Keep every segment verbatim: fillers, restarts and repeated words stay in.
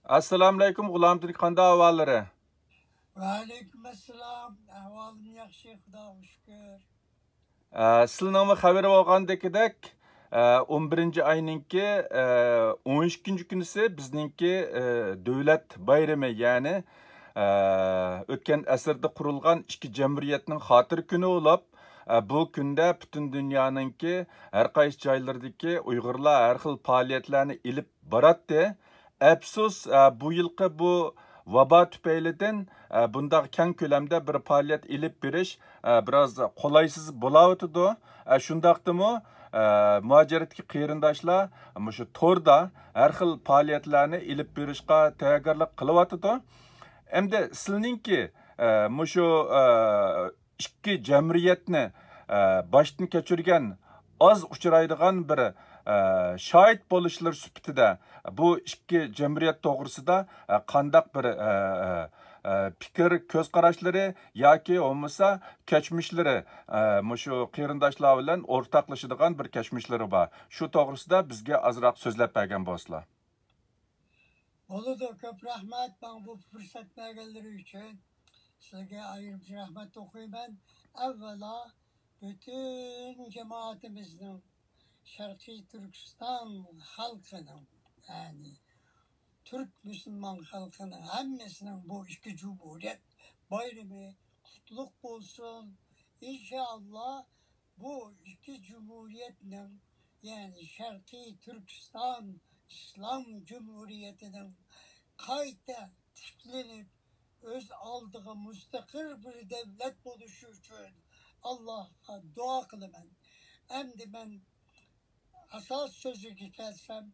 ئەسسالامۇئەلەيكۇم، غۇلامدىن، قانداق ئەھۋاللىرى؟ ۋەئەلەيكۇم ئەسسالام، ئەھۋالىم ياخشى، خۇداغا شۈكۈر. ئە، سىلىنىڭمۇ خەۋىرى بولغاندىكىدەك، ئە، ئون بىرىنچى ئاينىڭكى، ئە، ئون ئىككىنچى كۈنىسى بىزنىڭكى، ئە، دۆلەت بايرىمى، يەنى، ئە، ئۆتكەن ئەسىردە قۇرۇلغان ئىككى جەمھۇرىيەتنىڭ خاتىرە كۈنى بولۇپ، ئە، بۇ كۈندە پۈتۈن دۇنيانىڭكى ھەر قايسى جايلىرىدىكى ئۇيغۇرلار ھەر خىل پائالىيەتلەرنى ئېلىپ باراتتى. ئەپسۇس، ئە، بۇ يىلقى بۇ ۋابا تۈپەيلىدىن، ئە، بۇنداق كەڭ كۆلەمدە بىر پائالىيەت ئېلىپ بېرىش، ئە، بىراز قولايسىز بولاۋاتىدۇ. ئە، شۇنداقتىمۇ، ئە، مۇھاجىرەتتىكى قېرىنداشلار مۇشۇ توردا ھەر خىل پائالىيەتلەرنى ئېلىپ بېرىشقا تەييارلىق قىلىۋاتىدۇ. ئەمدى سىلىنىڭكى، ئە، مۇشۇ، ئە، ئىككى جەمھۇرىيەتنى، ئە، باشتىن كەچۈرگەن ئاز ئۇچرايدىغان بىر، ئە، شاھىت بولۇشلىرى سۈپىتىدە بۇ ئىككى جەمھۇرىيەت توغرىسىدا، ئە، قانداق بىر، ئە، ئە، ئە، پىكىر، كۆز قاراشلىرى ياكى بولمىسا كەچمىشلىرى، ئە، مۇشۇ قېرىنداشلار بىلەن ئورتاقلىشىدىغان بىر كەچمىشلىرى بار. شۇ توغرىسىدا بىزگە ئازراق سۆزلەپ بەرگەن بولسىلا. بولىدۇ، كۆپ رەھمەت ماڭا بۇ پۇرسەت بەرگەنلىرى ئۈچۈن. سىلەرگە ئايرىم رەھمەت ئوقۇيمەن. ئەۋۋەلا پۈتۈن جامائىتىمىزنىڭ، شەرقىي تۈركىستان خەلقىنىڭ، يەنى تۈرك مۇسۇلمان خەلقىنىڭ ھەممىسىنىڭ بۇ ئىككى جۇمھۇرىيەت بايرىمى قۇتلۇق بولسۇن. ئىنشائاللا، بۇ ئىككى جۇمھۇرىيەتنىڭ، يەنى شەرقىي تۈركىستان ئىسلام جۇمھۇرىيىتىنىڭ قايتا تىكلىنىپ، ئۆز ئالدىغا مۇستەقىل بىر دۆلەت بولۇشى ئۈچۈن ئاللاھقا دۇئا قىلىمەن. ئەمدى مەن ئاساس سۆزىگە كەلسەم،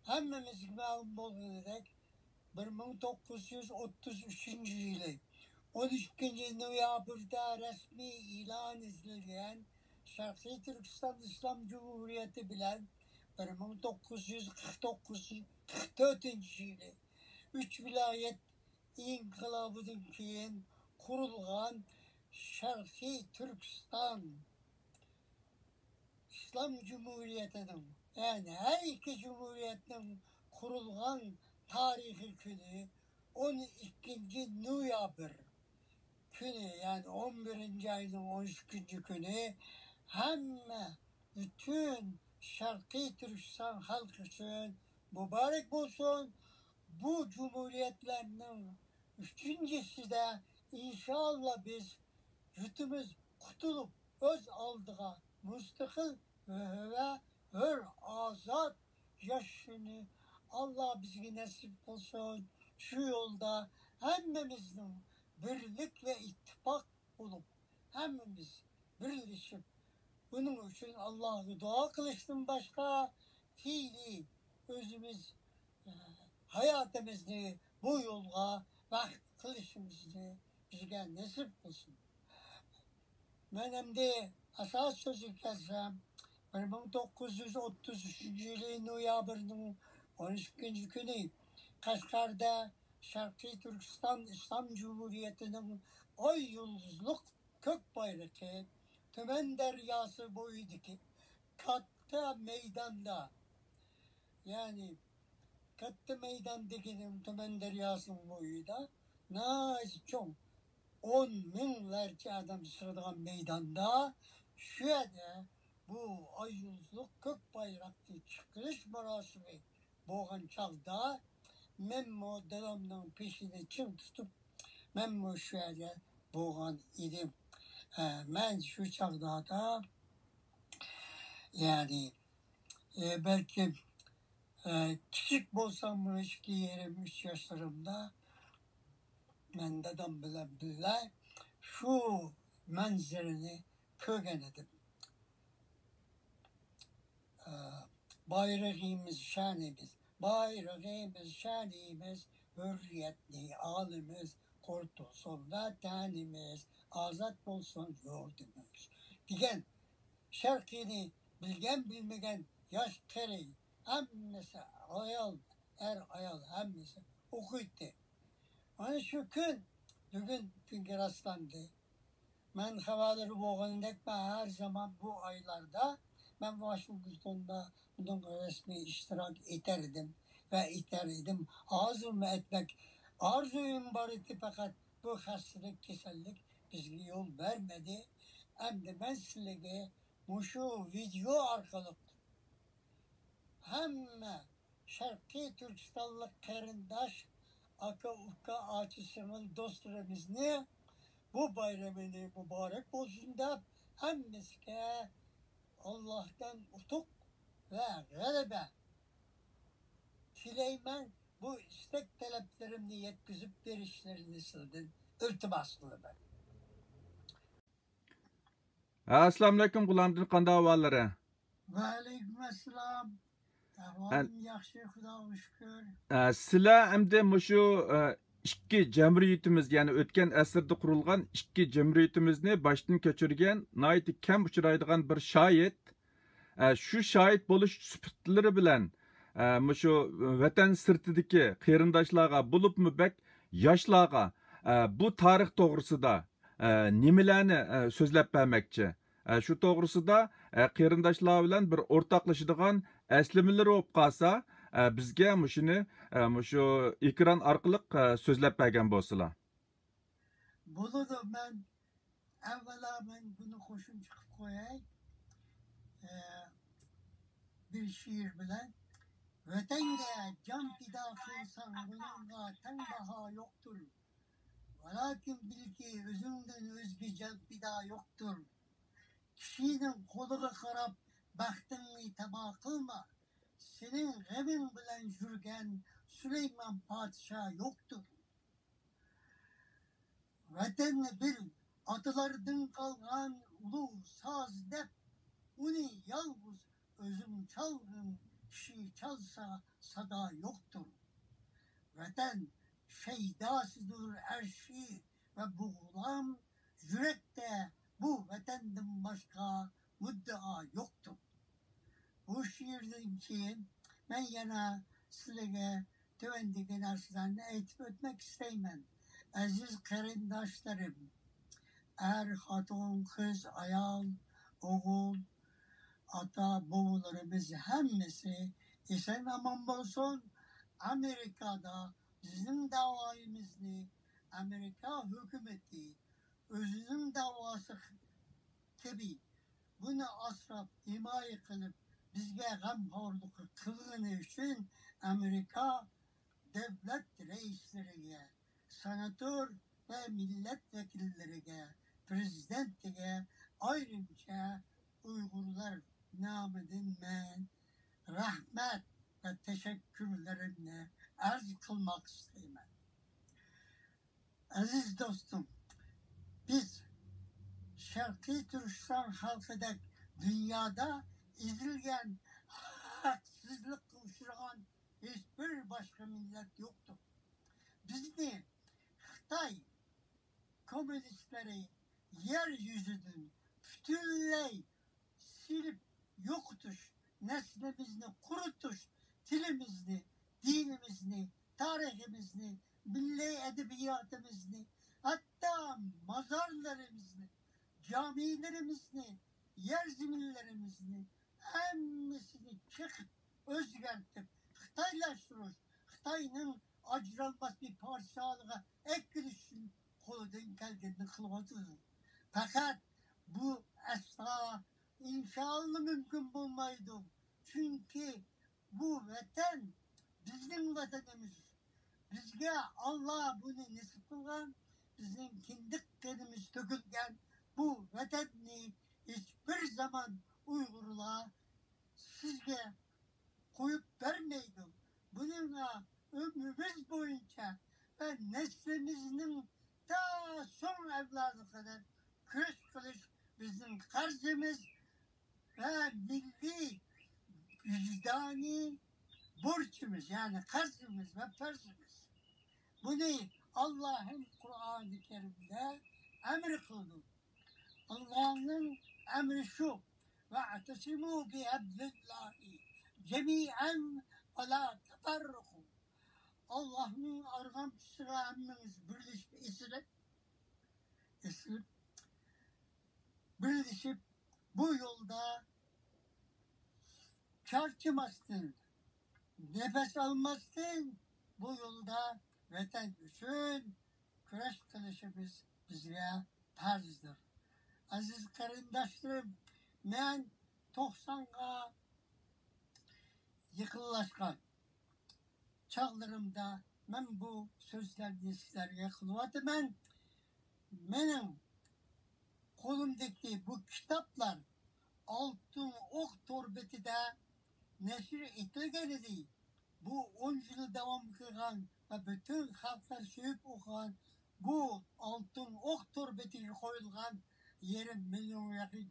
ھەممىمىزگە مەلۇم بولغىنىدەك، بىر مىڭ توققۇز يۈز ئوتتۇز ئۈچىنچى يىلى ئون ئىككىنچى نويابىردا رەسمىي ئېلان ئېتىلگەن شەرقىي تۈركىستان ئىسلام جۇمھۇرىيىتى بىلەن بىر مىڭ توققۇز يۈز قىرىق توققۇز، قىرىق تۆتىنچى يىلى ئۈچ ۋىلايەت ئىنقىلابىدىن كېيىن قۇرۇلغان شەرقىي تۈركىستان ئىسلام جۇمھۇرىيىتىنىڭ، يەنى ھەر ئىككى جۇمھۇرىيەتنىڭ قۇرۇلغان تارىخىي كۈنى ئون ئىككىنچى نويابىر كۈنى، يەنى ئون بىرىنچى ئاينىڭ ئون ئىككىنچى كۈنى ھەممە، پۈتۈن شەرقىي تۈركىستان خەلقى ئۈچۈن مۇبارەك بولسۇن. بۇ جۇمھۇرىيەتلەرنىڭ ئۈچىنچىسىدە ئىنشائاللا بىز يۇرتىمىز قۇتۇلۇپ، ئۆز ئالدىغا مۇستەقىل ۋە ھۆر، ئازاد ياشىشىنى ئاللا بىزگە نەسىپ قىلسۇن. شۇ يولدا ھەممىمىزنىڭ بىرلىك ۋە ئىتتىپاق بولۇپ، ھەممىمىز بىرلىشىپ، بۇنىڭ ئۈچۈن ئاللاغا دۇئا قىلىشتىن باشقا، پېئلىي ئۆزىمىز، ئە، ھاياتىمىزنى بۇ يولغا ۋەقىپ قىلىشىمىزنى بىزگە نېسىپ قىلسۇن. مەن ئەمدى ئاساس سۆزگە كەلسەم، بىر مىڭ توققۇز يۈز ئوتتۇز ئۈچىنچى يىلى نويابىرنىڭ ئون ئىككىنچى كۈنى قەشقەردە شەرقىي تۈركىستان ئىسلام جۇمھۇرىيىتىنىڭ ئاي يۇلدۇزلۇق كۆك بايرىقى تۈمەن دەرياسى بويىدىكى كاتتا مەيداندا، يەنى كاتتا مەيدان دېگىنىم تۈمەن دەرياسىنىڭ بويىدا ناھايىتى چوڭ، ئون مىڭلارچە ئادەم سىغىدىغان مەيداندا، شۇ يەردە بۇ ئاي يۇلدۇزلۇق كۆك بايراقنى چىقىرىش مۇراسىمى بولغان چاغدا، مەنمۇ دادامنىڭ پېشىنى چىڭ تۇتۇپ، مەنمۇ شۇ يەردە بولغان ئىدىم. ئە، مەن شۇ چاغلاردا، يەنى، ئە، بەلكىم، ئە، كىچىك بولساممۇ، ئىككى يېرىم، ئۈچ ياشلىرىمدا مەن دادام بىلەن بىللە شۇ مەنزىرىنى كۆرگەن ئىدىم. ئە، بايرىقىمىز، شانىمىز، بايرىقىمىز، شانىمىز، ھۆررىيەتنى ئالىمىز، قۇرتۇلسۇن ۋەتەنىمىز، ئازاد بولسۇن يۇرتىمىز دېگەن شەرقىنى بىلگەن، بىلمىگەن، ياش، قېرى، ھەممىسى، ئايال، ئەر، ئايال ھەممىسى ئوقۇيتتى. ئانا شۇ كۈن، بۈگۈن كۈنگە راسلاندى. مەن خەۋەرلىرى بولغىنىدەك، مەن ھەر زامان بۇ ئايلاردا مەن ۋاشىنگتوندا بۇنىڭغا رەسمىي ئىشتىراك ئېتەر ئىدىم. ۋە ئېيتار ئىدىم، ھازىرمۇ ئېيتماق ئارزۇيۇم بار ئىدى، پەقەت بۇ خەستىلىك، كېسەللىك بىزگە يول بەرمىدى. ئەمدى مەن سىلىگە مۇشۇ ۋىدېئو ئارقىلىق ھەممە شەرقىي تۈركىستانلىق قېرىنداش، ئاكا، ئۇكا، ئاچا، سىڭىل دوستلىرىمىزنى بۇ بايرىمىنى مۇبارەك بولسۇن دەپ، ھەممىسىگە ئاللاھتىن ئۇتۇق ۋە غەلىبە تىلەيمەن. بۇ ئىستەك تەلەپلىرىمنى يەتكۈزۈپ بېرىشلىرىنى سىلىدىن ئىلتىماس قىلىمەن. ھە، ئەسسالامۇئەلەيكۇم، غۇلامدىن، قانداق ئەھۋاللىرى؟ ۋەئەلەيكۇم ئەسسالام. ئەھۋالىم ياخشى، خۇداغا شۈكۈر. ئە، سىلەر ئەمدى مۇشۇ، ئە، ئىككى جەمھۇرىيىتىمىز، يەنى ئۆتكەن ئەسىردە قۇرۇلغان ئىككى جەمھۇرىيىتىمىزنى باشتىن كەچۈرگەن، ناھايىتى كەم ئۇچرايدىغان بىر شاھىت. ئە، شۇ شاھىت بولۇش سۈپىتىلىرى بىلەن، ئە، مۇشۇ ۋەتەن سىرتىدىكى قېرىنداشلارغا، بولۇپمۇ بەك ياشلارغا، ئە، بۇ تارىخ توغرىسىدا، ئە، نېمىلەرنى، ئە، سۆزلەپ بەرمەكچى؟ ئە، شۇ توغرىسىدا، ئە، قېرىنداشلار بىلەن بىر ئورتاقلىشىدىغان ئەسلىمىلىرى بولۇپ قالسا، ئە، بىزگە مۇشۇنى، ئە، مۇشۇ ئېكران ئارقىلىق، ئە، سۆزلەپ بەرگەن بولسىلا. بولىدۇ، مەن ئەۋۋەلا مەن بۇنى قوشۇمچە قىلىپ قوياي. ئە، بىر شېئىر بىلەن. ۋەتەنگە جان پىدا قىلساڭ، بۇنىڭغا تەڭ باھا يوقتۇر. ۋالاكىن بىلكى، ئۆزۈڭدىن ئۆزگە جان پىدا يوقتۇر. كىشىنىڭ قولىغا قاراپ بەختىڭنى تاما قىلما. سېنىڭ غېمىڭ بىلەن يۈرگەن سۇلايمان پادىشاھ يوقتۇر. ۋەتەننى بىل، ئاتىلاردىن قالغان ئۇلۇغ ساز دەپ، ئۇنى يالغۇز ئۆزۈڭ چالغىن، كىشى چالسا سادا يوقتۇر. ۋەتەن شەيداسىدۇر ئەرشى ۋە بۇ غۇلام يۈرەكتە، بۇ ۋەتەندىن باشقا مۇددىئا يوقتۇر. بۇ شېئىردىن كېيىن مەن يەنە سىلەرگە تۆۋەندىكى نەرسىلەرنى ئېيتىپ ئۆتمەك ئىستەيمەن. ئەزىز قېرىنداشلىرىم، ئەر، خوتۇن، قىز، ئايال، ئوغۇل، ئاتا، بوۋىلىرىمىز ھەممىسى ئېسەن-ئامان بولسۇن. ئامېرىكادا بىزنىڭ داۋايىمىزنى ئامېرىكا ھۆكۈمىتى ئۆزىنىڭ داۋاسى كەبى بۇنى ئاسراپ، ھىمايە قىلىپ، بىزگە غەمخورلۇق قىلغىنى ئۈچۈن ئامېرىكا دۆلەت رەئىسلىرىگە، سېناتور ۋە مىللەت ۋەكىللىرىگە، پىرېزىدېنتىگە ئايرىمچە ئۇيغۇرلار نامىدىن مەن رەھمەت ۋە تەشەككۈرلىرىمنى ئەرز قىلماق ئىستەيمەن. ئەزىز دوستۇم، بىز شەرقىي تۈركىستان خەلقىدەك دۇنيادا ئېزىلگەن، ھەقسىزلىققا ئۇچرىغان ھېچبىر باشقا مىللەت يوقتۇر. بىزنى خىتاي كوممۇنىستلىرى يەر يۈزىدىن پۈتۈنلەي سېلىپ يوقىتىش، نەسلىمىزنى قۇرۇتۇش، تىلىمىزنى، دىنىمىزنى، تارىخىمىزنى، مىللىي ئەدەبىياتىمىزنى، ھەتتا مازارلىرىمىزنى، جامىلىرىمىزنى، يەر زېمىنلىرىمىزنى، ھەممىسىنى چېقىپ، ئۆزگەرتىپ، خىتايلاشتۇرۇش، خىتاينىڭ ئاجرالماس بىر پادىشاھلىقىغا ئەكىرىش ئۈچۈن قولىدىن كەلگىنىنى قىلىۋاتىدۇ. پەقەت بۇ ئەسلا، ئىنشائاللا، مۇمكىن بولمايدۇ. چۈنكى بۇ ۋەتەن بىزنىڭ ۋەتىنىمىز. بىزگە ئاللا بۇنى نېسىپ قىلغان، بىزنىڭ كىندىك قېنىمىز تۆكۈلگەن بۇ ۋەتەننى ھېچبىر زامان ئۇيغۇرلار سىزگە قويۇپ بەرمەيدۇ. بۇنىڭغا ئۆمرىمىز بويىچە ۋە نەسلىمىزنىڭ تا سوڭ ئەۋلادىغا قەدەر كۈرەش قىلىش بىزنىڭ قەرزىمىز ۋە مىللىي ۋىجدانىي بۇرچىمىز، يەنى قەرزىمىز ۋە پەرزىمىز. بۇنى ئاللاھىم قۇرئانى كەرىمدە ئەمر قىلدى. ئاللاھنىڭ ئەمرى شۇ: «ۋەئتەسىمۇ بىھەبلىللاھى جەمىئەن ۋە لا تەفەررەقۇ.» ئاللاھنىڭ ئارغامچىسىغا ھەممىڭىز بىرلىشىپ ئېسىلىپ، ئېسىلىپ، بىرلىشىپ، بۇ يولدا چارچىماستىن، نەپەس ئالماستىن بۇ يولدا ۋەتەن ئۈچۈن كۈرەش قىلىشىمىز بىزگە پەرزدۇر. ئەزىز قېرىنداشلىرىم، مەن توقسانغا يېقىنلاشقان چاغلىرىمدا مەن بۇ سۆزلەرنى سىلەرگە قىلىۋاتىمەن. مېنىڭ قولۇمدىكى بۇ كىتابلار ئالتۇن ئوق تور بېتىدە نەشر ئېتىلگەن ئىدى. بۇ ئون يىل داۋام قىلغان ۋە پۈتۈن خەلقلەر سۆيۈپ ئوقۇغان بۇ ئالتۇن ئوق تور بېتىگە قويۇلغان يېرىم مىليونغا يېقىن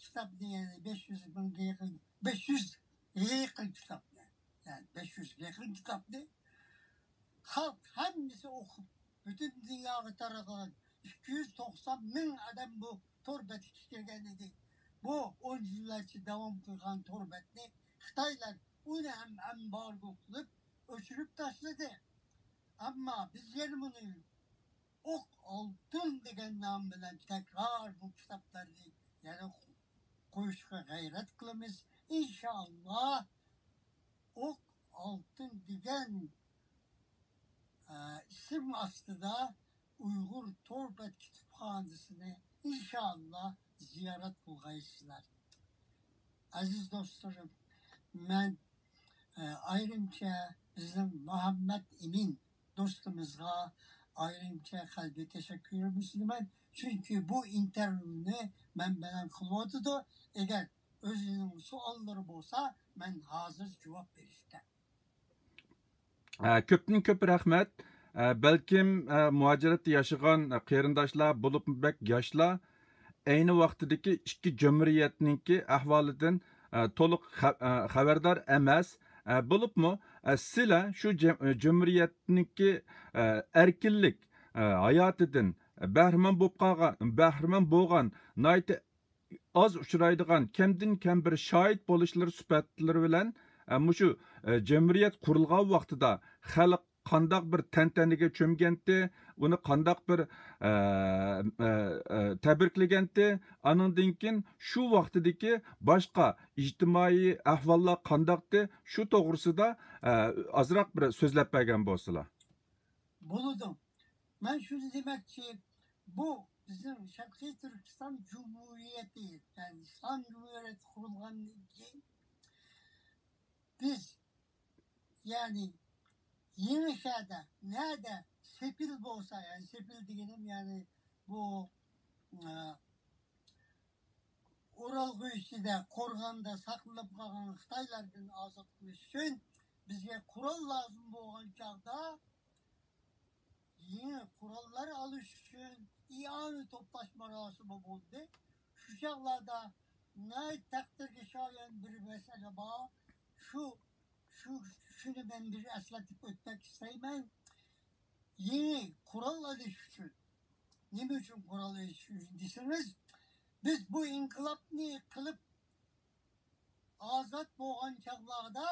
كىتابنى، يەنى بەش يۈز مىڭغا يېقىن، بەش يۈزگە يېقىن كىتابنى، يەنى بەش يۈزگە يېقىن كىتابنى خەلق ھەممىسى ئوقۇپ، پۈتۈن دۇنياغا تارقىغان ئىككى يۈز توقسان مىڭ ئادەم بۇ تور بەتكە كىرگەن ئىدى. بۇ ئون يىللارچە داۋام قىلغان تور بەتنى خىتايلار ئۇنى ھەم ئەمبارگو قىلىپ ئۆچۈرۈپ تاشلىدى. ئەمما بىز يەنە بۇنى ئوق ئالتۇن دېگەن نام بىلەن تەكرار بۇ كىتابلارنى يەنە قويۇشقا غەيرەت قىلىمىز. ئىنشائاللا، ئوق ئالتۇن دېگەن، ئە، ئىسىم ئاستىدا ئۇيغۇر تور بەت كۇتۇپخانىسىنى ئىنشائاللا زىيارەت قىلغايسىلەر. ئەزىز دوستلىرىم، مەن، ئە، ئايرىمچە بىزنىڭ مۇھەممەد ئىمىن دوستىمىزغا ئايرىمچە قەلبىي تەشەككۈرۈمنى سۇنىمەن. چۈنكى بۇ ئىنتەرۋيۇنى مەن بىلەن قىلىۋاتىدۇ. ئەگەر ئۆزىنىڭ سوئاللىرى بولسا، مەن ھازىر جاۋاب بېرىشكە. ئە، كۆپتىن كۆپ رەھمەت. ئە، بەلكىم، ئە، مۇھاجىرەتتە ياشىغان، ئە، قېرىنداشلار، بولۇپمۇ بەك ياشلار ئەينى ۋاقتىدىكى ئىككى جۇمھۇرىيەتنىڭكى ئەھۋالىدىن، ئە، تولۇق خە-، ئە، خەۋەردار ئەمەس. ئە، بولۇپمۇ، ئە، سىلەر شۇ جەم-، ئە، جۇمھۇرىيەتنىڭكى، ئە، ئەركىنلىك، ئە، ھاياتىدىن بەھرىمەن بولۇپ قالغان، بەھرىمەن بولغان ناھايىتى ئاز ئۇچرايدىغان، كەمدىن كەم بىر شاھىت بولۇشلىرى سۈپەتلىرى بىلەن، ئە، مۇشۇ، ئە، جۇمھۇرىيەت قۇرۇلغان ۋاقتىدا خەلق قانداق بىر تەنتەنىگە چۆمگەنتى، ئۇنى قانداق بىر، ئە، ئە، ئە، تەبرىكلىگەنتى، ئانىڭدىن كېيىن شۇ ۋاقتىدىكى باشقا ئىجتىمائىي ئەھۋاللار قانداقتى، شۇ توغرىسىدا، ئە، ئازراق بىر سۆزلەپ بەرگەن بولسىلا. بولىدۇ. مەن شۇنى دېمەكچى، بۇ بىزنىڭ شەرقىي تۈركىستان جۇمھۇرىيىتى، يەنى ئىسلام جۇمھۇرىيىتى قۇرۇلغاندىن كېيىن، بىز، يەنى يېڭىشەھەردە، نەدە سېپىل بولسا، يەنى سېپىل دېگىنىم، يەنى بۇ، ئە، ئورالغۇ ئىچىدە، قورغاندا ساقلىنىپ قالغان خىتايلاردىن ئازاد قىلىش ئۈچۈن بىزگە قورال لازىم بولغان چاغدا، يېڭى قوراللار ئالىش ئۈچۈن ئىئانە توپلاش مۇراسىمى بولدى. شۇ چاغلاردا ناھايىتى تەقدىرگە شايان بىر مەسىلە بار. شۇ، شۇ، شۇنى مەن بىر ئەسلىتىپ ئۆتمەك ئىستەيمەن. يېڭى قورال ئېلىش ئۈچۈن. نېمە ئۈچۈن قورال ئېلىش ئۈچۈن دېسىڭىز، بىز بۇ ئىنقىلابنى قىلىپ ئازاد بولغان چاغلاردا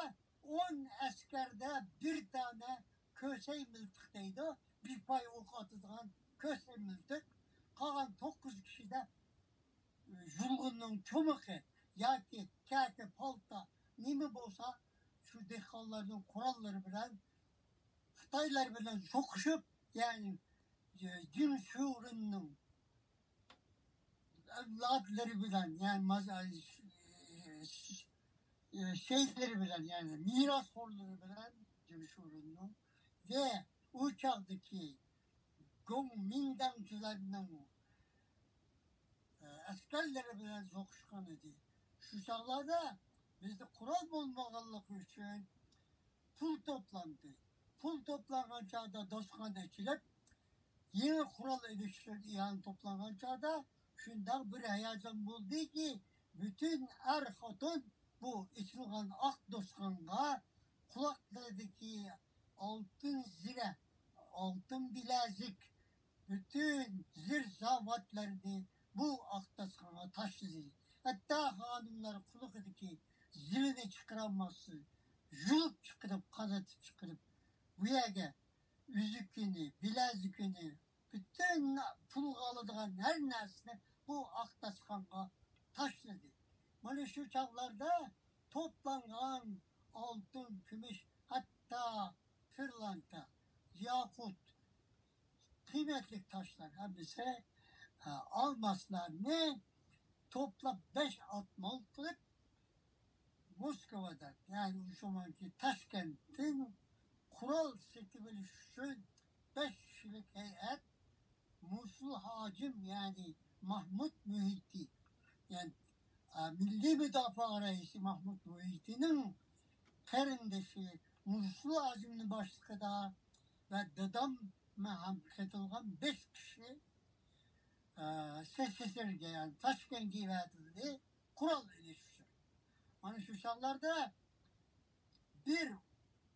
ئون ئەسكەردە بىر دانە كۆسەي مىلتىق دەيدۇ، بىر پاي ئوق ئاتىدىغان كۆسەي مىلتىق، قالغان توققۇز كىشىدە يۇلغۇننىڭ چومىقى ياكى كەكە، پالتا، نېمە بولسا، شۇ دېھقانلارنىڭ قوراللىرى بىلەن خىتايلار بىلەن سوقۇشۇپ، يەنى، ئە، جىڭ شۇرېننىڭ ئەۋلادلىرى بىلەن، يەنى ماز-، ئە، شەيلىرى بىلەن، يەنى مىراسخورلىرى بىلەن جىڭ شۇرېننىڭ ۋە ئۇ چاغدىكى گوڭ مىنداڭچىلارنىڭ، ئە، ئەسكەرلىرى بىلەن سوقۇشقان ئىدى. شۇ چاغلاردا بىزدە قورال بولمىغانلىقى ئۈچۈن پۇل توپلاندى. پۇل توپلانغان چاغدا داستىخان ئېچىلىپ، يېڭى قورال ئېلىش ئۈچۈن ئىئانە توپلانغان چاغدا شۇنداق بىر ھاياجان بولدىكى، پۈتۈن ئەر-خوتۇن بۇ ئېچىلغان ئاق داستىخانغا قۇلاقلىرىدىكى ئالتۇن زىرە، ئالتۇن بىلەزىك، پۈتۈن زىر-زاۋاتلارنى بۇ ئاق داستىخانغا تاشلىدى. ھەتتا خانىملار قۇلىقىدىكى زىلىنى چىقىرالماستىن، يۇلۇپ چىقىرىپ، قانىتىپ چىقىرىپ، بۇ يەرگە ئۈزۈكىنى، بىلەزۈكىنى، پۈتۈن پۇلغا ئالىدىغان ھەر نەرسىنى بۇ ئاق داستىخانغا تاشلىدى. مانا شۇ چاغلاردا توپلانغان ئالتۇن، كۈمۈش، پىرلانتا، ياقۇت، قىممەتلىك تاشلار ھەممىسى، ئە، ئالماسلارنى توپلاپ بەش ئات مال قىلىپ، موسكۋادىن، يەنى شۇ زامانكى تاشكەنتتىن قورال سېتىۋېلىش ئۈچۈن بەش كىشىلىك ھەيئەت مۇسۇل ھاجىم، يەنى ماھمۇد مۇھىتى، يەنى، ئە، مىللىي مۇداپىئە رەئىسى ماھمۇد مۇھىتىنىڭ قېرىندىشى مۇسۇل ھاجىمنىڭ باشلىقىدا ۋە دادام ھەم قېتىلغان بەش كىشى، ئە، سېسېسېرگە، يەنى تاشكەنتكە ئەۋەتىلدى، قورال ئېلىش ئۈچۈن. مانا شۇ چاغلاردا بىر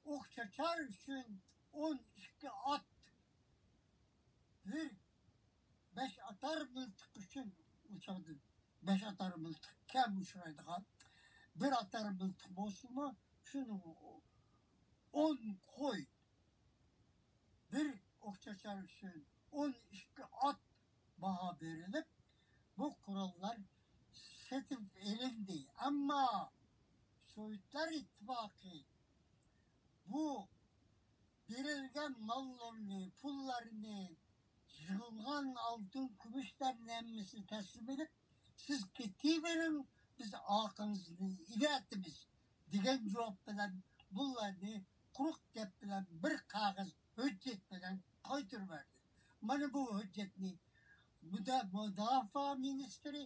ئوق چاچار ئۈچۈن ئون ئىككى ئات، بىر بەش ئاتار مىلتىق ئۈچۈن، ئۇ چاغدا بەش ئاتار مىلتىق كەم ئۇچرايدىغان، بىر ئاتار مىلتىق بولسىمۇ، شۇنىڭ ئون قوي، بىر ئوق چاچار ئۈچۈن ئون ئىككى ئات باھا بېرىلىپ، بۇ قوراللار سېتىپ ئېلىندى. ئەمما سوۋېتلار ئىتتىپاقى بۇ بېرىلگەن ماللارنى، پۇللارنى، يىغىلغان ئالتۇن كۈمۈشلەرنى ھەممىسىنى تەسلىم ئېلىپ، سىز كېتىۋېرىڭ، بىز ئارقىڭىزدىن ئېۋەتىمىز، دېگەن جاۋاب بىلەن بۇلارنى قۇرۇق گەپ بىلەن، بىر قەغەز ھۆججەت بىلەن قايتۇرۇۋەردى. مانا بۇ ھۆججەتنى مۇدا-، مۇداپىئە مىنىستىرى،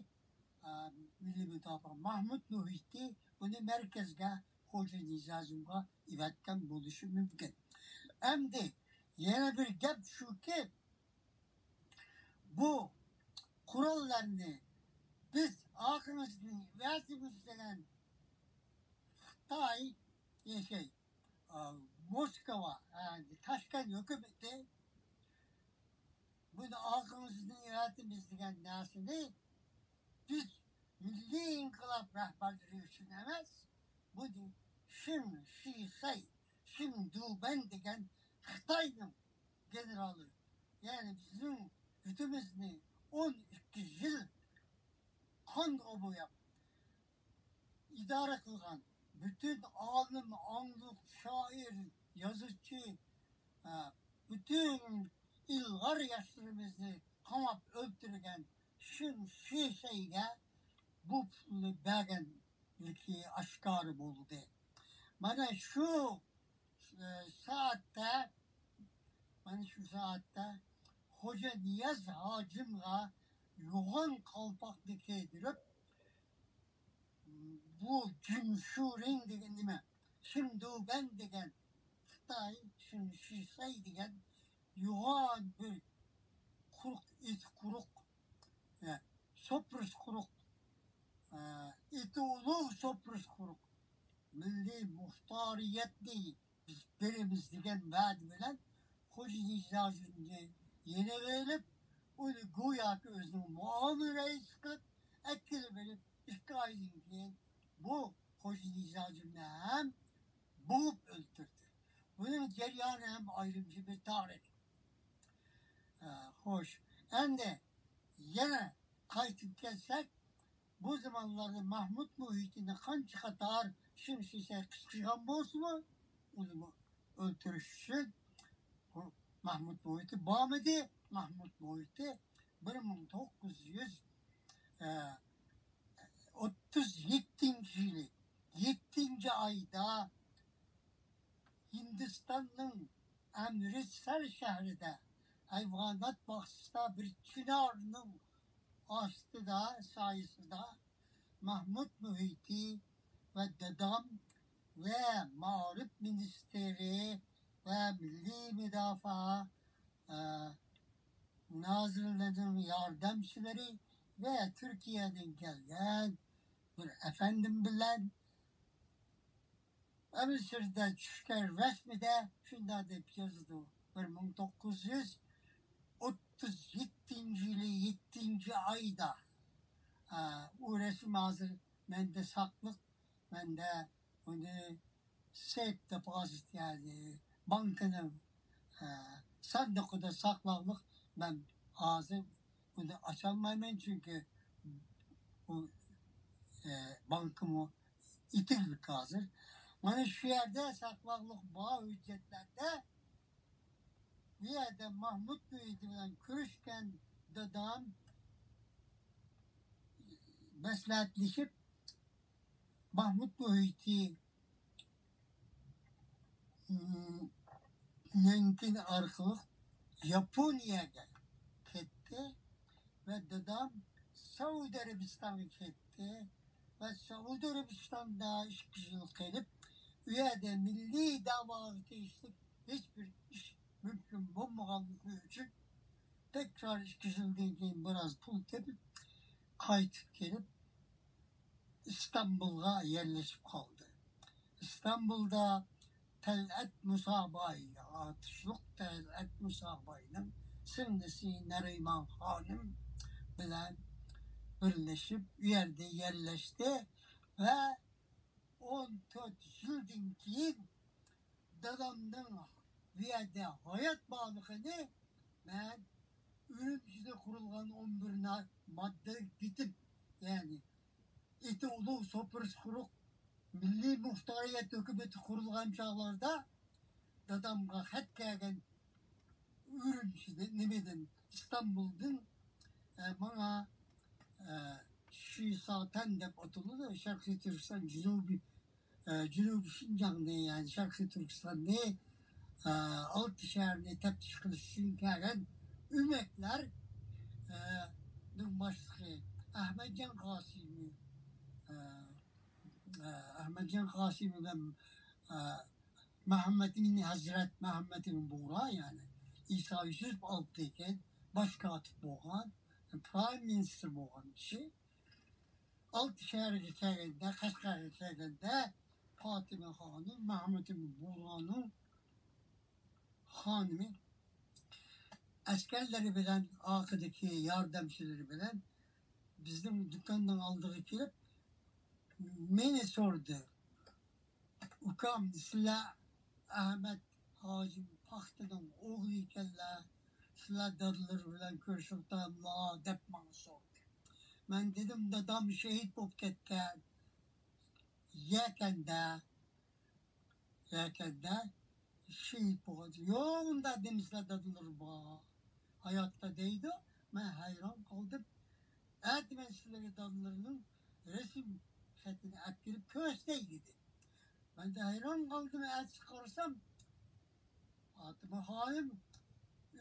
ئا، مىللىي مۇداپىئە ماھمۇد مۇھىتى بۇنى مەركەزگە، خوجا نىياز ھاجىمغا ئېۋەتكەن بولۇشى مۇمكىن. ئەمدى يەنە بىر گەپ شۇكى، بۇ قوراللارنى بىز ئارقىمىزدىن ئېۋەتىمىز دېگەن خىتاي، يەنى شەي، ئا، موسكۋا، ئا، تاشكەنت ھۆكۈمىتى بۇنى ئارقىمىزدىن ئېۋەتىمىز دېگەن نەرسىنى بىز مىللىي ئىنقىلاب رەھبەرلىرى ئۈچۈن ئەمەس، بۇ شىڭ شىسەي، شىڭ دۇبەن دېگەن خىتاينىڭ گېنېرالى، يەنى بىزنىڭ يۇرتىمىزنى ئون ئىككى يىل قانغا بوياپ ئىدارە قىلغان، پۈتۈن ئالىم، ئاڭلۇق، شائىر، يازغۇچى، ئە، پۈتۈن ئىلغار ياشلىرىمىزنى قاماپ ئۆلتۈرگەن شىڭ شىسەيگە بۇ پۇلنى بەرگەنلىكى ئاشكارا بولدى. مانا شۇ، ئە، سائەتتە، مانا شۇ سائەتتە خوجا نىياز ھاجىمغا يوغان قالپاقنى كىيدۈرۈپ، بۇ جۈنشۇرىڭ دېگەن نېمە؟ شىڭدۇبەن دېگەن خىتاي، شىڭ شىسەي دېگەن يوغان بىر قۇرۇق، ئېتى قۇرۇق، ئە، سوپرىسى قۇرۇق، ئە، ئېتى ئۇلۇغ، سوپرىسى قۇرۇق مىللىي مۇختارىيەتنى بىز بېرىمىز دېگەن ۋەدە بىلەن خوجا نىياز ھاجىمنى يېنىۋېلىپ، ئۇنى گوياكى ئۆزىنىڭ مۇئاۋىن رەئىسى قىلىپ ئەكېلىۋېلىپ، ئىككى ئايدىن كېيىن بۇ خوجا نىياز ھاجىمنى ھەم بوغۇپ ئۆلتۈردى. بۇنىڭ جەريانى ھەم ئايرىمچە بىر تارىخ. ئە، خوش، ئەمدى يەنە قايتىپ كەلسەك، بۇ زامانلاردا ماھمۇد مۇھىتىنى قانچە قاتار شىڭ شىسەي قىچقىرغان بولسىمۇ، ئۇنىمۇ ئۆلتۈرۈش ئۈچۈن بۇ ماھمۇد مۇھىتى بارمىدى. ماھمۇد مۇھىتى بىر مىڭ توققۇز يۈز ئوتتۇز يەتتىنچى يىلى يەتتىنچى ئايدا ھىندىستاننىڭ ئەمرىتسەر شەھىرىدە ھايۋانات باغچىسىدا بىر چىنارنىڭ ئاستىدا، سايىسىدا ماھمۇد مۇھىتى ۋە دادام ۋە مائارىپ مىنىستىرى ۋە مىللىي مۇداپىئە، ئە، نازىرلىرىنىڭ ياردەمچىلىرى ۋە تۈركىيەدىن كەلگەن بىر ئەپەندىم بىلەن ئەمىسىردە چۈشكەن رەسمىدە شۇنداق دەپ يازىدۇ. بىر مىڭ توققۇز يۈز ئوتتۇز يەتتىنچى يىلى يەتتىنچى ئايدا. ئا، ئۇ رەسىم ھازىر مەندە ساقلىق، مەندە ئۇنى سېف دېپوزىت، يەنى بانكىنىڭ، ئا، ساندۇقىدا ساقلاقلىق. مەن ھازىر ئۇنى ئاچالمايمەن، چۈنكى بۇ، ئا، بانكىمۇ ئېتىكلىك ھازىر. مانا شۇ يەردە ساقلاقلىق بار ھۆججەتلەردە، بۇ يەردە ماھمۇت بۈيۈكى بىلەن كۆرۈشكەن دادام مەسلىھەتلىشىپ، ماھمۇت بۈيۈكى، ئىم، نەنكىن ئارقىلىق ياپونىيەگە كەتتى ۋە دادام سەئۇدى ئەرەبىستانغا كەتتى ۋە سەئۇدى ئەرەبىستاندا ئىككى يىل قېلىپ، ئۇ يەردە مىللىي دەۋاغا تېگىشلىك ھېچبىر ئىش مۇمكىن بولمىغانلىقى ئۈچۈن، تەكرار ئىككى يىلدىن كېيىن بىراز پۇل تېپىپ، قايتىپ كېلىپ، ئىستانبۇلغا يەرلىشىپ قالدى. ئىستانبۇلدا تەلئەت مۇساباي، ئاتۇشلۇق تەلئەت مۇساباينىڭ سىڭلىسى نەرىمان خانىم بىلەن بىرلىشىپ، ئۇ يەردە يەرلەشتى ۋە ئون تۆت يىلدىن كېيىن دادامنىڭ بۇ يەردە ھايات بارلىقىنى مەن ئۈرۈمچىدە قۇرۇلغان ئون بىر نا-، ماددىلىك بىتىم، يەنى ئېتى ئۇلۇغ، سوپۇرىسى قۇرۇق مىللىي مۇختارىيەت ھۆكۈمىتى قۇرۇلغان چاغلاردا دادامغا خەت كەلگەن، ئۈرۈمچىدىن، نېمىدىن، ئىستانبۇلدىن، ئە، ماڭا، ئە، شىساتەن دەپ ئاتىلىدۇ، شەرقىي تۈركىستان، جۇنۇبىي، ئە، جۇنۇبىي شىنجاڭنى، يەنى شەرقىي تۈركىستاننى، ئە، ئالتە شەھەرنى تەپتىش قىلىش ئۈچۈن كەلگەن ئۆمەكلەر، ئە، نىڭ باشلىقى ئەھمەتجان قاسىمى، ئە، ئە، ئەھمەتجان قاسىمى بىلەن، ئە، مەھەممەتئىمىن ھەزرەت، مەھەممەتئىمىن بۇغرا، يەنى ئىسا يۈسۈپ ئالتىنچى باش كاتىپ بولغان، پرايم مىنىستىر بولغان كىشى. ئالتە شەھەرگە كەلگەندە، قەشقەرگە كەلگەندە، پاتىمە خانىم، مەھەممەتئىمىن بۇغرانىڭ خانىمى ئەسكەرلىرى بىلەن، ئارقىدىكى ياردەمچىلىرى بىلەن بىزنىڭ دۇكاننىڭ ئالدىغا كېلىپ، مېنى سورىدى. ئۇكام، سىلەر ئەھمەت ھاجىم پاختىنىڭ ئوغلى ئىكەنلەر، سىلەر دادىلىرى بىلەن كۆرۈشۈپتىمۇ دەپ ماڭا سورىدى. مەن دېدىم، دادام شېھىت بولۇپ كەتكەن يەكەندە، يەكەندە شېھىت بولغان. يوق، ئۇنداق دېمىسىلەر، دادىلىرى بار، ھاياتتا دەيدۇ. مەن ھەيران قالدىم. ئەتە مەن سىلەرگە دادىلىرىنىڭ رەسىم خېتىنى ئەپ كېلىپ كۆرسىتەي دېدى. مەن دە ھەيران قالدىم، ئەتىسى قارىسام، پاتىمە خانىم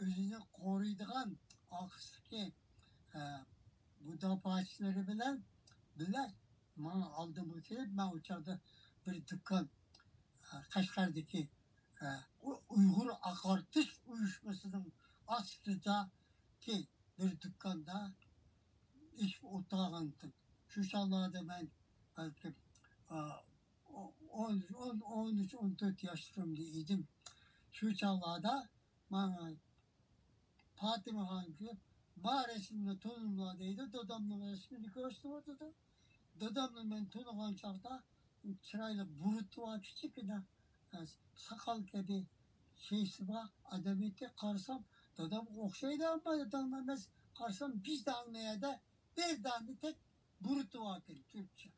ئۆزىنى قورۇيدىغان ئارقىسىدىكى، ئە، مۇداپىئەچىلىرى بىلەن بىللە ماڭا ئالدىمغا كېلىپ، مەن ئۇ چاغدا بىر دۇكان، ئە، قەشقەردىكى، ئە، ئۇ-، ئۇيغۇر ئاقارتىش ئۇيۇشمىسىنىڭ ئاستىدىكى بىر دۇكاندا ئېچىپ ئولتۇرغانتىم. شۇ چاغلاردا مەن بەلكىم، ئا، ئون، ئون، ئون ئۈچ، ئون تۆت ياشلىرىمدا ئىدىم. شۇ چاغلاردا ماڭا پاتىمە خانىم كېلىپ، «ما رەسىمنى تونۇملا» دەيدۇ، دادامنىڭ رەسىمىنى كۆرسىتىۋاتىدۇ. دادامنى مەن تونۇغان چاغدا چىرايلىق بۇرۇتى بار، كىچىككىنە، ئە، ساقال كەبى شەيسى بار ئادەم ئىدى. قارىسام، دادامغا ئوخشايدۇ، ئەمما دادام ئەمەس. قارىسام، بىر دانە يەردە، بىر دانە تەك بۇرۇتى باركەن، تۈركچە.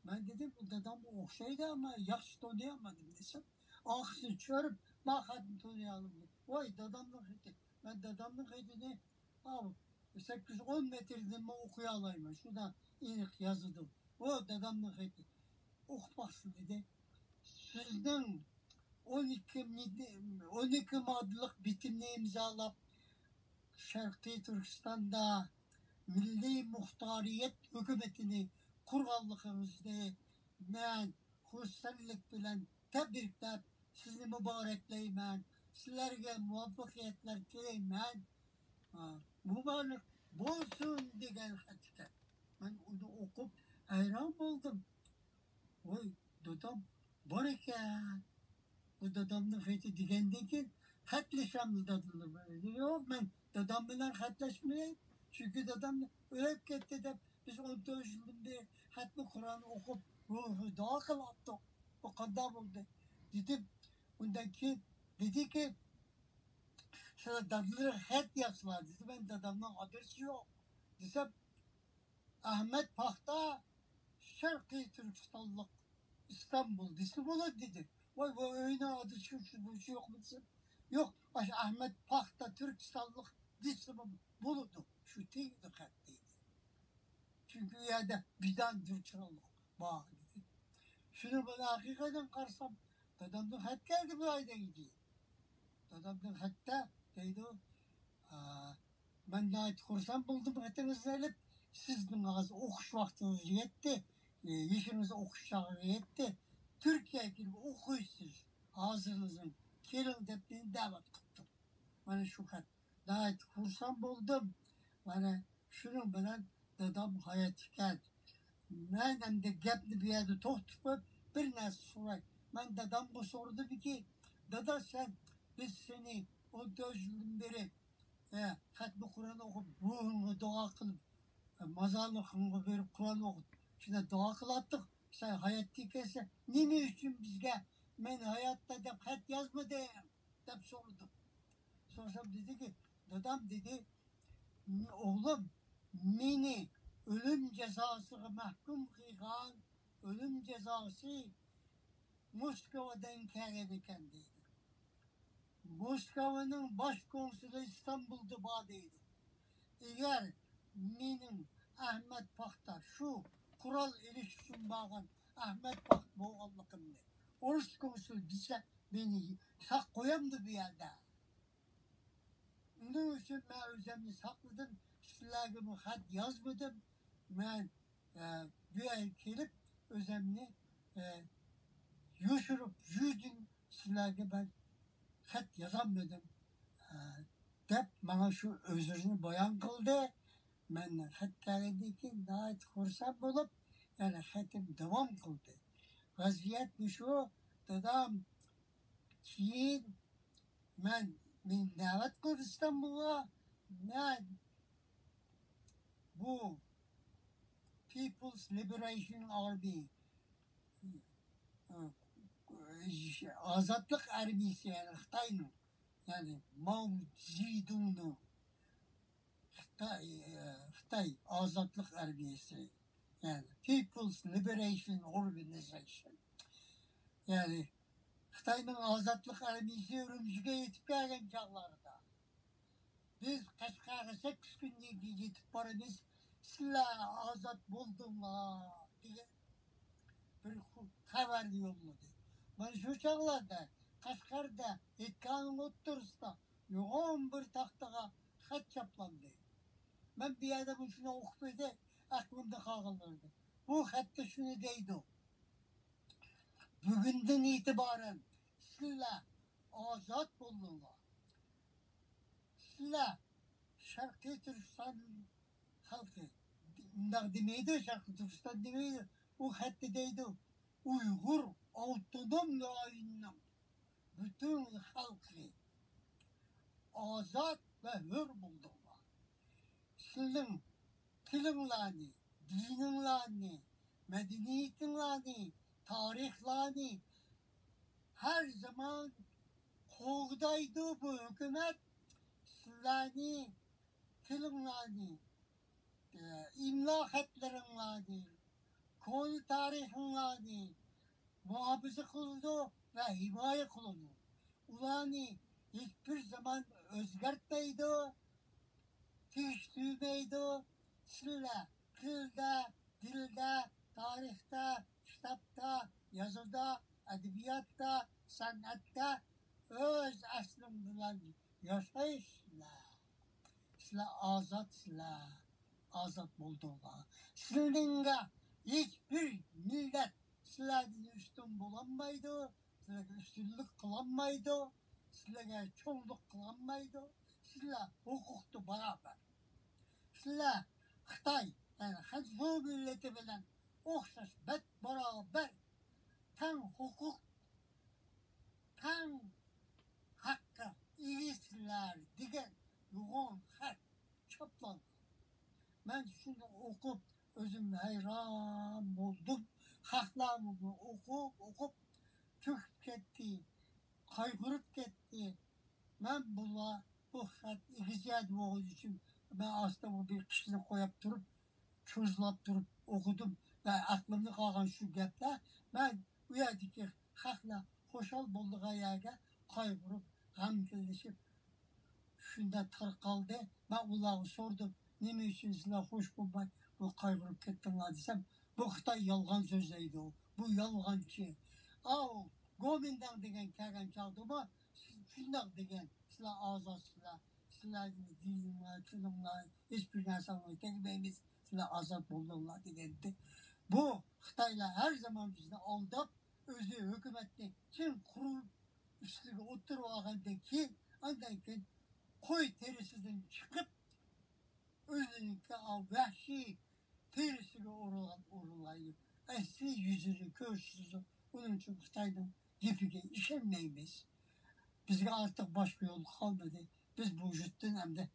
مەن دېدىم، «بۇ دادامغا ئوخشايدۇ، ئەمما ياخشى تونۇيالمىدىم» دېسەم، ئارقىسىنى چۆرۈپ، ما خەتنى تونۇيالمىدى. ۋاي، دادامنىڭ خېتى. مەن دادامنىڭ خېتىنى، ئاۋۇ، سەككىز يۈز ئون مېتىردىنمۇ ئوقۇيالايمەن. شۇنداق ئېنىق يازىدۇ. ئۇ دادامنىڭ خېتى. ئوقۇپ باقسۇن دېدى. سىزنىڭ ئون ئىككى مىد-، ئون ئىككى ماددىلىق بىتىمنى ئىمزالاپ، شەرقىي تۈركىستاندا مىللىي مۇختارىيەت ھۆكۈمىتىنى قۇرغانلىقىڭىزنى مەن خۇرسەنلىك بىلەن تەبرىكلەپ، سىزنى مۇبارەكلەيمەن. سىلەرگە مۇۋەپپەقىيەتلەر تىلەيمەن. ھا، مۇبارەك بولسۇن دېگەن خەت ئىكەن. مەن ئۇنى ئوقۇپ ھەيران بولدۇم. ۋاي، دادام بار ئىكەن. بۇ دادامنىڭ خېتى دېگەندىن كېيىن خەتلىشەمدۇ دادام بىلەن؟ يوق، مەن دادام بىلەن خەتلەشمەي. چۈنكى دادام ئۆلۈپ كەتتى دەپ، بىز ئون تۆت يىلدىن بېرى خەتمۇ قۇرئان ئوقۇپ، روھى دۇئا قىلاتتۇق. بۇ قانداق بولدى؟ دېدىم. ئۇندىن كېيىن دېدىكى، سىلەر دادىلىرىغا خەت يازسىلەر دېدى. مەن دادامنىڭ ئادرېسى يوق دېسەم، ئەھمەت پاختا شەرقىي تۈركىستانلىق ئىستانبۇل دېسە بولىدۇ دېدى. ۋاي، بۇ ئۆينىڭ ئادرېسى شۇ، شۇ، شۇ يوقمۇ دېسەم، يوق، ئاشۇ ئەھمەد پاختا تۈركىستانلىق دېسىمۇ بولىدۇ. شۇ تېگىدۇ خەت دېدى. چۈنكى ئۇ يەردە بىدان تۈركىستانلىق بار دېدى. شۇنى بىلەن ھەقىقەتەن قارىسام، دادامدىن خەت كەلدى بۇ ئايدىن كېيىن. دادامدىن خەتتە دەيدۇ، ئا، مەن ناھايىتى خۇرسەن بولدۇم خېتىڭىزنى ئېلىپ. سىزنىڭ ھازىر ئوقۇش ۋاقتىڭىز يەتتى. ئى، يېشىڭىز ئوقۇش چاغىغا يەتتى. تۈركىيەگە كېلىپ ئوقۇيسىز. ھازىرلىنىڭ، كېلىڭ دەپ مېنى دەۋەت قىپتۇ. مانا شۇ خەت. ناھايىتى خۇرسەن بولدۇم. مانا شۇنىڭ بىلەن دادام ھايات ئىكەن. مەن ئەمدى گەپنى بۇ يەردە توختىتىپ قويۇپ، بىر نەرسە سوراي. مەن دادامغا سورىدىمكى، دادا، سەن، بىز سېنى ئون تۆت يىلدىن بېرى، ئە، خەتمە قۇرئان ئوقۇپ، روھۇڭغا دۇئا قىلىپ، ئە، مازارلىقىڭغا بېرىپ قۇرئان ئوقۇپ، شۇنداق دۇئا قىلاتتۇق. سەن ھاياتتا ئىكەنسەن، نېمە ئۈچۈن بىزگە مەن ھاياتتا دەپ خەت يازمىدىڭ؟ دەپ سورىدىم. سورىسام دېدىكى، دادام دېدى، ئوغلۇم، مېنى ئۆلۈم جازاسىغا مەھكۇم قىلغان ئۆلۈم جازاسى موسكۋادىن كەلگەن ئىكەن دەيدۇ. موسكۋانىڭ باش كونسۇلى ئىستانبۇلدا بار دەيدۇ. ئەگەر مېنىڭ ئەھمەد پاختا شۇ قورال ئېلىش ئۈچۈن بارغان ئەھمەد پاختا بولغانلىقىمنى ئورۇس كونسۇلى بىلسە، مېنى ساق قويامدۇ بۇ يەردە؟ ئۇنىڭ ئۈچۈن مەن ئۆزۈمنى ساقلىدىم، سىلەرگىمۇ خەت يازمىدىم. مەن، ئە، بۇ يەرگە كېلىپ ئۆزۈمنى، ئە، يوشۇرۇپ يۈردۈم، سىلەرگە مەن خەت يازالمىدىم، ئە، دەپ ماڭا شۇ ئۆزرىنى بايان قىلدى. مەن خەت كەلگەندىن كېيىن ناھايىتى خۇرسەن بولۇپ، يەنە خېتىم داۋام قىلدى. ۋەزىيەت مۇشۇ، دادام كېيىن مەن، مېنى دەۋەت قىلدى ئىستانبۇلغا. مەن بۇ People's Liberation Army، ئازادلىق ئارمىيىسى، يەنى خىتاينىڭ، يەنى ماۋ زېدۇڭنىڭ خىتاي، خىتاي ئازادلىق ئارمىيىسى، يەنى People's Liberation Organization، يەنى خىتاينىڭ ئازادلىق ئارمىيىسى ئۈرۈمچىگە يېتىپ كەلگەن چاغلاردا، بىز قەشقەرگە سەككىز كۈندىن كېيىن يېتىپ بارىمىز، سىلەر ئازاد بولدۇڭلار دېگەن بىر خۇ-، خەۋەرنى يوللىدى. مانا شۇ چاغلاردا قەشقەردە ھېيتگاھنىڭ ئوتتۇرىسىدا يوغان بىر تاختىغا خەت چاپلاندى. مەن بۇ يەردە مۇشۇنى ئوقۇپ ئىدى، ئەقلىمدە قالغانلىرىدىن. بۇ خەتتە شۇنى دەيدۇ. بۈگۈندىن ئېتىبارەن سىلەر ئازاد بولدۇڭلار. سىلەر شەرقىي تۈركىستان خەلقى، ئۇنداق دېمەيدۇ، شەرقىي تۈركىستان دېمەيدۇ. ئۇ خەتتە دەيدۇ، ئۇيغۇر ئاپتونوم رايونىنىڭ پۈتۈن خەلقى ئازاد ۋە ھۆر بولدۇڭلار. سىلىڭ تىلىڭلارنى، دىنىڭلارنى، مەدەنىيىتىڭلارنى، تارىخلارنى ھەر زامان قوغدايدۇ بۇ ھۆكۈمەت. سىلەرنى، تىلىڭلارنى، ئىملا خەتلىرىڭلارنى، كونا تارىخىڭلارنى مۇھاپىزە قىلىدۇ ۋە ھىمايە قىلىدۇ. ئۇلارنى ھېچبىر زامان ئۆزگەرتمەيدۇ، تېگىشتۈرمەيدۇ. سىلەر تىلدا، دىلدا، تارىختا، كىتابتا، يازۇدا، ئەدەبىياتتا، سەنئەتتە ئۆز ئەسلىڭ بىلەن ياشايسىلەر. سىلەر ئازادسىلەر، ئازاد بولدۇڭلار. سىلىڭگە ھېچبىر مىللەت سىلەردىن ئۈستۈن بولالمايدۇ، سىلەرگە ئۈستۈنلۈك قىلالمايدۇ، سىلەرگە چوڭلۇق قىلالمايدۇ. سىلەر ھوقۇقتا باراۋەر. سىلەر خىتاي، يەنى خەنزۇ مىللىتى بىلەن ئوخشاش بەت باراۋەر، تەڭ ھوقۇق، تەڭ ھەققە ئىگىسىلەر دېگەن يوغان خەت چاپلانغان. مەن شۇنى ئوقۇپ، ئۆزۈم ھەيران بولدۇم. خەقلەرمۇ بۇنى ئوقۇپ، ئوقۇپ چۆكۈپ كەتتى، قايغۇرۇپ كەتتى. مەن بۇلار، بۇ خەت ئېگىز يەردە بولغىنى ئۈچۈن، مەن ئاستىغا بىر قىشنى قويۇپ تۇرۇپ، چۇزلاپ تۇرۇپ ئوقۇدۇم ۋە ئەقلىمدە قالغان شۇ گەپلەر. مەن ئۇ يەردىكى خەقلەر خۇشال بولىدىغان يەرگە قايغۇرۇپ، غەمكىنلىشىپ، شۇنداق تارقالدى. مەن ئۇلارغا سورىدىم، نېمە ئۈچۈن سىلەر خوش بولماي بۇ قايغۇرۇپ كەتتىڭلار دېسەم، بۇ خىتاي يالغان سۆزلەيدۇ، بۇ يالغانچى. ئاۋۇ گومىنداڭ دېگەن كەلگەن چاغدىمۇ شۇنداق دېگەن، سىلەر ئازادسىلەر، سىلەرنىڭ دىنىڭلار، تىلىڭلار، ھېچبىر نەرسەڭلارنى تەگمەيمىز، سىلەر ئازاد بولدۇڭلار دېگەنتى. بۇ خىتايلار ھەر زامان بىزنى ئالداپ، ئۆزى ھۆكۈمەتنى چىڭ قۇرۇپ، ئۈستىگە ئوتتۇرۇپ ئالغاندىن كېيىن، ئاندىن كېيىن قوي تېرىسىدىن چىقىپ، ئۆزىنىڭكى ئاۋۇ ۋەھشىي تېرىسىگە ئورۇلغان ئورۇنلايدۇ. ئەسلى يۈزىنى كۆرسىتىدۇ. ئۇنىڭ ئۈچۈن خىتاينىڭ گېپىگە ئىشەنمەيمىز. بىزگە ئارتۇق باشقا يول قالمىدى. بىز بۇ يۇرتتىن ئەمدى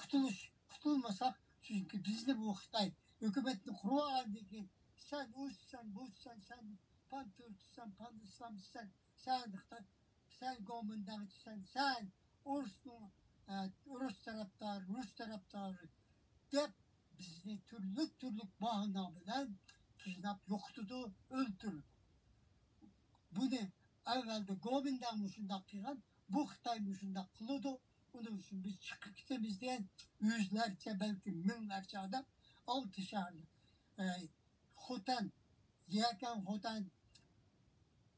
قۇتۇلۇش، قۇتۇلمىساق، چۈنكى بىزنى بۇ خىتاي ھۆكۈمەتنى قۇرۇۋالغاندىن كېيىن، سەن ئۇسسەن، بۇسسەن، سەن پان تۈركىسەن، پان ئىسلامچىسەن، سەن خىتاي، سەن گومىنداڭچىسەن، سەن ئورۇسنىڭ، ئە، ئورۇس تەرەپدارى، رۇس تەرەپدارى دەپ بىزنى تۈرلۈك تۈرلۈك باھانە بىلەن قىيناپ يوقىتىدۇ، ئۆلتۈرىدۇ. بۇنى ئەۋۋەلدە گومىنداڭ مۇشۇنداق قىلغان، بۇ خىتاي مۇشۇنداق قىلىدۇ، ئۇنىڭ ئۈچۈن بىز چىقىپ كېتىمىز دېگەن يۈزلەرچە، بەلكى مىڭلارچە ئادەم ئالتە شەھەردە، ئە، خوتەن، يەكەن خوتەن،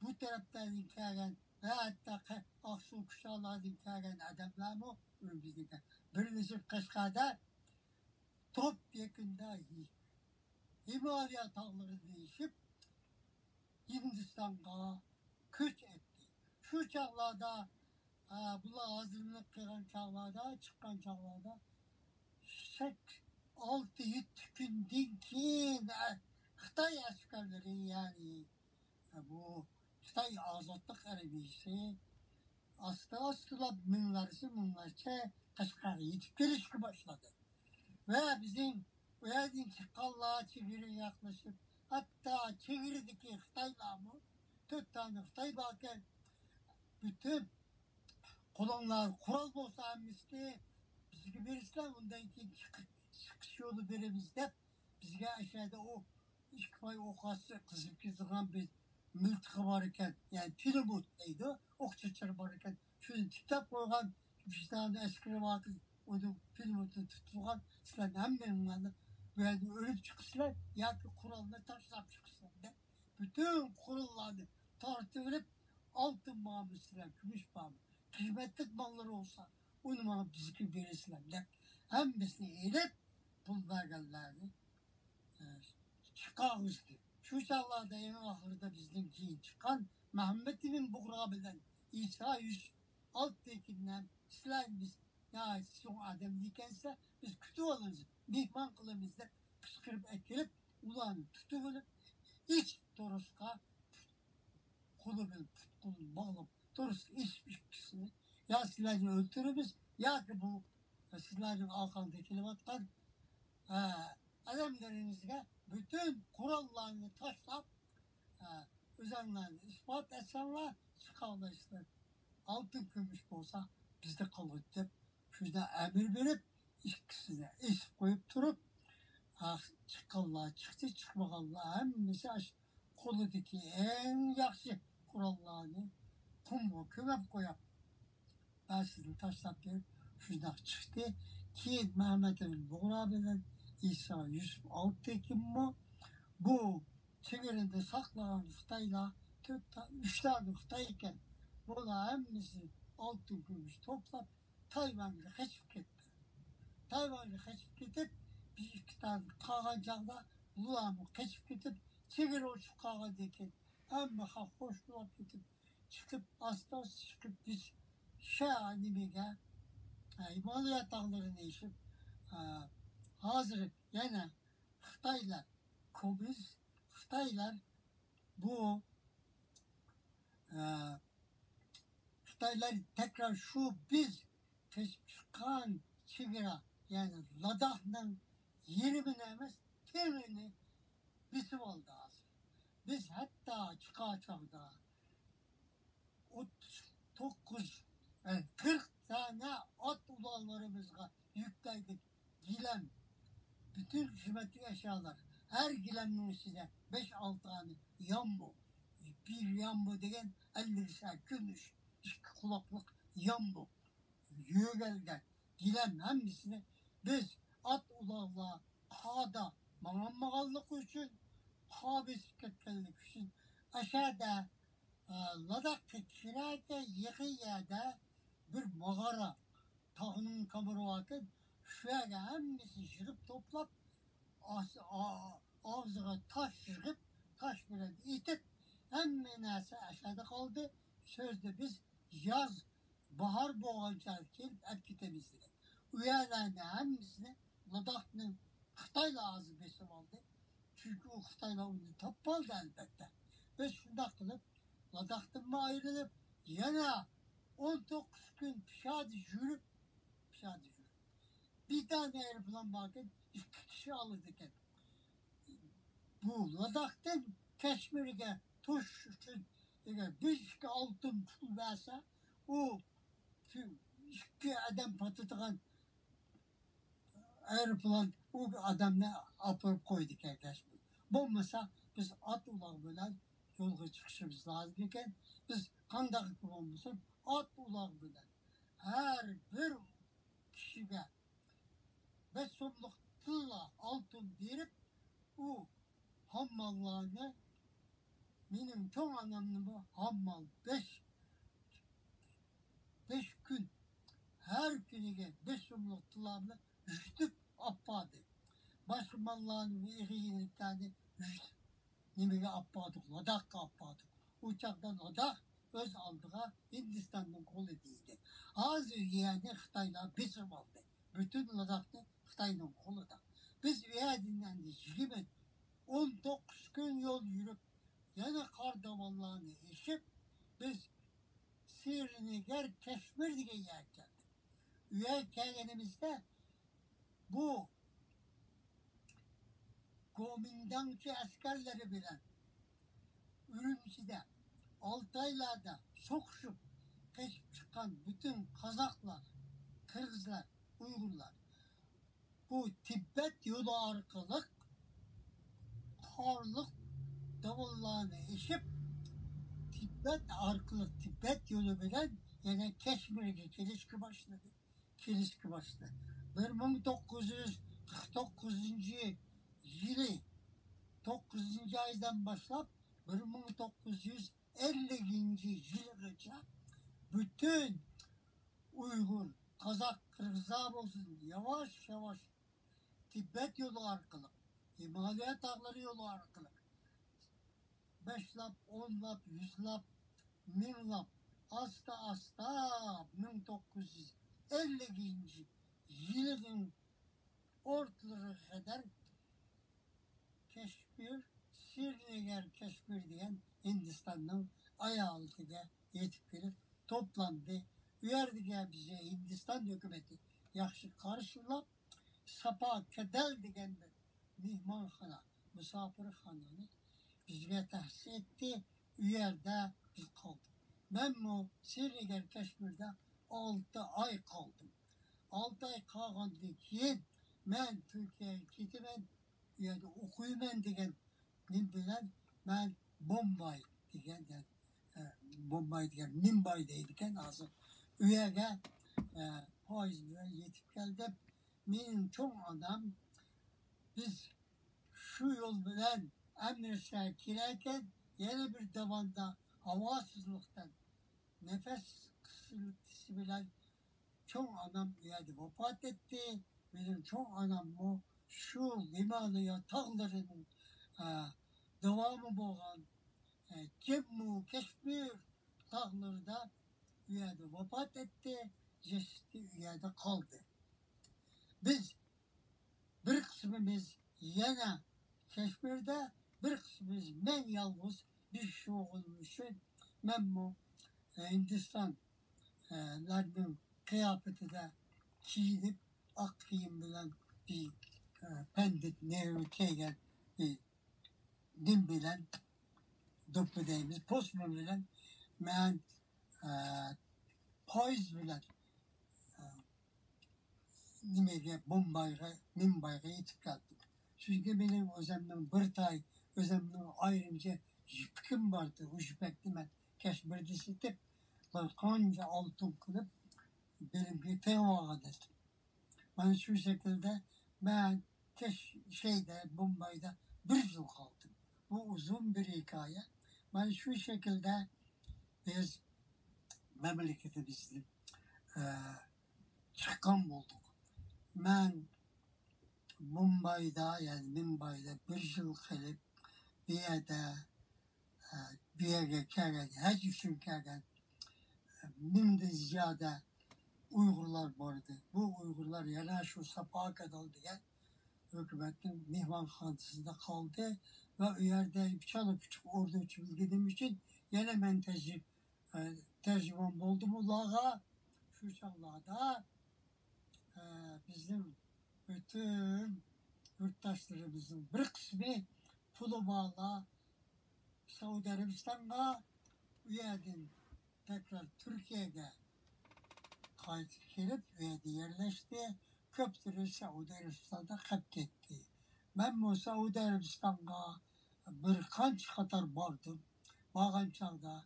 بۇ تەرەپلەردىن كەلگەن ۋە ھەتتا قە-، ئاقسۇ، كۇچالاردىن كەلگەن ئادەملەرمۇ ئۈرۈمچىدىكى بىرلىشىپ قەشقەردە توپ يېقىندا ھىمالىيا تاغلىرىدىن ئېشىپ، ھىندىستانغا كۆچ ئەتتى. شۇ چاغلاردا، ئا، بۇلار ھازىرلىنىپ قالغان چاغلاردا، چىققان چاغلاردا، شەك-، ئالتە يەتتە كۈندىن كېيىن، ئە، خىتاي ئەسكەرلىرى، يەنى، ئە، بۇ خىتاي ئازادلىق ئارمىيىسى ئاستا-ئاستىلاپ مىڭلارچە، مىڭلارچە قەشقەرگە يېتىپ كېلىشكە باشلىدى. ۋە بىزنىڭ ئۇ يەردىن چىققانلار چېگرىگە ياقلىشىپ، ھەتتا چېگرىدىكى خىتايلارمۇ، تۆت دانە خىتاي باركەن، پۈتۈن قولۇڭلار قورال بولسا ھەممىسىنى بىزگە بېرىسىلەر، ئۇندىن كېيىن چىقىش، چىقىش يولى بېرىمىز دەپ، بىزگە ئەشەدە ئۇ ئىككى پاي ئوق ئاتسا قىزىپ كېتىدىغان بىر مىلتىقى بار ئىكەن، يەنى پىلىموت دەيدۇ، ئوق چېچىرى بار ئىكەن، شۇنى تىكلەپ قويغان، بىر دانە ئەسكىرى باركەن، ئۇنىڭ پىلىموتىنى تۇتۇپ تۇرغان، سىلەرنى ھەممىڭلارنى بۇ يەردىن ئۆلۈپ چىقىسىلەر ياكى قورالنى تاشلاپ چىقىسىلەر دەپ، پۈتۈن قوراللارنى تارتىۋېلىپ، ئالتۇن بارمۇ سىلەر، كۈمۈش بارمۇ، قىممەتلىك ماللىرى بولسا، ئۇنى ماڭا بىزگە بېرىسىلەر دەپ، ھەممىسىنى ئېلىپ، پۇل بەرگەنلەرنى، ئە، چىقارغۇزدى. شۇ چاغلاردا ئەڭ ئاخىرىدا بىزدىن كېيىن چىققان مەھمەت ئىبن بۇغرا بىلەن ئىسا يۈسۈپ ئالتىنكىننى، سىلەر بىز ناھايىتى چوڭ ئادەم ئىكەنسىلەر، بىز كۈتۈۋالىمىز، مېھمان قىلىمىز دەپ قىچقىرىپ ئەكېلىپ، ئۇلارنى تۇتۇۋېلىپ، ئېچىپ تورۇسقا قولى بىلەن پۇت قولىنى باغلاپ تۇرۇپ، ئېچىپ ئىككىسىنى، يا سىلەرنى ئۆلتۈرىمىز، ياكى بۇ سىلەرنىڭ ئارقاڭدا كېلىۋاتقان، ئە، ئادەملىرىڭىزگە پۈتۈن قوراللارنى تاشلاپ، ئە، ئۆزۈڭلارنى ئىسپات ئەتسەڭلار، چىقالايسىلەر. ئالتۇن كۈمۈش بولسا بىزدە قالغۇچ دەپ، شۇنداق ئەمىر بېرىپ، ئىككىسىنى ئېسىپ قويۇپ تۇرۇپ، ھا، چىققانلار چىقتى، چىقمىغانلار ھەممىسى ئاشۇ قولىدىكى ئەڭ ياخشى قوراللارنى قۇمغا كۆمۈپ قويۇپ، بەزىسىنى تاشلاپ بېرىپ، شۇنداق چىقتى. كېيىن مەمەت ئىبن بۇغرا بىلەن ئىسا يۈسۈپ ئالتىنكىمۇ بۇ چېگرىنى ساقلىغان خىتايلار تۆت تا-، ئۈچ دانە خىتاي ئىكەن. بۇلار ھەممىسى ئالتۇن كۈمۈش توپلاپ، تايۋانغا قېچىپ كەتتى. تايۋانغا قېچىپ كېتىپ، بىر ئىككى دانە قالغان چاغدا بۇلارمۇ قېچىپ كېتىپ، چېگرا ئوچۇق قالغاندىن كېيىن، ھەممە خەق خوش بولۇپ كېتىپ، چىقىپ، ئاستا-ئاستا چىقىپ، بىز شا نېمىگە، ھىمالايا تاغلىرىنى ئېشىپ، ھازىر يەنە خىتايلار، كوممۇنىست خىتايلار بۇ، ئە، خىتايلار تەكرار شۇ بىز قېچىپ چىققان چېگرا، يەنى لاداخنىڭ يېرىمىنى ئەمەس، تېڭىنى بېسىپ ئالدى ھازىر. بىز ھەتتا چىقار چاغدا ئوتتۇز توققۇز، ئە، قىرىق دانە ئات ئۇلانلىرىمىزغا يۈكلەيدىغان گىلەم، پۈتۈن خىزمەتلىك ئەشيالار، ھەر گىلەمنىڭ ئىچىدە بەش-ئالتە دانە يامبۇ، بىر يامبۇ دېگەن ئەللىك سەككىز كۈمۈش، ئىككى قۇلاقلىق يامبۇ، يۆگەلگە گىلەم ھەممىسىنى بىز ئات ئۇلاغلار قاردا ماڭالمىغانلىقى ئۈچۈن، قار بېسىپ كەتكەنلىكى ئۈچۈن، ئەشەدە، ئە، لاداخقا كىرەركەن يېقىن يەردە بىر ماغارا، تاغنىڭ كامىرى باركەن، شۇ يەرگە ھەممىسىنى يىغىپ توپلاپ، ئاس-، ئا-، ئاغزىغا تاش يىغىپ، تاش بىلەن ئېتىپ، ھەممە نەرسە ئەشەدە قالدى. سۆزدە بىز ياز، باھار بولغانچە كېلىپ ئەپ كېتىمىز دېگەن. ئۇ يەرلەرنى ھەممىسىنى لاداخنىڭ خىتايلار ھازىر بېسىپ ئالدى. چۈنكى ئۇ خىتايلار ئۇنى تاپالدى ئەلبەتتە. بىز شۇنداق قىلىپ، لاداختىنمۇ ئايرىلىپ، يەنە ئون توققۇز كۈن پىشادە يۈرۈپ، پىشادە يۈرۈپ، بىر دانە ئايروپىلان باركەن، ئىككى كىشى ئالىدىكەن. بۇ لاداختىن كەشمىرگە توشۇش ئۈچۈن ئەگەر بىر ئىككى ئالتۇن پۇل بەرسە، ئۇ ئىككى ئادەم پاتىدىغان ئايروپىلان ئۇ ئادەمنى ئاپىرىپ قويىدىكەن كەشمىر. بولمىسا بىز ئات ئۇلاغ بىلەن يولغا چىقىشىمىز لازىم ئىكەن. بىز قانداق بولمىسۇن، ئات ئۇلاغ بىلەن ھەر بىر كىشىگە بەش سوملۇق تىللا ئالتۇن بېرىپ، ئۇ ھامماللارنى، مېنىڭ چوڭ ئانامنىمۇ ھاممال بەش، بەش كۈن، ھەر كۈنىگە بەش سوملۇق تىللا بىلەن يۈتۈپ ئاپپاردى. باشقا ماللارنى، ئېغىر يېنىكلەرنى يۈتۈپ نېمىگە ئاپپاردۇق؟ لاداخقا ئاپپاردۇق. ئۇ چاغدا لاداخ ئۆز ئالدىغا ھىندىستاننىڭ قولى دېيىلدى. ھازىر يەنى خىتايلار بېسىپ ئالدى. پۈتۈن لاداخنى خىتاينىڭ قولىدا. بىز ئۇ يەردىن ئەمدى يىگىرمە، ئون توققۇز كۈن يول يۈرۈپ، يەنە قار داۋانلارنى ئېشىپ، بىز سىرىنىگەر كەشمىر دېگەن يەرگە كەلدۇق. ئۇ يەرگە كەلگىنىمىزدە بۇ گومىنداڭچى ئەسكەرلىرى بىلەن ئۈرۈمچىدە، ئالتايلاردا سوقۇشۇپ قېچىپ چىققان پۈتۈن قازاقلار، قىرغىزلار، ئۇيغۇرلار بۇ تىبەت يولى ئارقىلىق قارلىق داۋانلارنى ئېشىپ، تىبەت ئارقىلىق، تىبەت يولى بىلەن يەنە كەشمىرگە كېلىشكە باشلىدى. كېلىشكە باشلىدى. بىر مىڭ توققۇز يۈز قىرىق توققۇزىنچى يىلى، توققۇزىنچى ئايدىن باشلاپ، بىر مىڭ توققۇز يۈز ئەللىكىنچى يىلغىچە پۈتۈن ئۇيغۇر، قازاق، قىرغىزلار بولسۇن، ياۋاش-ياۋاش تىبەت يولى ئارقىلىق، ھىمالىيە تاغلىرى يولى ئارقىلىق باشلاپ، ئونلاپ، يۈزلاپ، مىڭلاپ، ئاستا-ئاستا مىڭ توققۇز يۈز ئەللىكىنچى يىلىنىڭ ئورتىلىرىغا قەدەر كەشمىر، سىرىنىگەر كەشمىر دېگەن ھىندىستاننىڭ ئايالىتىگە يېتىپ كېلىپ توپلاندى. ئۇ يەردىكى بىزنى ھىندىستان ھۆكۈمىتى ياخشى قارشىلاپ، ساپا كەدەل دېگەن بىر مېھمانخانا، مۇساپىرخانىنى بىزگە تەسىس ئەتتى. ئۇ يەردە بىز قالدۇق. مەنمۇ سىرىنىگەر كەشمىردە ئالتە ئاي قالدىم. ئالتە ئاي قالغاندىن كېيىن، مەن تۈركىيەگە كېتىمەن، ئۇ يەردە ئوقۇيمەن دېگەن نېمە بىلەن مەن بومباي دېگەن، ئە، بومباي دېگەن، مۇمباي دەيدىكەن ھازىر. ئۇ يەرگە، ئە، پويىز بىلەن يېتىپ كەلدىم. مېنىڭ چوڭ ئانام، بىز شۇ يول بىلەن ئەمرىتسەرگە كېلەركەن، يەنە بىر داۋاندا ھاۋاسىزلىقتىن نەپەس قىسىلتىسى بىلەن چوڭ ئانام ئۇ يەردە ۋاپات ئەتتى. مېنىڭ چوڭ ئاناممۇ شۇ ھىمالىيا تاغلىرىنىڭ، ئە، داۋامى بولغان، ئە، جەممۇ كەشمىر تاغلىرىدا ئۇ يەردە ۋاپات ئەتتى. جەسىتى ئۇ يەردە قالدى. بىز بىر قىسمىمىز يەنە كەشمىردە، بىر قىسمىمىز مەن يالغۇز بىر كىشى بولغىنىم ئۈچۈن مەنمۇ، ئە، ھىندىستانلارنىڭ قىياپىتىدە كىيىنىپ، ئاق كىيىم بىلەن بىر، ئە، پەندىت نېرۇ كىيگەن بىر نېمە بىلەن، دوپپا دەيمىز، پوسما بىلەن مەن، ئە، پويىز بىلەن، ئە، نېمىگە، بومبايغا، مۇمبايغا يېتىپ كەلدىم. چۈنكى مېنىڭ ئۆزۈمنىڭ بىر تاي، ئۆزۈمنىڭ ئايرىمچە يىپىكىم بار ئىدى. ئۇ يىپەكنى مەن كەچ بىردە سېتىپ، بىر قانچە ئالتۇن قىلىپ، بېلىمگە تېڭىۋالغان ئىدىم. مانا شۇ شەكىلدە مەن كەچ شەيدە، بومبايدا بىر يىل قالدىم. بۇ ئۇزۇن بىر ھېكايە. مانا شۇ شەكىلدە بىز مەملىكىتىمىزدىن، ئە، چىققان بولدۇق. مەن مۇمبايدا، يەنى مۇمبايدا بىر يىل قېلىپ، بۇ يەردە، ئە، بۇ يەرگە كەلگەن، ھەج ئۈچۈن كەلگەن، ئە، مىڭدىن زىيادە ئۇيغۇرلار بار ئىدى. بۇ ئۇيغۇرلار يەنە شۇ ساپا كانال دېگەن ھۆكۈمەتنىڭ مېھمانخانىسىدا قالدى ۋە ئۇ يەردە چالا پۇچۇق ئوردۇچە بىلگىنىم ئۈچۈن يەنە مەن تەرجىم-، ئە، تەرجىمان بولدۇم ئۇلارغا. شۇ چاغلاردا، ئە، بىزنىڭ پۈتۈن يۇرتداشلىرىمىزنىڭ بىر قىسمى پۇلى بارلار سەئۇدى ئەرەبىستانغا، ئۇ يەردىن تەكرار تۈركىيەگە قايتىپ كېلىپ، ئۇ يەردە يەرلەشتى. كۆپلىرى سەئۇدى ئەرەبىستاندا قېلىپ كەتتى. مەنمۇ سەئۇدى ئەرەبىستانغا بىر قانچە قاتار باردىم. بارغان چاغدا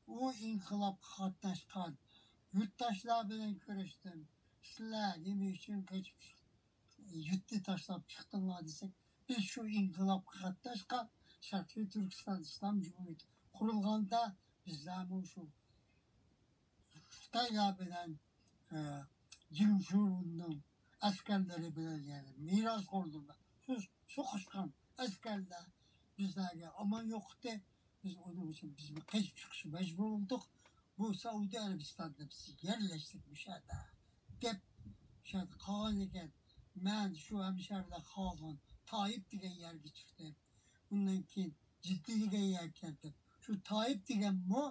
ئۇ ئىنقىلابقا قاتناشقان يۇرتداشلار بىلەن كۆرۈشتۈم. سىلەر نېمە ئۈچۈن قېچىپ چىق-، يۇرتنى تاشلاپ چىقتىڭلار دېسەك، بىز شۇ ئىنقىلابقا قاتناشقان شەرقىي تۈركىستان ئىسلام جۇمھۇرىيىتى قۇرۇلغاندا بىزلەرمۇ شۇ خىتايلار بىلەن، ئە، جىڭ شۇرۇننىڭ ئەسكەرلىرى بىلەن، يەنى مىراسخورلىرىدا سۇ-، سوقۇشقان ئەسكەرلەر بىزلەرگە ئامان يوق ئىدى. بىز ئۇنىڭ ئۈچۈن بىزمۇ قېچىپ چىقىشقا مەجبۇر بولدۇق. بۇ سەئۇدى ئەرەبىستاندا بىز يەرلەشتۇق مۇشۇ يەردە، دەپ شۇ يەردە قالغان ئىكەن. مەن شۇ ھەمشەھىرلەر قالغان تائىپ دېگەن يەرگە چىقتىم. ئۇندىن كېيىن جىددىي دېگەن يەرگە كەلدىم. شۇ تائىپ دېگەنمۇ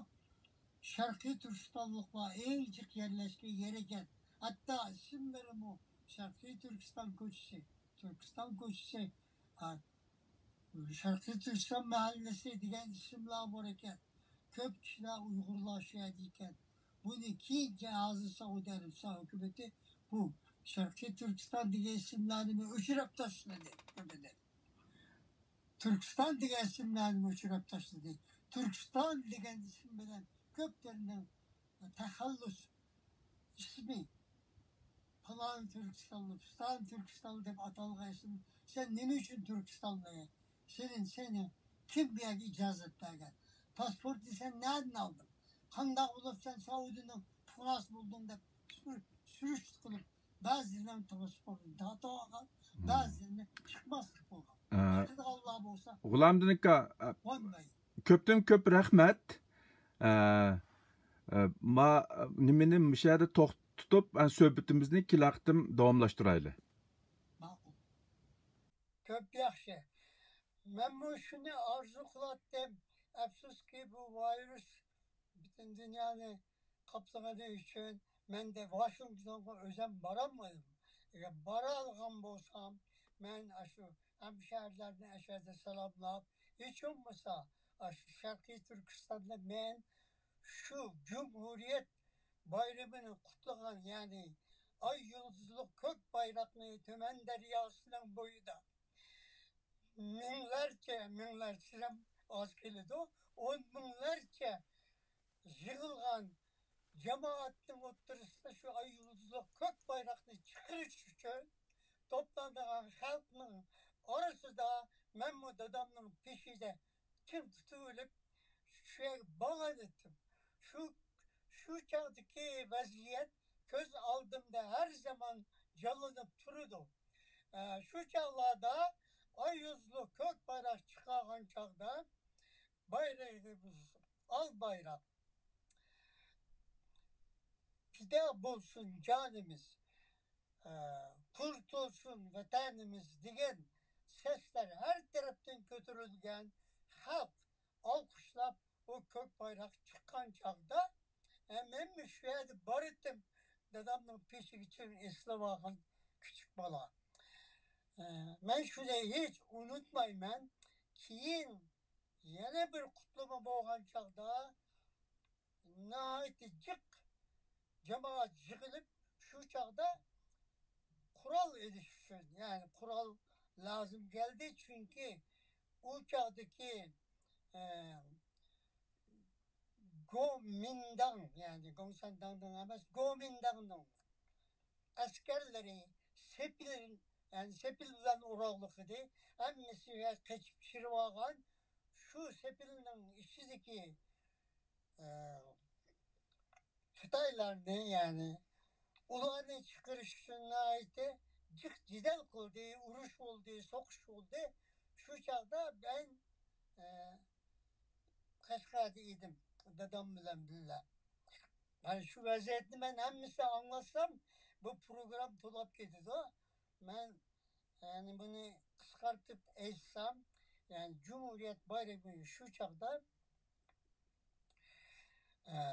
شەرقىي تۈركىستانلىقلار ئەڭ جىق يەرلەشكەن يەر ئىكەن. ھەتتا ئىسىملىرىمۇ شەرقىي تۈركىستان كوچىسى، تۈركىستان كوچىسى، ھە، شەرقىي تۈركىستان مەھەللىسى دېگەن ئىسىملار بار ئىكەن. كۆپ كىشىلەر ئۇيغۇرلار شۇ يەردە ئىكەن. بۇنى كېيىنچە ھازىر سەئۇدى ئەرەبىستان ھۆكۈمىتى بۇ شەرقىي تۈركىستان دېگەن ئىسىملارنى ئۆچۈرۈپ تاشلىدى. تۈركىستان دېگەن ئىسىملارنى ئۆچۈرۈپ تاشلىدى. تۈركىستان دېگەن ئىسىم بىلەن كۆپلىرىنىڭ تەخەللۇس ئىسمى، پالان تۈركىستانلى، پىستان تۈركىستانلى دەپ ئاتالغان ئىسىم. سەن نېمە ئۈچۈن تۈركىستانلى؟ سېنى، سېنى كىم بۇ يەرگە ئىجازەت بەرگەن؟ پاسپورتنى سەن نەدىن ئالدىڭ؟ قانداق بولۇپ سەن سەئۇدىنىڭ پۇقراسى بولدۇڭ دەپ سۈر-، سۈرۈشتە قىلىپ، بەزىلىرىنىڭ پاسپورتىنى تارتىۋالغان، بەزىلىرىنى چىقماسلىق بولغان. ئە، چىقىدىغانلار بولسا غۇلامدىن ئاكا، ئە، قونماي. كۆپتىن كۆپ رەھمەت. ئە، ئە، ما، نېمىنى مۇشۇ يەردە توختىتىپ، ئە، سۆھبىتىمىزنى كېلەر قېتىم داۋاملاشتۇرايلى. ماقۇل. كۆپ ياخشى. مەنمۇ شۇنى ئارزۇ قىلاتتىم. ئەپسۇسكى، بۇ ۋىرۇس پۈتۈن دۇنيانى قاپلىغىنى ئۈچۈن مەن دە ۋاشىنگتونغا ئۆزۈم بارالمىدىم. ئەگەر بارالغان بولسام، مەن ئاشۇ ھەمشەھەرلەرنى ئەشەدە سالاملاپ، ھېچ بولمىسا ئاشۇ شەرقىي تۈركىستاندا مەن شۇ جۇمھۇرىيەت بايرىمىنى قۇتلىغان، يەنى ئاي يۇلتۇزلۇق كۆك بايراقنى تۈمەن دەرياسىنىڭ بويىدا مىڭلارچە، مىڭلارچە دېسەم ئاز كېلىدۇ، ئون مىڭلارچە يىغىلغان جامائەتنىڭ ئوتتۇرىسىدا شۇ ئاي يۇلتۇزلۇق كۆك بايراقنى چىقىرىش ئۈچۈن توپلانغان خەلقنىڭ ئارىسىدا مەنمۇ دادامنىڭ پېشىدە چىڭ تۇتۇۋېلىپ، شۇ يەرگە بارغان ئىدىم. شۇ، شۇ چاغدىكى ۋەزىيەت كۆز ئالدىمدا ھەر زامان جانلىنىپ تۇرىدۇ. ئە، شۇ چاغلاردا ئاي يۇلتۇزلۇق كۆك بايراق چىقارغان چاغدا بايرىقىمىز ئال بايراق. پىدا بولسۇن جانىمىز، ئە، قۇرتۇلسۇن ۋەتەنىمىز دېگەن سەسلەر ھەر تەرەپتىن كۆتۈرۈلگەن. خەلق ئالقىشلاپ ئۇ كۆك بايراق چىققان چاغدا، ئە، مەنمۇ شۇ يەردە بار ئىدىم. دادامنىڭ پېشىگە چىڭ ئېسىلىۋالغان كىچىك بالا. ئە، مەن شۇنى ھېچ ئۇنتۇمايمەن. كېيىن يەنە بىر قۇتلىما بولغان چاغدا ناھايىتى جىق جامائەت يىغىلىپ، شۇ چاغدا قورال ئېلىش ئۈچۈن، يەنى قورال لازىم كەلدى، چۈنكى ئۇ چاغدىكى، ئە، گومىنداڭ، يەنى گوڭسەنداڭنىڭ ئەمەس، گومىنداڭنىڭ ئەسكەرلىرى سېپىل، يەنى سېپىل بىلەن ئورۇنلۇق ئىدى. ھەممىسى قېچىپ چىرىۋالغان. شۇ سېپىلنىڭ ئىچىدىكى، ئە، خىتايلارنى، يەنى ئۇلارنى چىقىرىش ئۈچۈن ناھايىتى جىق جېدەل قىلدى، ئۇرۇش بولدى، سوقۇش بولدى. شۇ چاغدا مەن، ئە، قەشقەردە ئىدىم، دادام بىلەن بىللە. مانا شۇ ۋەزىيەتنى مەن ھەممىسىنى ئاڭلاتسام، بۇ پروگرام تولاپ كېتىدۇ. مەن، يەنى، بۇنى قىسقارتىپ ئېيتسام، يەنى جۇمھۇرىيەت بايرىمى شۇ چاغدا، ئە،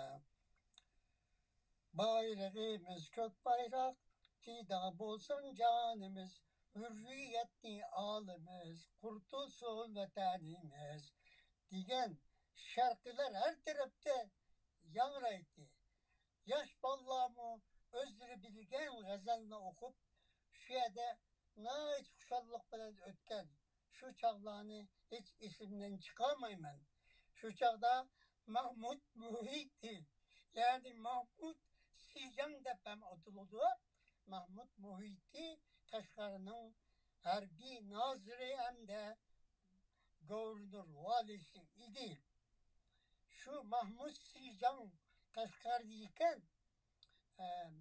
بايرىغىمىز كۆك بايراق، پىدا بولسۇن جانىمىز، ھۆررىيەتنى ئالىمىز، قۇرتۇلسۇن ۋەتەنىمىز، دېگەن شەرقىيلار ھەر تەرەپتە ياڭرايتتى. ياش بالىلارمۇ ئۆزلىرى بىلگەن غەزەلنى ئوقۇپ، شۇ يەردە ناھايىتى خۇشاللىق بىلەن ئۆتكەن شۇ چاغلارنى ھېچ ئېسىمدىن چىقارمايمەن. شۇ چاغدا ماھمۇد مۇھىتى، يەنى ماھمۇد سىجاڭ دەپ ھەم ئاتىلىدۇ. ماھمۇد مۇھىتى قەشقەرنىڭ ھەربىي نازىرى ھەمدە گوۋۇرنېر ۋالىسى ئىدى. شۇ ماھمۇد سىجاڭ قەشقەردە ئىكەن. ئەم،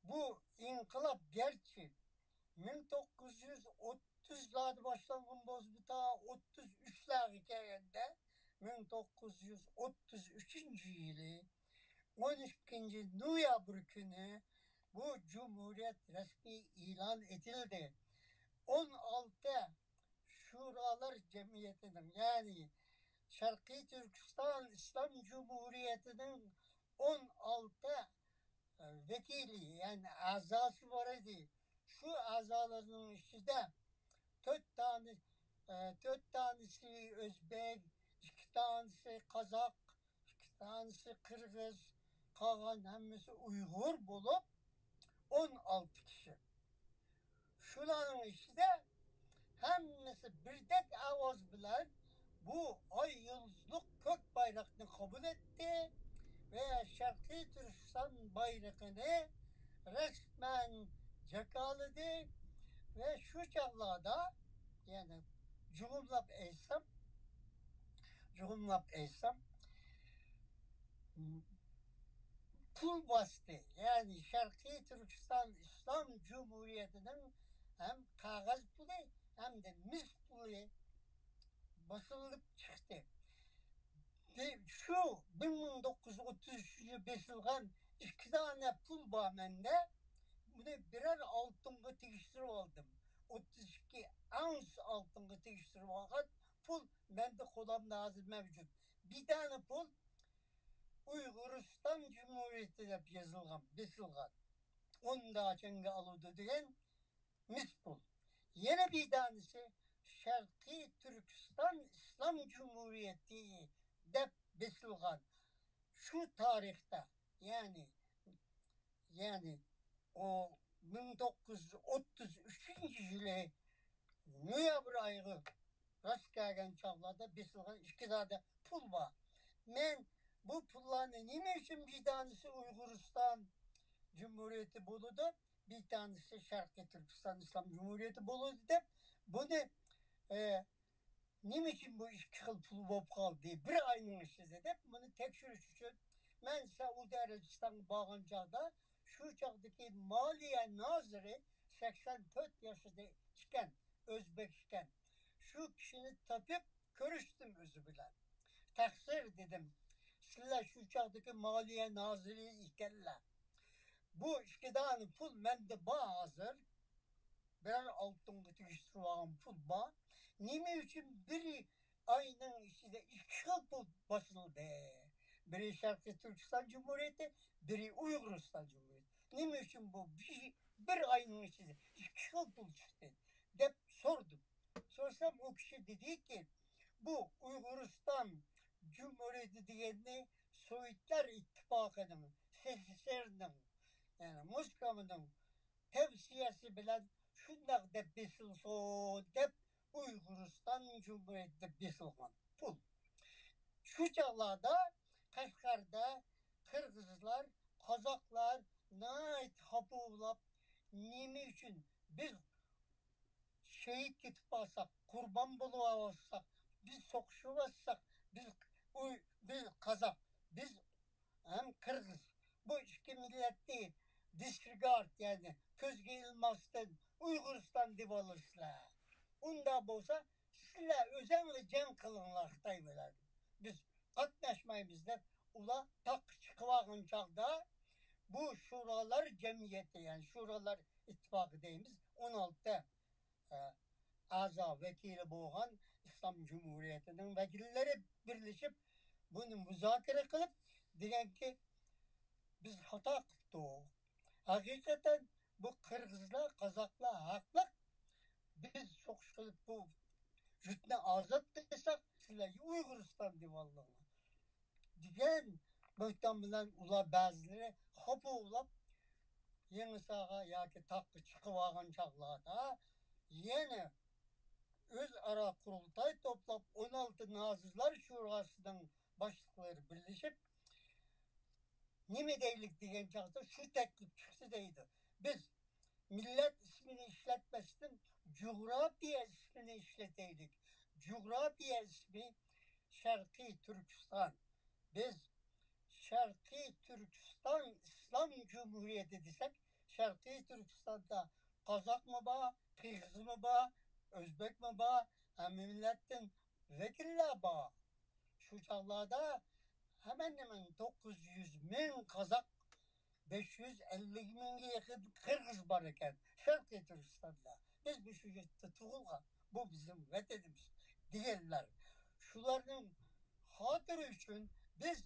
بۇ ئىنقىلاب گەرچە مىڭ توققۇز يۈز ئوتتۇزلاردا باشلانغان بولسىمۇ، تا ئوتتۇز ئۈچلەرگە كەلگەندە، مىڭ توققۇز يۈز ئوتتۇز ئۈچىنچى يىلى ئون ئىككىنچى نويابىر كۈنى بۇ جۇمھۇرىيەت رەسمىي ئېلان ئېتىلدى. ئون ئالتە شۇرالار جەمئىيىتىنىڭ، يەنى شەرقىي تۈركىستان ئىسلام جۇمھۇرىيىتىنىڭ ئون ئالتە ۋەكىلى، يەنى ئەزاسى بار ئىدى. شۇ ئەزالارنىڭ ئىچىدە تۆت دانە، ئە، تۆت دانىسى ئۆزبېك، ئىككى دانىسى قازاق، ئىككى دانىسى قىرغىز، قالغان ھەممىسى ئۇيغۇر بولۇپ، ئون ئالتە كىشى. شۇلارنىڭ ئىچىدە ھەممىسى بىردەك ئاۋاز بىلەن بۇ ئاي يۇلتۇزلۇق كۆك بايراقنى قوبۇل ئەتتى ۋە شەرقىي تۈركىستان بايرىقىنى رەسمەن جاكارلىدى ۋە شۇ چاغلاردا، يەنى جۇغۇملاپ ئېيتسام، جۇغۇملاپ ئېيتسام، پۇل باستى. يەنى شەرقىي تۈركىستان ئىسلام جۇمھۇرىيىتىنىڭ ھەم قەغەز پۇلى، ھەمدە مىس پۇلى باسىلىپ چىقتى. دە-، شۇ بىر مىڭ توققۇز يۈز ئوتتۇز ئۈچىنچى يىلى بېسىلغان ئىككى دانە پۇل بار مەندە. بۇنى بىرەر ئالتۇنغا تېگىشتۈرۈپ ئالدىم. ئوتتۇز ئىككى ئونس ئالتۇنغا تېگىشتۈرۈپ ئالغان پۇل مەندە قولۇمدا ھازىر مەۋجۇت. بىر دانە پۇل ئۇيغۇرىستان جۇمھۇرىيىتى دەپ يېزىلغان، بېسىلغان. ئون داچەنگە ئالىدۇ دېگەن مىس پۇل. يەنە بىر دانىسى شەرقىي تۈركىستان ئىسلام جۇمھۇرىيىتى دەپ بېسىلغان. شۇ تارىختا، يەنى، يەنى ئۇ مىڭ توققۇز يۈز ئوتتۇز ئۈچىنچى يىلى نويابىر ئايىغا راست كەلگەن چاغلاردا بېسىلغان ئىككى دانە پۇل بار. مەن بۇ پۇللارنى نېمە ئۈچۈن بىر دانىسى ئۇيغۇرىستان جۇمھۇرىيىتى بولىدۇ، بىر دانىسى شەرقىي تۈركىستان ئىسلام جۇمھۇرىيىتى بولىدۇ دەپ، بۇنى، ئە، نېمە ئۈچۈن بۇ ئىككى خىل پۇل بولۇپ قالدى بىر ئاينىڭ ئىچىدە دەپ، بۇنى تەكشۈرۈش ئۈچۈن مەن سەئۇدى ئەرەبىستانغا بارغان چاغدا، شۇ چاغدىكى مالىيە نازىرى سەكسەن تۆت ياشىدا ئىكەن، ئۆزبېك ئىكەن. شۇ كىشىنى تاپىپ كۆرۈشتۈم ئۆزى بىلەن. تەقسىر دېدىم، سىلەر شۇ چاغدىكى مالىيە نازىرى ئىكەنلەر. بۇ ئىككى دانە پۇل مەندە بار ھازىر. بىرەر ئالتۇنغا تېگىشتۈرۈۋالغان پۇل بار. نېمە ئۈچۈن بىرى ئاينىڭ ئىچىدە ئىككى خىل پۇل باسىلدى؟ بىرى شەرقىي تۈركىستان جۇمھۇرىيىتى، بىرى ئۇيغۇرىستان جۇمھۇرىيىتى. نېمە ئۈچۈن بۇ بىر، بىر ئاينىڭ ئىچىدە ئىككى خىل پۇل چىقتى؟ دەپ سورىدىم. سورىسام، ئۇ كىشى دېدىكى، بۇ ئۇيغۇرىستان جۇمھۇرىيىتى دېگەننى سوۋېتلار ئىتتىپاقىنىڭ، سسسرنىڭ، يەنى موسكۋانىڭ تەۋسىيەسى بىلەن شۇنداق دەپ بېسىلسۇن دەپ، ئۇيغۇرىستان جۇمھۇرىيىتى دەپ بېسىلغان. پۇل. شۇ چاغلاردا قەشقەردە قىرغىزلار، قازاقلار ناھايىتى خاپا بولاپ، نېمە ئۈچۈن بىز شېھىت كېتىپ قالساق، قۇربان بولۇۋالساق، بىز سوقۇشۇۋاتساق، بىز ئۇي-، بىز قازاق، بىز ھەم قىرغىز. بۇ ئىككى مىللەتنى دىسرېگارد، يەنى كۆزگە ئىلماستىن ئۇيغۇرىستان دېۋالىسىلەر. ئۇنداق بولسا، سىلەر ئۆزەڭلار جەڭ قىلىڭلار خىتاي بىلەن. بىز قاتناشمايمىز دەپ ئۇلار تاغقا چىقىۋالغان چاغدا، بۇ شۇرالار جەمئىيىتى، يەنى شۇرالار ئىتتىپاقى دەيمىز، ئون ئالتە ئەزا ۋەكىلى بولغان ئىسلام جۇمھۇرىيىتىنىڭ ۋەكىللىرى بىرلىشىپ بۇنى مۇزاكىرە قىلىپ دېگەنكى، بىز خاتا قىپتۇق. ھەقىقەتەن بۇ قىرغىزلار، قازاقلار ھەقلىق. بىز سوقۇش قىلىپ بۇ يۇرتنى ئازاد قىلساق، سىلەر ئۇيغۇرىستان دېۋالىڭلار دېگەن بۆھتان بىلەن ئۇلار بەزىلىرى خاپا بولاپ، يېڭىساغا ياكى تاغقا چىقىۋالغان چاغلاردا يەنە ئۆزئارا قۇرۇلتاي توپلاپ، ئون ئالتە نازىرلار شوراسىنىڭ باشلىقلىرى بىرلىشىپ، نېمە دەيلىك دېگەن چاغدا شۇ تەكلىپ چىقتى دەيدۇ. بىز مىللەت ئىسمىنى ئىشلەتمەستىن، جۇغراپىيە ئىسمىنى ئىشلىتەيلىك. جۇغراپىيە ئىسمى شەرقىي تۈركىستان. بىز شەرقىي تۈركىستان ئىسلام جۇمھۇرىيىتى دېسەك، شەرقىي تۈركىستاندا قازاقمۇ بار، قىرغىزمۇ بار، ئۆزبەكمۇ بار، ھەممە مىللەتتىن ۋەكىللەر بار. شۇ چاغلاردا ھەمەن ھەمەن توققۇز يۈز مىڭ قازاق، بەش يۈز ئەللىك مىڭگە يېقىن قىرغىز بار ئىكەن شەرقىي تۈركىستاندا. بىز مۇشۇ يۇرتتا تۇغۇلغان، بۇ بىزنىڭ ۋەتىنىمىز دېگەنلەر. شۇلارنىڭ خاتىرە ئۈچۈن بىز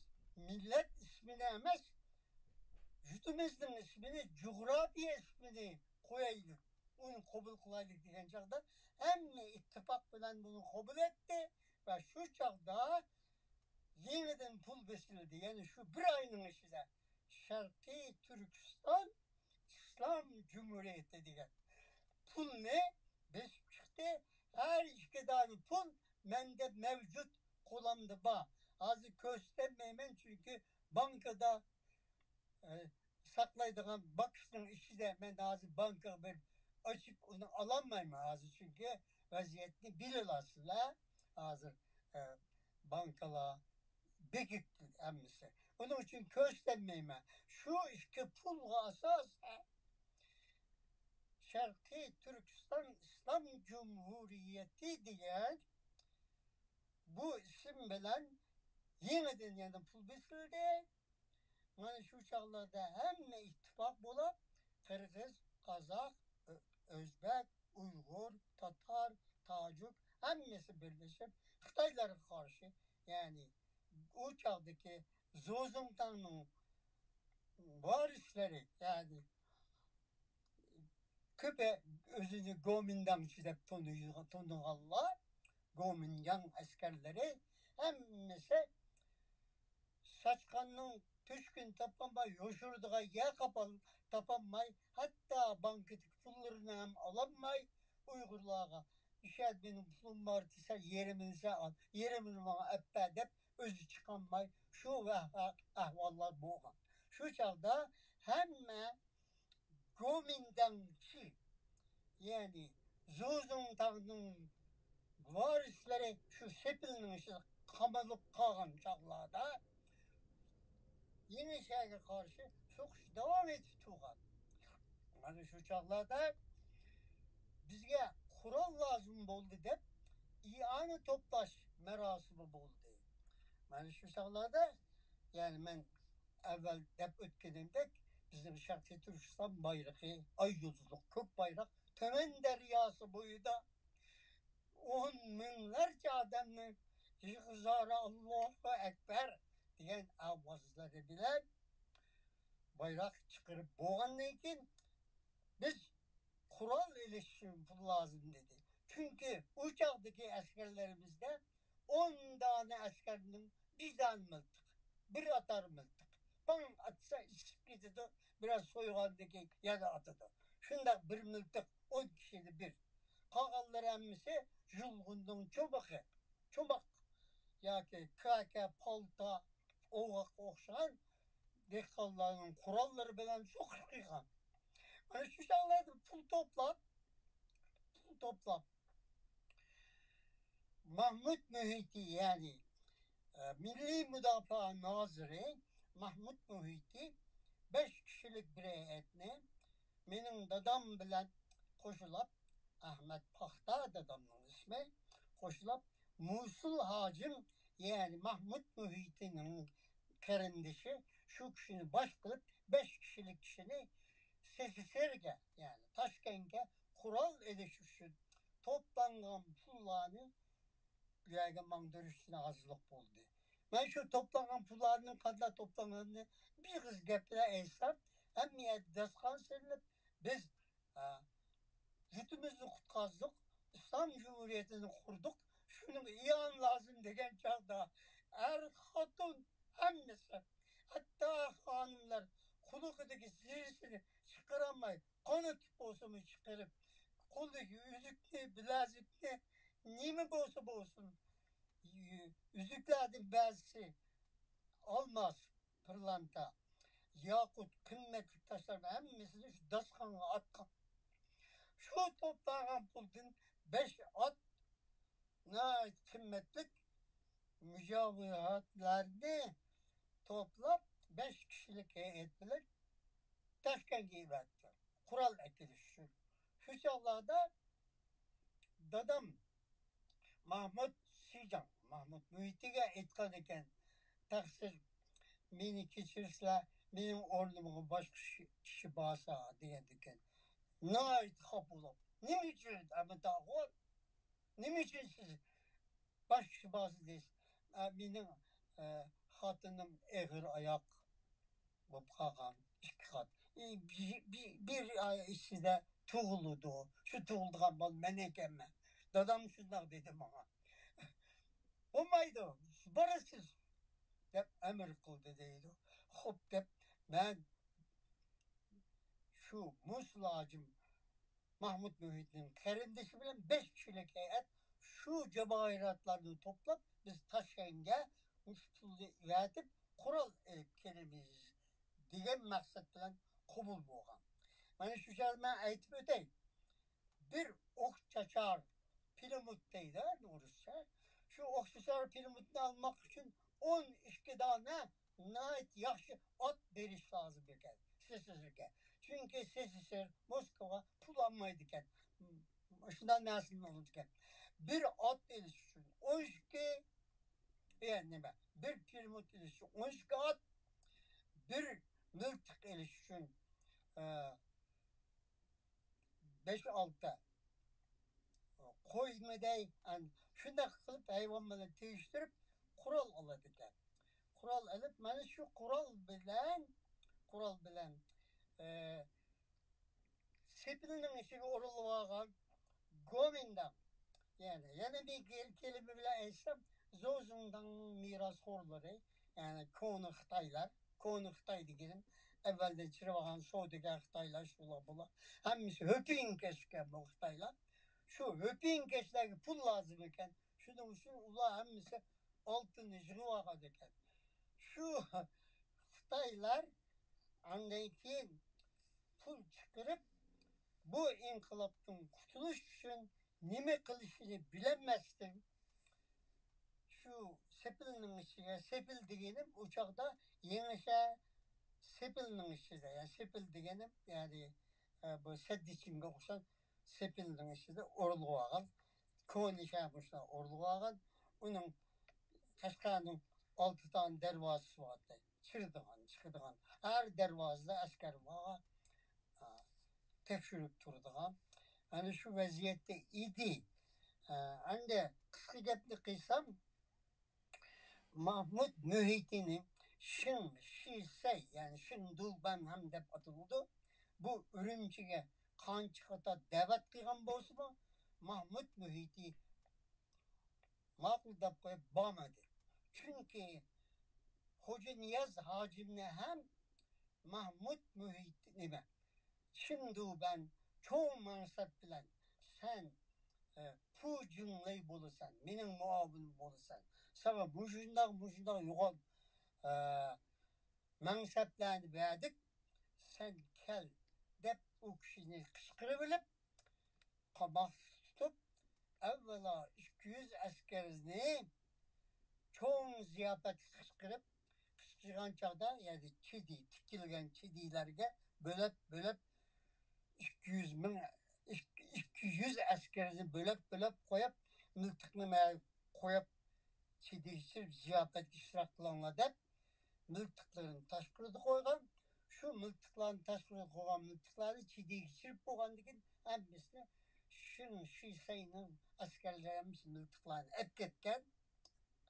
مىللەت ئىسمىنى ئەمەس، يۇرتىمىزنىڭ ئىسمىنى، جۇغراپىيە ئىسمىنى قويايلى. ئۇنى قوبۇل قىلايلى دېگەن چاغدا ھەممە ئىتتىپاق بىلەن بۇنى قوبۇل ئەتتى ۋە شۇ چاغدا يېڭىدىن پۇل بېسىلدى. يەنى شۇ بىر ئاينىڭ ئىچىدە شەرقىي تۈركىستان ئىسلام جۇمھۇرىيىتى دېگەن پۇلنى بېسىپ چىقتى. ھەر ئىككى دانە پۇل مەندە مەۋجۇت، قولۇمدا بار. ھازىر كۆرسىتەلمەيمەن، چۈنكى بانكىدا ئە، ساقلايدىغان باكىسنىڭ ئىچىدە مەن ھازىر بانكىغا بېرىپ ئاچىپ ئۇنى ئالالمايمەن ھازىر، چۈنكى ۋەزىيەتنى بىلىۋالىسىلەر. ھازىر، ئە، بانكىلار بېكىتتى ھەممىسى. ئۇنىڭ ئۈچۈن كۆرسىتەلمەيمەن. شۇ ئىككى پۇلغا ئاساسەن شەرقىي تۈركىستان ئىسلام جۇمھۇرىيىتى دېگەن بۇ ئىسىم بىلەن يېڭىدىن يەنە پۇل بېسىلدى. مانا شۇ چاغلاردا ھەممە ئىتتىپاق بولۇپ، قىرغىز، قازاق، ئۆ-، ئۆزبەك، ئۇيغۇر، تاتار، تاجىك ھەممىسى بىرلىشىپ خىتايلارغا قارشى، يەنى ئۇ چاغدىكى زوزۇڭتاڭنىڭ ۋارىسلىرى، يەنى كۆپى ئۆزىنى گومىنداڭچى دەپ تونۇيدىغان، تونۇغانلار، گومىنداڭ ئەسكەرلىرى ھەممىسى ساچقاننىڭ تۆشۈكىنى تاپالماي، يوشۇرىدىغان يەر قاپال-، تاپالماي، ھەتتا بانكىدىكى پۇللىرىنى ھەم ئالالماي، ئۇيغۇرلارغا، «ئىشەن، مېنىڭ پۇلۇم بار» دېسە، «يېرىمىنى سەن ئال، يېرىمىنى ماڭا ئەپبەر» دەپ، ئۆزى چىقالماي، شۇ ۋە-، ئەھۋاللار بولغان. شۇ چاغدا ھەممە گومىنداڭچى، يەنى زوزۇڭتاڭنىڭ ۋارىسلىرى شۇ سېپىلنىڭ ئىچىدە قامىلىپ قالغان چاغلاردا يېڭىشەھەرگە قارشى سوقۇش داۋام ئېتىپ تۇرغان. مانا شۇ چاغلاردا بىزگە قورال لازىم بولدى دەپ، ئىئانە توپلاش مەراسىمى بولدى. مانا شۇ چاغلاردا، يەنى مەن ئەۋۋەل دەپ ئۆتكىنىمدەك، بىزنىڭ شەرقىي تۈركىستان بايرىقى، ئاي يۇلتۇزلۇق كۆك بايراق، تۈمەن دەرياسى بويىدا ئون مىڭلارچە ئادەمنىڭ يىغا زارا «ئاللاھۇ ئەكبەر» دېگەن ئاۋازلىرى بىلەن بايراق چىقىرىپ بولغاندىن كېيىن، بىز قورال ئېلىش ئۈچۈن پۇل لازىم دېدى. چۈنكى ئۇ چاغدىكى ئەسكەرلىرىمىزدە ئون دانە ئەسكەرنىڭ بىر دانە مىلتىق، بىر ئاتار مىلتىق. پاڭ ئاتسا ئىسسىپ كېتىدۇ، بىراز سويغاندىن كېيىن يەنە ئاتىدۇ. شۇنداق بىر مىلتىق ئون كىشىدە بىر. قالغانلىرى ھەممىسى يۇلغۇننىڭ چومىقى، چوماق. ياكى كاكە، پالتا، ئوغاققا ئوخشىغان دېھقانلارنىڭ قوراللىرى بىلەن سوقۇش قىلغان. مانا شۇ چاغلاردا پۇل توپلاپ، پۇل توپلاپ، ماھمۇت مۇھىتى، يەنى، ئە، مىللىي مۇداپىئە نازىرى ماھمۇت مۇھىتى بەش كىشىلىك بىر ھەيئەتنى مېنىڭ دادام بىلەن قوشۇلاپ، ئەھمەت پاختا دادامنىڭ ئىسمى، قوشۇلاپ، مۇسۇل ھاجىم، يەنى ماھمۇت مۇھىتىنىڭ قېرىندىشى، شۇ كىشىنى باش قىلىپ، بەش كىشىلىك كىشىنى سېسسرگە، يەنى تاشكەنتكە قورال ئېلىش ئۈچۈن توپلانغان پۇللارنى ئۇ يەرگە ماڭدۇرۇش ئۈچۈن ھازىرلىق بولدى. مەن شۇ توپلانغان پۇللارنىڭ قانداق توپلانغىنىنى بىر ئېغىز گەپ بىلەن ئېيتسام، ھەممە يەردە داستىخان سېلىنىپ، بىز، ھە، ۋۇجۇدىمىزنى قۇتقۇزدۇق، ئىسلام جۇمھۇرىيىتىنى قۇردۇق، شۇنىڭغا ئىئانە لازىم دېگەن چاغدا، ئەر، خوتۇن ھەممىسى، ھەتتا خانىملار قۇلىقىدىكى زىرىسىنى چىقىرالماي، قانىتىپ بولسىمۇ چىقىرىپ، قولىدىكى ئۈزۈكنى، بىلەزۈكنى، نېمە بولسا بولسۇن، ئۈزۈكلەردىن بەزىسى ئالماس، پىرلانتا، ياقۇت، قىممەتلىك تاشلارنىڭ ھەممىسىنى شۇ داستىخانغا ئاتقان. شۇ توپلانغان پۇلدىن بەش ئات ناھايىتى قىممەتلىك مۇجەۋھەراتلارنى توپلاپ، بەش كىشىلىك ھەيئەت بىلەن تاشكەنتكە ئېلىۋەتتى، قورال ئەكېلىش ئۈچۈن. شۇ چاغلاردا دادام ماھمۇت شىجاڭ، ماھمۇت مۇھىتىگە ئېيتقان ئىكەن، تەقسىر، مېنى كەچۈرسىلەر، مېنىڭ ئورنۇمغا باشقا كىشى بارسا دېگەن ئىكەن. ناھايىتى خاپا بولۇپ، نېمە ئۈچۈن ئەمىتاغۇر؟ نېمە ئۈچۈن سىز باشقا كىشى بارسا دەيسىز؟ ئە، مېنىڭ، ئە، خوتۇنۇم ئېغىر ئاياق بولۇپ قالغان، ئىككى قات. ئى، بىر، بىر، بىر ئاي ئىچىدە تۇغۇلىدۇ. شۇ تۇغۇلىدىغان بالا مەن ئىكەنمەن. دادام شۇنداق دېدى ماڭا. بولمايدۇ، بارىسىز دەپ ئەمىر قىلدى دەيدۇ. خوپ دەپ مەن شۇ مۇسۇل ھاجىم ماھمۇت مۇھىتىنىڭ قېرىندىشى بىلەن بەش كىشىلىك ھەيئەت شۇ جاۋاھىراتلارنى توپلاپ، بىز تاشكەنتكە مۇشۇ پۇلنى ئەۋەتىپ، قورال ئېلىپ كېلىمىز دېگەن مەقسەت بىلەن قوبۇل بولغان. مانا شۇ چاغدا مەن ئېيتىپ ئۆتەي. بىر ئوق چاچار پىلىموت دەيدۇ ئورۇسچە. شۇ ئوق چاچار پىلىموتنى ئالماق ئۈچۈن ئون ئىككى دانە ناھايىتى ياخشى ئات بېرىش لازىم ئىكەن سېسسرگە. چۈنكى سېسسر موسكۋا پۇل ئالمايدىكەن. شۇنداق نەرسىنى ئالىدىكەن. بىر ئات ئېلىش ئۈچۈن ئون ئىككى، ئە، نېمە، بىر پىلىموت ئېلىش ئۈچۈن ئون ئىككى ئات، بىر مىلتىق ئېلىش ئۈچۈن، ئە، بەش ئالتە قويمۇ دەي، ئەن-، شۇنداق قىلىپ ھايۋان بىلەن تېگىشتۈرۈپ قورال ئالىدىكەن. قورال ئېلىپ، مانا شۇ قورال بىلەن، قورال بىلەن، ئە، سېپىلنىڭ ئىچىگە ئورۇنلىۋالغان گومىنداڭ، يەنى، يەنە بىر كەل-، كەلىمە بىلەن ئېيتسام، زوزۇڭداڭنىڭ مىراسخورلىرى، يەنى كونا خىتايلار، كونا خىتاي دېگىنىم ئەۋۋەلدىن چىرىۋالغان سودىگەر خىتايلار، شۇلار بۇلار. ھەممىسى ھۆپىيىڭ كەشكەن بۇ خىتايلار. شۇ ھۆپىيىڭ كەشلەرگە پۇل لازىم ئىكەن. شۇنىڭ ئۈچۈن ئۇلار ھەممىسى ئالتۇننى يىغىۋالغان ئىكەن. شۇ خىتايلار ئاندىن كېيىن پۇل چىقىرىپ، بۇ ئىنقىلابتىن قۇتۇلۇش ئۈچۈن نېمە قىلىشىنى بىلەلمەستىن، شۇ سېپىلنىڭ ئىچىگە، سېپىل دېگىنىم ئۇ چاغدا يېڭىچە سېپىلنىڭ ئىچىدە، يەنى سېپىل دېگىنىم، يەنى، ئە، بۇ سەددىچىنگە ئوخشاش سېپىلنىڭ ئىچىدە ئورۇنلىۋالغان، كونا شەھەر مۇشۇنداق ئورۇنلىۋالغان، ئۇنىڭ قەشقەرنىڭ ئالتە دانە دەرۋازىسى بار ئىدى. كىرىدىغان، چىقىدىغان، ھەر دەرۋازىدا ئەسكەر بار، ئا، تەكشۈرۈپ تۇرىدىغان. ئەنە شۇ ۋەزىيەتتە ئىدى. ئا، ئەمدى قىسقا گەپنى قىلسام، ماھمۇد مۇھىتىنى شىڭ شىسەي، يەنى شىڭدۇبەن ھەم دەپ ئاتىلىدۇ. بۇ ئۈرۈمچىگە قانچە قېتىم دەۋەت قىلغان بولسىمۇ، ماھمۇد مۇھىتى ماقۇل دەپ قويۇپ بارمىدى. چۈنكى خوجانىياز ھاجىمنى ھەم ماھمۇد مۇھىتى، نېمە، چىڭدۇبەن چوڭ مەقسەت بىلەن سەن، ئە، پۇ جىڭلەي بولىسەن، مېنىڭ مۇئاۋىنىم بولىسەن، ساڭا مۇشۇنداق، مۇشۇنداق يوغان، ئە، مەنسەپلەرنى بەردۇق، سەن كەل، دەپ ئۇ كىشىنى قىچقىرىۋېلىپ، قاماققا تۇتۇپ، ئەۋۋەلا ئىككى يۈز ئەسكەرنى چوڭ زىياپەتكە قىچقىرىپ، قىچقىرغان چاغدا، يەنى چىدى، تىكىلگەن چىدىلەرگە بۆلەپ، بۆلەپ، ئىككى يۈز مىڭ، ئىككى يۈز ئەسكەرنى بۆلەپ، بۆلەپ قويۇپ، مىلتىقنى مە-، قويۇپ، چىدىگە چىرىپ زىياپەتكە ئىشتىراك قىلىڭلار دەپ، مىلتىقلىرىنى تاشقىرىدا قويغان. شۇ مىلتىقلارنى تاشقىرىدا قويغان مىلتىقلارنى چىدىگە چىرىپ بولغاندىن كېيىن، ھەممىسىنى شېڭ شىسەينىڭ ئەسكەرلىرى ھەممىسى مىلتىقلارنى ئەپ كەتكەن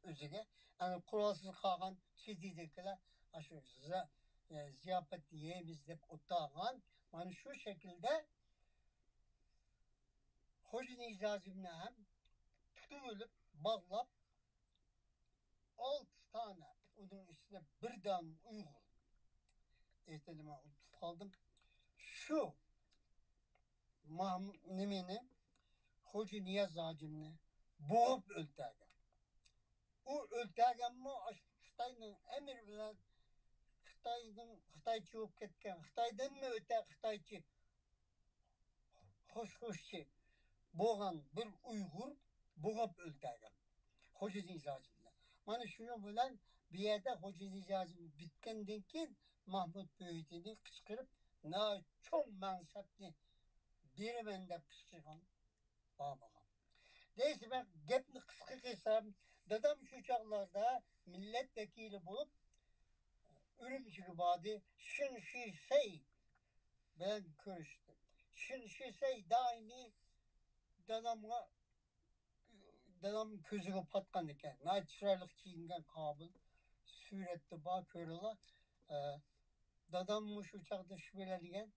ئۆزىگە. ئەنە قورالسىز قالغان چىدىدىكىلەر ئاشۇ زا-، ئە، زىياپەتنى يەيمىز دەپ ئولتۇرغان. مانا شۇ شەكىلدە خوجا نىياز ھاجىمنى ھەم تۇتۇۋېلىپ، باغلاپ، ئالتە دانە، ئۇنىڭ ئىچىدە بىر دانە ئۇيغۇر، ئېتىنى مەن ئۇنتۇپ قالدىم. شۇ ماھمۇ-، نېمىنى، خوجا نىياز ھاجىمنى بوغۇپ ئۆلتۈرگەن. ئۇ ئۆلتۈرگەنمۇ ئاشۇ خىتاينىڭ ئەمرى بىلەن، خىتاينىڭ، خىتايچە بولۇپ كەتكەن، خىتايدىنمۇ ئۆتە خىتايچە، خوش-خوشچى بولغان بىر ئۇيغۇر بوغۇپ ئۆلتۈرگەن خوجا نىياز ھاجىمنى. مانا شۇنىڭ بىلەن بۇ يەردە خوجا نىياز ھاجىم بىتكەندىن كېيىن، ماھمۇت بۆھۈتىنى قىچقىرىپ، ناھايىتى چوڭ مەنسەپنى بېرىمەن دەپ قىچقىرغان بارمىغان. نەيسە، مەن گەپنى قىسقا قىلسام، دادام شۇ چاغلاردا مىللەت ۋەكىلى بولۇپ، ئۈرۈمچىگە باردى. شېڭ شىسەي بىلەن كۆرۈشتى. شېڭ شىسەي دائىمىي دادامغا، دادام كۆزىگە پاتقان ئىكەن. ناھايىتى چىرايلىق كىيىنگەن، قابىل، سۈرەتتە بار، كۆرۈڭلار. ئە، دادام مۇشۇ چاغدا شۇ بىلەن دېگەن،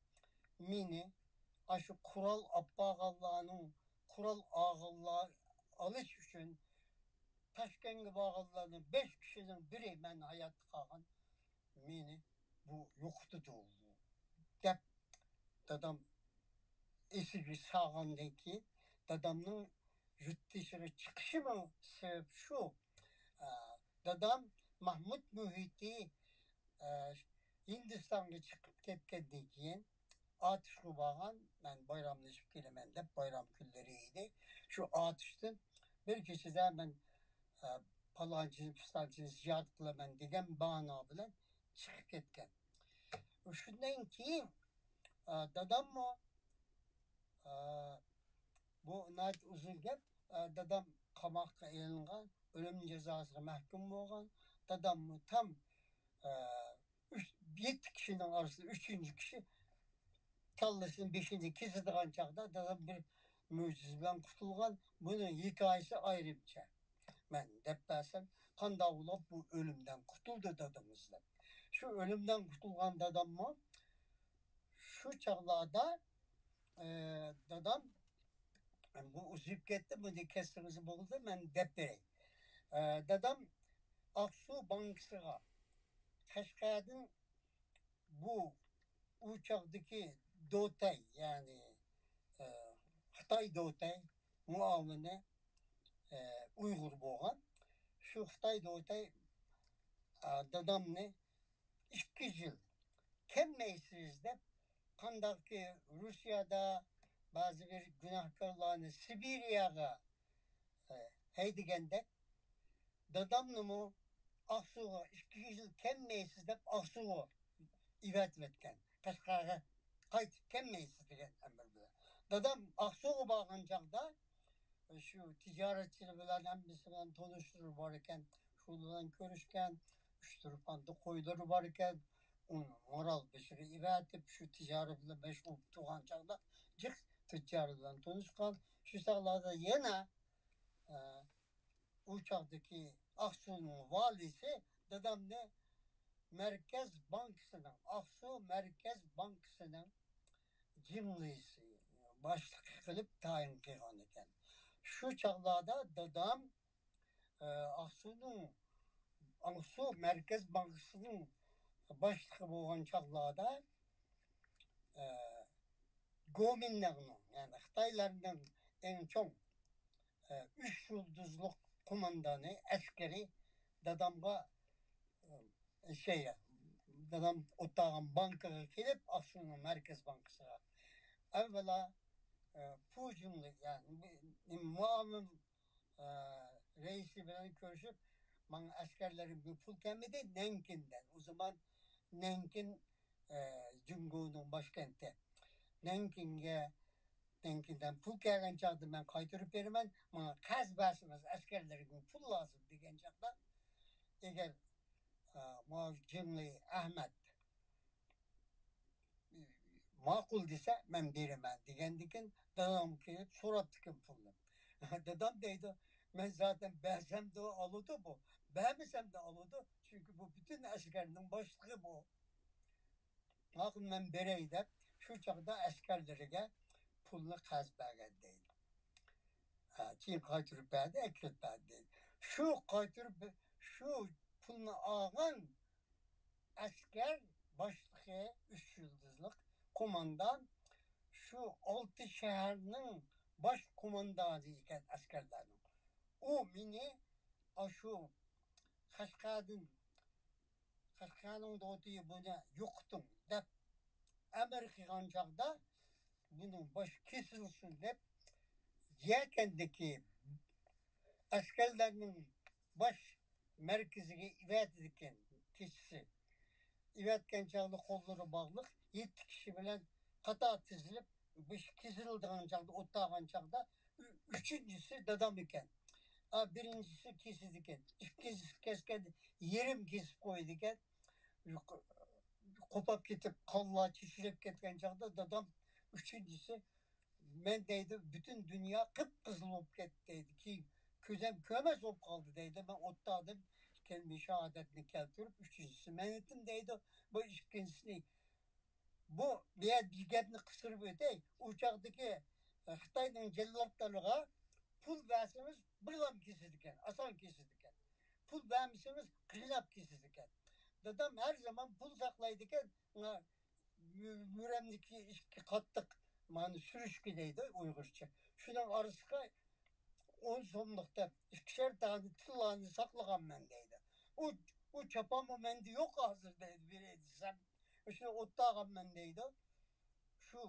مېنى ئاشۇ قورال ئاپ بارغانلارنىڭ، قورال ئالغانلار، ئالىش ئۈچۈن تاشكەنتكە بارغانلارنىڭ بەش كىشىنىڭ بىرى، مەن ھاياتتا قالغان، مېنى بۇ يوقىتىدۇ، دەپ دادام ئېسىگە سالغاندىن كېيىن، دادامنىڭ يۇرت دېشىغا چىقىشىمۇ سەۋەب شۇ. ئە، دادام ماھمۇت بۆھۈتى، ئە، ھىندىستانغا چىقىپ كەتكەندىن كېيىن، ئاتۇشقا بارغان، مەن بايراملىشىپ كېلىمەن دەپ، بايرام كۈنلىرى ئىدى. شۇ ئاتۇشتىن بىر كېچىدە مەن، ئە، پالانچىنى، پىستانچىنى زىيارەت قىلىمەن دېگەن بانا بىلەن چىقىپ كەتكەن. شۇندىن كېيىن، ئە، داداممۇ، ئە، بۇ ناھايىتى ئۇزۇن گەپ. ئە، دادام قاماققا ئېلىنغان، ئۆلۈم جازاسىغا مەھكۇم بولغان. داداممۇ تام، ئە، ئۈچ، يەتتە كىشىنىڭ ئارىسىدا ئۈچىنچى كىشى كاللىسىنى، بېشىنى كېسىدىغان چاغدا، دادام بىر مۆجىزە بىلەن قۇتۇلغان. بۇنىڭ ھېكايىسى ئايرىمچە. مەن دەپ بەرسەم، قانداق بولۇپ بۇ ئۆلۈمدىن قۇتۇلدى دادىمىز دەپ. شۇ ئۆلۈمدىن قۇتۇلغان داداممۇ شۇ چاغلاردا، ئە، دادام، بۇ ئۇزىيىپ كەتتى، بۇنى كەسسىڭىز بولدى، مەن دەپ بېرەي. ئە، دادام ئاقسۇ بانكىسىغا قەشقەردىن بۇ ئۇ چاغدىكى دوتەي، يەنى، ئە، خىتاي دوتەي مۇئاۋىنى، ئە، ئۇيغۇر بولغان. شۇ خىتاي دوتەي، ئە، دادامنى ئىككى يىل كەلمەيسىز دەپ، قانداقكى روسىيەدە بەزى بىر گۇناھكارلارنى سىبىرىيەگە، ئە، ھەيدىگەندەك، دادامنىمۇ ئاقسۇغا ئىككى يىل كەلمەيسىز دەپ ئاقسۇغا ئەۋەتىۋەتكەن. قەشقەرگە قايتىپ كەلمەيسىز دېگەن ئەمىر بىلەن. دادام ئاقسۇغا بارغان چاغدا شۇ تىجارەتچىلەر بىلەن ھەممىسى بىلەن تونۇشلىرى بار ئىكەن. شۇلار بىلەن كۆرۈشكەن، ئۈچ تۇرپاندا قويلىرى بار ئىكەن. ئۇنىڭ مارال بېشىغا ئەۋەتىپ، شۇ تىجارەت بىلەن مەشغۇل بولۇپ تۇرغان چاغدا جىق تۈججار بىلەن تونۇشقان. شۇ چاغلاردا يەنە، ئە، ئۇ چاغدىكى ئاقسۇنىڭ ۋالىسى دادامنى مەركەز بانكىسىنىڭ، ئاقسۇ مەركەز بانكىسىنىڭ جىڭلىسى، باشلىقى قىلىپ تايىن قىلغان ئىكەن. شۇ چاغلاردا دادام، ئە، ئاقسۇنىڭ، ئاقسۇ مەركەز بانكىسىنىڭ باشلىقى بولغان چاغلاردا، ئە، گومىنداڭنىڭ، يەنى خىتايلارنىڭ ئەڭ چوڭ، ئە، ئۈچ يۇلدۇزلۇق قوماندانى، ئەسكىرى دادامغا، ئى، شەي، دادام ئولتۇرغان بانكىغا كېلىپ، ئاقسۇنىڭ مەركەز بانكىسىغا، ئەۋۋەلا، ئى، پۇ جۇڭلى، يەنى مۇئاۋىن، ئى، رەئىسى بىلەن كۆرۈشۈپ، ماڭا ئەسكەرلىرىمگە پۇل كەلمىدى، نەنكىندىن. ئۇ زامان نەنكىن، ئى، جۇڭگونىڭ باشكەنتى. نەنكىنگە، نەنكىندىن پۇل كەلگەن چاغدا مەن قايتۇرۇپ بېرىمەن، ماڭا قەرز بەرسىڭىز، ئەسكەرلىرىمگە پۇل لازىم دېگەن چاغدا، ئەگەر، ئى، ماۋۇ جىڭلى ئەھمەت ماقۇل دېسە، مەن بېرىمەن دېگەندىكىن، دادام كېلىپ سوراپتىكەن پۇلنى. دادام دەيدۇ، مەن زاتەن بەرسەمدۇ ئالىدۇ بۇ، بەرمىسەمدۇ ئالىدۇ، چۈنكى بۇ پۈتۈن ئەسكەرنىڭ باشلىقى بۇ. ماقۇل، مەن بېرەي دەپ، شۇ چاغدا ئەسكەرلىرىگە پۇلنى قەرز بەرگەن دەيدۇ. ھە، كېيىن قايتۇرۇپ بەردى، ئەكىرىپ بەردى دەيدۇ. شۇ قايتۇرۇپ، شۇ پۇلنى ئالغان ئەسكەر باشلىقى، ئۈچ يۇلتۇزلۇق قوماندان، شۇ ئالتە شەھەرنىڭ باش قوماندانى ئىكەن ئەسكەرلەرنىڭ. ئۇ مېنى ئاشۇ قەشقەردىن، قەشقەرنىڭ دوتىيى بۇنى يوقىتىڭ دەپ ئەمىر قىلغان چاغدا، بۇنىڭ باشى كېسىلسۇن دەپ، يەكەندىكى ئەسكەرلەرنىڭ باش مەركىزىگە ئېۋەتىدىكەن كېچىسى. ئېۋەتكەن چاغدا قوللىرى باغلىق، يەتتە كىشى بىلەن قاتار تىزىلىپ، بېشى كېسىلىدىغان چاغدا، ئوتتاغان چاغدا، ئۈ-، ئۈچىنچىسى دادام ئىكەن. ئا، بىرىنچىسى كېسىدىكەن. ئىككىنچىسى كەسكەندە يېرىم كېسىپ قويىدىكەن. قوپاپ كېتىپ، قانلار چېچىلىپ كەتكەن چاغدا دادام ئۈچىنچىسى، مەن دەيدۇ، پۈتۈن دۇنيا قىپقىزىل بولۇپ كەتتى دەيدۇ. كېيىن كۆزەم كۆرمەس بولۇپ قالدى دەيدۇ. مەن ئوتتاغدىم، كەلمە شاھادەتنى كەلتۈرۈپ، ئۈچىنچىسى مەن ئىدىم دەيدۇ. بۇ ئىككىنچىسىنى، بۇ، بۇ يەردە بىر گەپنى قىستۇرۇپ ئۆتەي. ئۇ چاغدىكى، ئە، خىتاينىڭ جەللاتلىرىغا پۇل بەرسىڭىز بىرلام كېسىدىكەن، ئاسان كېسىدىكەن. پۇل بەرمىسىڭىز قىيناپ كېسىدىكەن. دادام ھەر زامان پۇل ساقلايدىكەن. مانا مۈ-، مۈرەمدىكى ئىككى قاتتىق، مانا سۈرۈشكە دەيدۇ ئۇيغۇرچە. شۇنىڭ ئارىسىغا ئون سوملۇق دەپ ئىككىشەر دانە تىللانى ساقلىغانمەن دەيدۇ. ئۇ، ئۇ چاپانمۇ مەندە يوق ھازىر دەيدۇ، بېرەي دېسەم. شۇنى ئوتتاغانمەن دەيدۇ. شۇ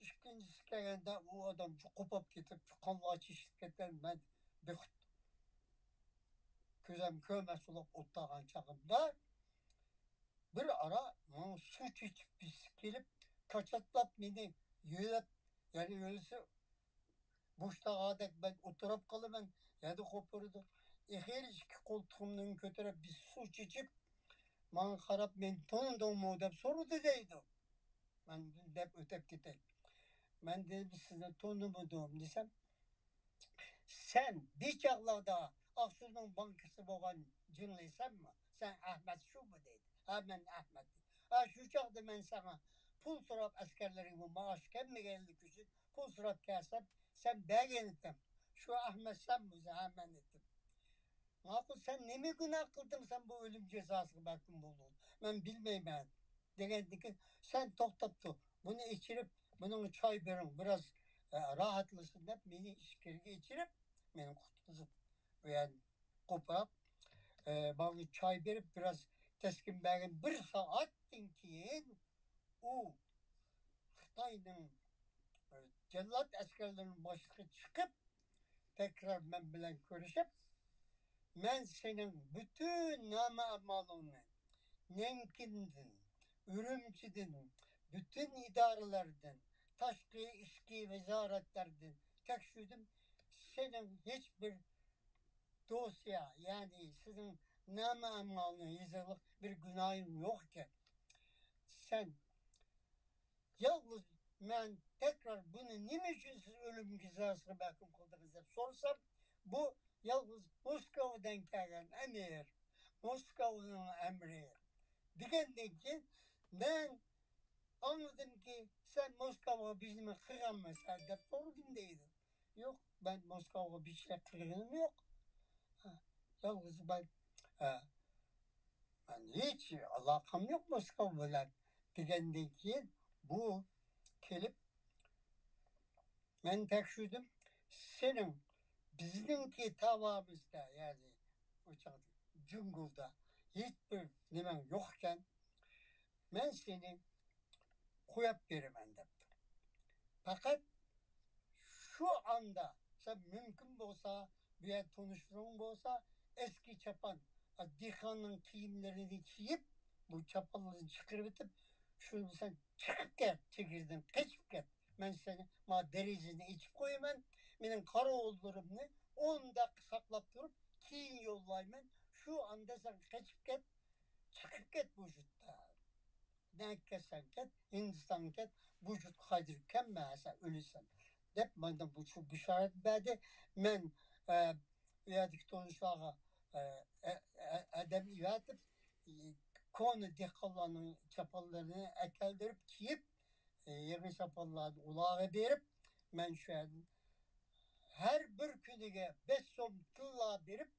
ئىككىنچىسى كەلگەندە ئۇ ئادام شۇ قوپاپ كېتىپ، شۇ قانلار چىشلىپ كەتكەن، مەن بىخۇد كۆزەم كۆرمەس بولۇپ ئوتتاغان چاغىمدا، بىر ئارا ماڭا سۇ چېچىپ بىرسى كېلىپ، كاچاتلاپ مېنى يۆلەپ، يەنە يۆلىسە بوشلىغاندەك مەن ئولتۇرۇپ قالىمەن، يەنە قوپۇرىدۇ. ئېخىرى ئىككى قولتۇقۇمدىن كۆتۈرۈپ بىر سۇ چېچىپ، ماڭا قاراپ، مېنى تونۇدۇڭمۇ دەپ سورىدى دەيدۇ. مەن دەپ ئۆتۈپ كېتەي. مەن دېدىم، سىزنى تونۇمىدىم دېسەم، سەن بىر چاغلاردا ئاقسۇنىڭ بانكىسى بولغان جىڭلى سەنمۇ؟ سەن ئەھمەت شۇمۇ دەيدۇ. ھە، مەن ئەھمەت. ھە، شۇ چاغدا مەن ساڭا پۇل سوراپ، ئەسكەرلىرىڭمۇ مائاش كەلمىگەنلىكى ئۈچۈن پۇل سوراپ كەلسەم، سەن بەرگەن ئىدىڭ. شۇ ئەھمەت سەنمۇ؟ ھە، مەن ئىدىم. ماقۇل، سەن نېمە گۇناھ قىلدىڭ، سەن بۇ ئۆلۈم جازاسىغا مەھكۇم بولدۇڭ؟ مەن بىلمەيمەن. دېگەندىكىن، سەن توختاپ تۇر، بۇنى ئېچىرىپ، بۇنىڭغا چاي بېرىڭ، بىراز، ئە، راھەتلىسۇن دەپ، مېنى ئىچكىرىگە ئېچىرىپ، مېنى قۇتقۇزۇپ، ئۇ يەردىن قوپۇراپ، ئە، ماڭا چاي بېرىپ، بىراز تەسكىن بەرگەن. بىر سائەتتىن كېيىن ئۇ خىتاينىڭ، ئە، جەللات ئەسكەرلىرىنىڭ باشلىقى چىقىپ، تەكرار مەن بىلەن كۆرۈشۈپ، مەن سېنىڭ پۈتۈن نامە ئەمالىڭنى نەنكىندىن، ئۈرۈمچىدىن، پۈتۈن ئىدارىلەردىن، تاشقى، ئىچكى ۋازارەتلەردىن تەكشۈردۈم. سېنىڭ ھېچبىر دوسىيە، يەنى سېنىڭ نامە ئەمالىڭ يېزىقلىق بىر گۇناھىڭ يوق ئىكەن. سەن يالغۇز مەن تەكرار بۇنى نېمە ئۈچۈن سىز ئۆلۈم جازاسىغا مەھكۇم قىلدىڭىز دەپ سورىسام، بۇ يالغۇز موسكۋادىن كەلگەن ئەمىر، موسكۋانىڭ ئەمرى دېگەندىن كېيىن، مەن ئاڭلىدىمكى، سەن موسكۋاغا بىر نېمە قىلغانمىسەن دەپ سورىدىم دەيدۇ. يوق، مەن موسكۋاغا بىر ئىشلار قىلغىنىم يوق. ھە، يالغۇز مەن، ھە، مەن ھېچ ئالاقەم يوق موسكۋا بىلەن دېگەندىن كېيىن، بۇ كېلىپ، مەن تەكشۈردۈم، سېنىڭ بىزنىڭكى تاۋابىزدا، يەنى ئۇ چاغدا جۇڭگودا ھېچبىر نېمەڭ يوق ئىكەن، مەن سېنى قويۇپ بېرىمەن دەپتۇ. پەقەت شۇ ئاندا سەن مۇمكىن بولسا، بۇ يەردە تونۇشلىرىڭ بولسا، ئەسكى چاپان، دېھقاننىڭ كىيىملىرىنى كىيىپ، بۇ چاپانلىرىنى چىقىرىۋېتىپ، شۇنى سەن چىقىپ كەت، چېگرىدىن قېچىپ كەت. مەن سېنى ما دېرىزىنى ئېچىپ قويىمەن، مېنىڭ قاراۋۇللىرىمنى ئون دەقىقە ساقلاپ تۇرۇپ، كېيىن يوللايمەن. شۇ ئاندا سەن قېچىپ كەت، چىقىپ كەت بۇ يۇرتتىن. نەگە كەتسەڭ كەت، ھىندىستانغا كەت، بۇ يۇرتقا قايتۇرۇپ كەلمە، سەن ئۆلىسەن، دەپ ماڭا بۇ بۇشارەت بەردى. مەن، ئە، ئۇ يەردىكى تونۇشلارغا، ئە، ئە، ئە، ئادەم ئەۋەتىپ، ئى، كونا دېھقانلارنىڭ چاپانلىرىنى ئەكەلدۈرۈپ كىيىپ، ئى، يېڭى چاپانلارنى ئۇلارغا بېرىپ، مەن شۇ يەردىن ھەر بىر كۈنىگە بەش سوم تىللا بېرىپ،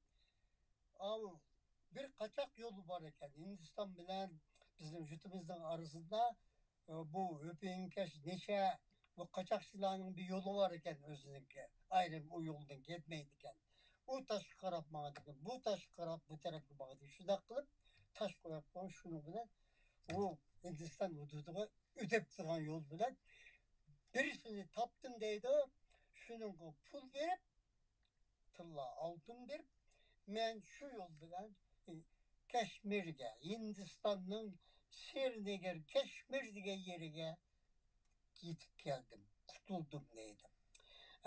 ئاۋۇ بىر قاچاق يولى بار ئىكەن. ھىندىستان بىلەن بىزنىڭ يۇرتىمىزنىڭ ئارىسىدا، ئە، بۇ ھۆپىڭكەش نىشە، بۇ قاچاقچىلارنىڭ بىر يولى بار ئىكەن ئۆزىنىڭكى. ئايرىم ئۇ يولدىن كەتمەيدىكەن. ئۇ تاشقا قاراپ ماڭىدىكەن، بۇ تاشقا قاراپ بۇ تەرەپكە ماڭىدىكەن. شۇنداق قىلىپ تاش قويۇپ قويۇپ، شۇنىڭ بىلەن ئۇ ھىندىستان ھۇدۇدىغا ئۆتۈپ تۇرغان يول بىلەن بىرسىنى تاپتىم دەيدۇ. شۇنىڭغا پۇل بېرىپ، تىللا ئالتۇن بېرىپ، مەن شۇ يول بىلەن، ئى، كەشمىرگە، ھىندىستاننىڭ سرىنگر، كەشمىر دېگەن يېرىگە يېتىپ كەلدىم، قۇتۇلدۇم دەيدۇ.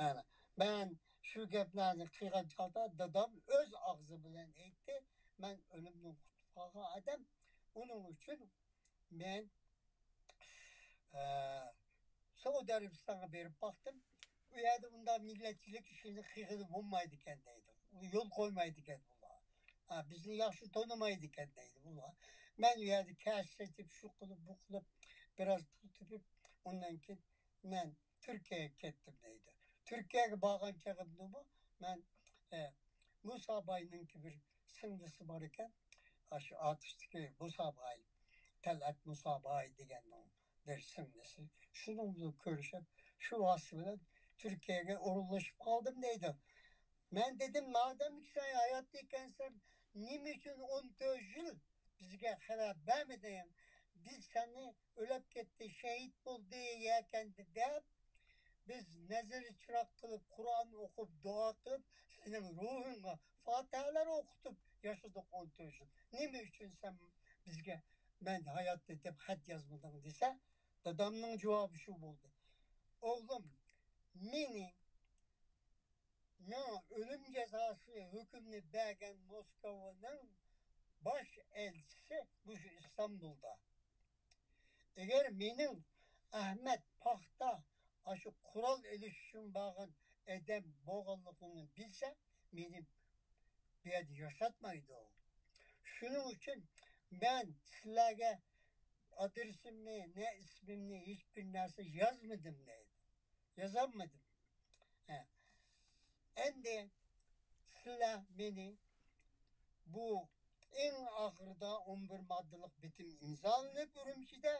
ئەنە، مەن شۇ گەپلەرنى قىلغان چاغدا دادام ئۆز ئاغزى بىلەن ئېيتتى، مەن ئۆلۈمدىن قۇتۇلۇپ قالغان ئادەم، ئۇنىڭ ئۈچۈن مەن، ئە، سەئۇدى ئەرەبىستانغا بېرىپ باقتىم. ئۇ يەردە ئۇنداق مىللەتچىلىك ئىشىنى قىلغىلى بولمايدىكەن دەيدۇ. يول قويمايدىكەن بۇلار. ھە، بىزنى ياخشى تونۇمايدىكەن دەيدۇ بۇلار. مەن ئۇ يەردە كەش سېتىپ، شۇ قىلىپ، بۇ قىلىپ، بىراز پۇل تېپىپ، ئۇندىن كېيىن مەن تۈركىيەگە كەتتىم دەيدۇ. تۈركىيەگە بارغان چېغىمدىمۇ مەن، ئە، مۇسا باينىڭكى بىر سىڭلىسى بار ئىكەن. ئاشۇ ئاتۇشتىكى مۇسا باي، تەلئەت مۇسا باي دېگەننىڭ بىر سىڭلىسى. شۇنىڭ بىلەن كۆرۈشۈپ، شۇ ۋاسىتە بىلەن تۈركىيەگە ئورۇنلىشىپ قالدىم دەيدۇ. مەن دېدىم، مادەمكى سەن ھاياتتا ئىكەنسەن، نېمە ئۈچۈن ئون تۆت يىل بىزگە خەۋەر بەرمىدىڭ؟ بىز سەننى ئۆلۈپ كەتتى، شېھىت بولدى يەكەندە دەپ، بىز نەزىر چىراغ قىلىپ، قۇرئان ئوقۇپ، دۇئا قىلىپ، سېنىڭ روھۇڭغا فاتىھەلەر ئوقۇتۇپ ياشىدۇق ئون تۆت يىل. نېمە ئۈچۈن سەن بىزگە مەن ھاياتتا دەپ خەت يازمىدىڭ دېسە، دادامنىڭ جاۋابى شۇ بولدى. ئوغلۇم، مېنى ماڭا ئۆلۈم جازاسى ھۆكۈمنى بەرگەن موسكۋانىڭ باش ئەلچىسى مۇشۇ ئىستانبۇلدا. ئەگەر مېنىڭ ئەخمەت پاختا ئاشۇ قورال ئېلىش ئۈچۈن بارغان ئادەم بولغانلىقىمنى بىلسە، مېنى بۇ يەردە ياشاتمايدۇ. شۇنىڭ ئۈچۈن مەن سىلەرگە ئادرېسىمنى، نە ئىسمىمنى، ھېچبىر نەرسە يازمىدىم دەيدۇ. يازالمىدىم. ھە. ئەمدى سىلەر مېنى بۇ ئەڭ ئاخىرىدا ئون بىر ماددىلىق بىتىم ئىمزالىنىپ ئۈرۈمچىدە،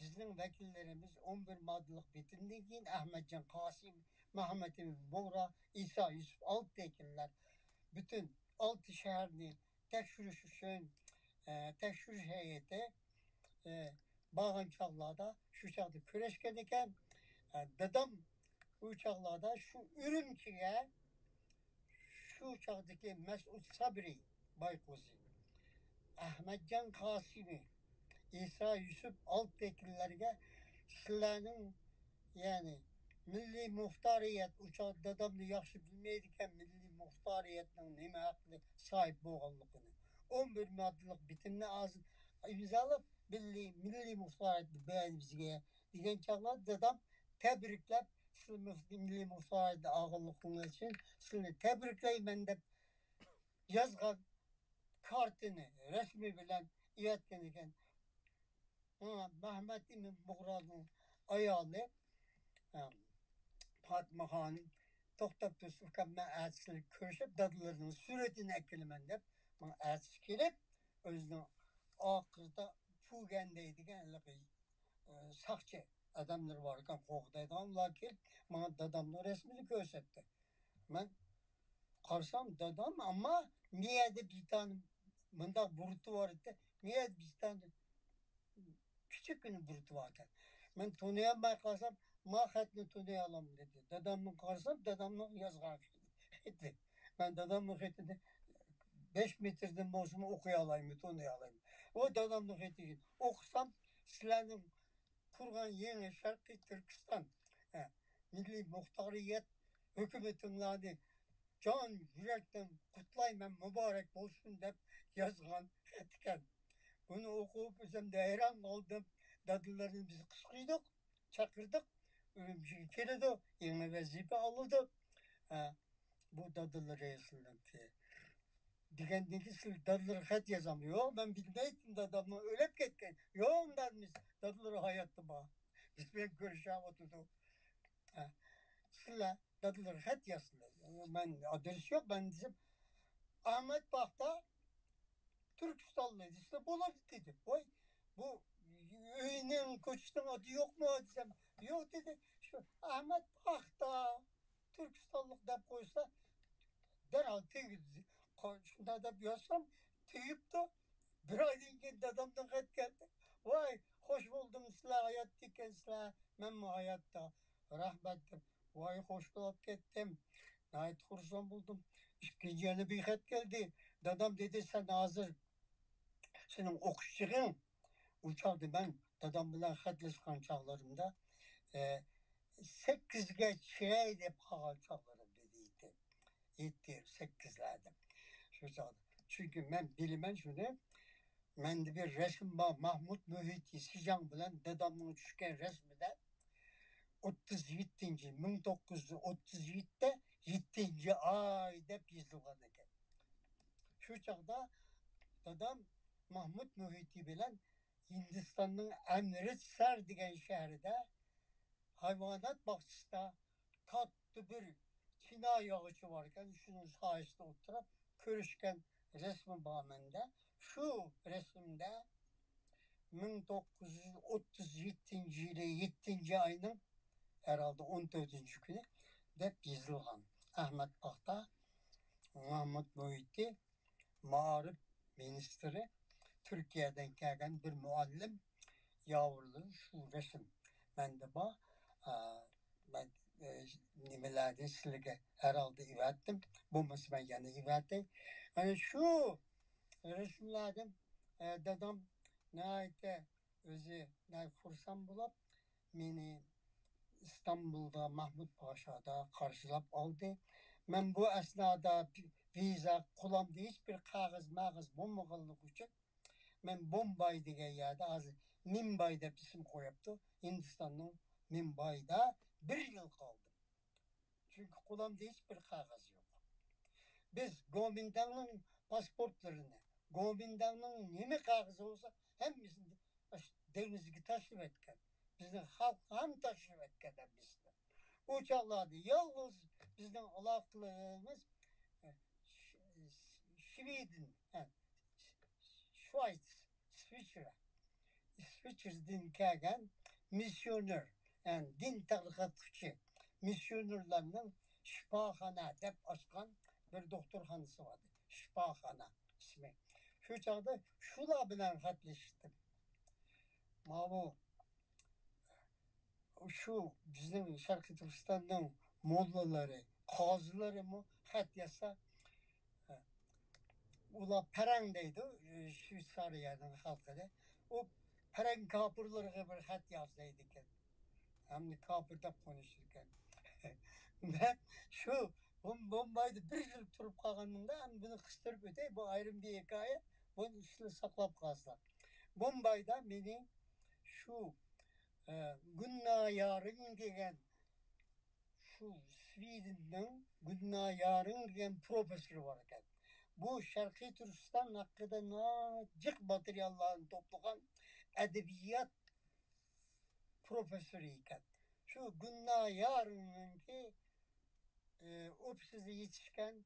بىزنىڭ ۋەكىللىرىمىز ئون بىر ماددىلىق بىتىمدىن كېيىن ئەخمەتجان قاسىم، مەھمەت ئىمىن بۇغرا، ئىسا يۈسۈپ ئالتە ۋەكىللەر پۈتۈن ئالتە شەھەرنى تەكشۈرۈش ئۈچۈن، ئە، تەكشۈرۈش ھەيئىتى، ئە، بارغان چاغلاردا شۇ چاغدا كۆرۈشكەن ئىكەن. ئە، دادام ئۇ چاغلاردا شۇ ئۈرۈمچىگە شۇ چاغدىكى مەسئۇد سابرى بايقوزى، ئەخمەتجان قاسىمى، ئىسا يۈسۈپ ئالتە ۋەكىللەرگە سىلەرنىڭ، يەنى مىللىي مۇختارىيەت، ئۇ چاغدا دادامنى ياخشى بىلمەيدىكەن، مىللىي مۇختارىيەتنىڭ نېمە ھەققىدە ساھىب بولغانلىقىنى. ئون بىر ماددىلىق بىتىمنى ھازىر ئىمزالاپ، مىللىي، مىللىي مۇختارىيەتنى بەردى بىزگە دېگەن چاغلار دادام تەبرىكلەپ، سىلى مۇخ-، مىللىي مۇختارىيەتنى ئالغانلىقىڭىز ئۈچۈن سىلىنى تەبرىكلەيمەن دەپ يازغان كارتىنى رەسىمى بىلەن ئەۋەتكەن ئىكەن. ھە، مەھمەت ئىمىن بۇغرانىڭ ئايالى، ھە، پاتىمە خانىم، توختاپ تۇرسۇن ئۇكام، مەن ئەتىسى كۆرۈشۈپ، دادىلىرىنىڭ سۈرىتىنى ئەكېلىمەن دەپ، ماڭا ئەتىسى كېلىپ، ئۆزىنىڭ ئاخىرىدا پۇگەن دەيدىغان ھېلىقى، ئە، ساقچى ئادەملىرى بار ئىكەن، قوغدايدىغان، ئۇلار كېلىپ، ماڭا دادامنىڭ رەسىمىنى كۆرسەتتى. مەن قارىسام، دادام، ئەمما مىيەدە بىر دانە مۇنداق بۇرۇتى بار ئىدى. مىيەدە بىر دانە كىچىككىنە بۇرۇتى بار ئىكەن. مەن تونۇيالماي قالسام، ما خەتنى تونۇيالامدۇ دېدى. دادامنىڭ قارىسام، دادامنىڭ يازغان خېتى. مەن دادامنىڭ خېتىنى بەش مېتىردىن بولسىمۇ ئوقۇيالايمەن، تونۇيالايمەن. ئۇ دادامنىڭ خېتى ئىكەن. ئوقۇسام، سىلەرنىڭ قۇرغان يېڭى شەرقىي تۈركىستان، ھە، مىللىي مۇختارىيەت ھۆكۈمىتىڭلارنى جان يۈرەكتىن قۇتلايمەن، مۇبارەك بولسۇن دەپ يازغان خەت ئىكەن. بۇنى ئوقۇپ ئۆزۈم ھەيران قالدىم. دادىلىرىنى بىز قىستىردۇق، چاقىردۇق. ئۈرۈمچىگە كېلىدۇ، يېڭى ۋەزىپە ئالىدۇ. ھە، بۇ دادىلىرى سىلىنىڭكى. دېگەندىن كېيىن سىلەر دادىلىرى خەت يازامدۇ؟ يوق، مەن بىلمەيتتىم، داداممۇ ئۆلۈپ كەتكەن. يوق، ئۇنداق ئەمەس، دادىلىرى ھاياتتا بار. بىز بىلەن كۆرۈشۈۋاتىدۇ. ھە. سىلەر دادىلىرى خەت يازسىلەر. مەن ئادرېس يوق، مەن دېسەم، ئەخمەت پاختا تۈركىستانلىق دېسە، بولىدۇ دېدى. ۋاي، بۇ ئۆينىڭ، كوچىنىڭ ئاتى يوقمۇ دېسەم، يوق دېدى. شۇ ئەخمەت پاختا تۈركىستانلىق دەپ قويسا، دەرھال تېگىدى. شۇنداق دەپ يازسام، تېگىپتۇ. بىر ئايدىن كېيىن دادامدىن خەت كەلدى. ۋاي، خوش بولدۇم، سىلەر ھاياتتا ئىكەنسىلەر، مەنمۇ ھاياتتا. رەھمەت دەپ، ۋاي، خوش بولۇپ كەتتىم. ناھايىتى خۇرسەن بولدۇم. ئىككىنچى يەنە بىر خەت كەلدى. دادام دېدى، سەن ھازىر سېنىڭ ئوقۇش چېغىڭ. ئۇ چاغدا مەن دادام بىلەن خەتلەشكەن چاغلىرىمدا، ئە، سەككىزگە چىراي دەپ قالغان چاغلىرىم دېدى. يەتتە، سەككىزلەردە. شۇ چاغدا. چۈنكى مەن بىلىمەن شۇنى. مەندە بىر رەسىم بار. ماھمۇد مۇھىتى سىجاڭ بىلەن دادامنىڭ چۈشكەن رەسىمىدە ئوتتۇز يەتتىنچى، مىڭ توققۇز يۈز ئوتتۇز يەتتە، يەتتىنچى ئاي دەپ يېزىلغان ئىكەن. شۇ چاغدا دادام ماھمۇد مۇھىتى بىلەن ھىندىستاننىڭ ئەمرىتسار دېگەن شەھىرىدە ھايۋانات باغچىسىدا كاتتا بىر چىنا ياغىچى بار ئىكەن، شۇنىڭ سايىسىدا ئولتۇرۇپ كۆرۈشكەن رەسىمى بار مەندە. شۇ رەسىمدە مىڭ توققۇز يۈز ئوتتۇز يەتتىنچى يىلى يەتتىنچى ئاينىڭ ھەرھالدا ئون تۆتىنچى كۈنى دەپ يېزىلغان. ئەخمەت پاختا، ماھمۇد مۇھىتى، مائارىپ مىنىستىرى، تۈركىيەدىن كەلگەن بىر مۇئەللىم ياۋۇرلىدى شۇ رەسىم. مەندە بار. ئا، مەن، ئە، نېمىلەردىن سىلىگە ھەرھالدا ئېۋەتتىم. بولمىسا مەن يەنە ئېۋەتەي. ئەنە شۇ رەسىملەردىن، ئە، دادام ناھايىتى ئۆزى ناھايىتى خۇرسەن بولۇپ، مېنى ئىستانبۇلدا مەھمۇد پاشادا قارشىلاپ ئالدى. مەن بۇ ئەسنادا ۋىزا، قولۇمدا ھېچبىر قەغەز مەغەز بولمىغانلىقى ئۈچۈن، مەن بومباي دېگەن يەردە، ھازىر مىمباي دەپ ئىسىم قويۇپتۇ، ھىندىستاننىڭ مىمبايدا بىر يىل قالدىم. چۈنكى قولۇمدا ھېچبىر قەغەز يوق. بىز گومىنداڭنىڭ پاسپورتلىرىنى، گومىنداڭنىڭ نېمە قەغىزى بولسا، ھەممىسىنى ئاشۇ دېڭىزگە تاشلىۋەتكەن. بىزنىڭ خەلققە ھەم تاشلىۋەتكەن ھەممىسىنى. ئۇ چاغلاردا يالغۇز بىزنىڭ ئالاقىلىرىمىز، ئە، ش-، ش-، شۋېدىن، ئە، شۋايتس، ئىسۋىچرە. ئىسۋىچرىدىن كەلگەن مىسسىيونېر، يەنى دىن تەرغىباتچى مىسسىيونېرلارنىڭ شىپاخانا دەپ ئاچقان بىر دوختۇرخانىسى بار ئىدى. شىپاخانا ئىسمى. شۇ چاغدا شۇلار بىلەن خەتلىشىشتىم. ماۋۇ شۇ بىزنىڭ شەرقىي تۈركىستاننىڭ موللىلىرى، قازىلىرىمۇ خەت يازسا، ئۇلار پەرەڭ دەيدۇ، شۋېتسارىيەنىڭ خەلقىنى. ئۇ پەرەڭ كاپىرلىرىغا بىر خەت ياز دەيدىكەن. ھەمدە كاپىر دەپ قونۇشىدىكەن. مەن شۇ بوم-، بومبايدا بىر يىل تۇرۇپ قالغىنىمدا، ئەمدى بۇنى قىستۇرۇپ ئۆتەي، بۇ ئايرىم بىر ھېكايە، بۇنى سىلەر ساقلاپ قالسىلەر. بومبايدا مېنى شۇ، ئە، گۇننا يارىڭ دېگەن، شۇ سۋېدىننىڭ گۇننا يارىڭ دېگەن پروفېسسورى بار ئىكەن. بۇ شەرقىي تۈركىستان ھەققىدە ناجىق ماتېرىياللارنى توپلىغان ئەدەبىيات پروفېسسورى ئىكەن. شۇ گۇننا يارىڭنىڭكى، ئە، ئوفىسىدا يېتىشكەن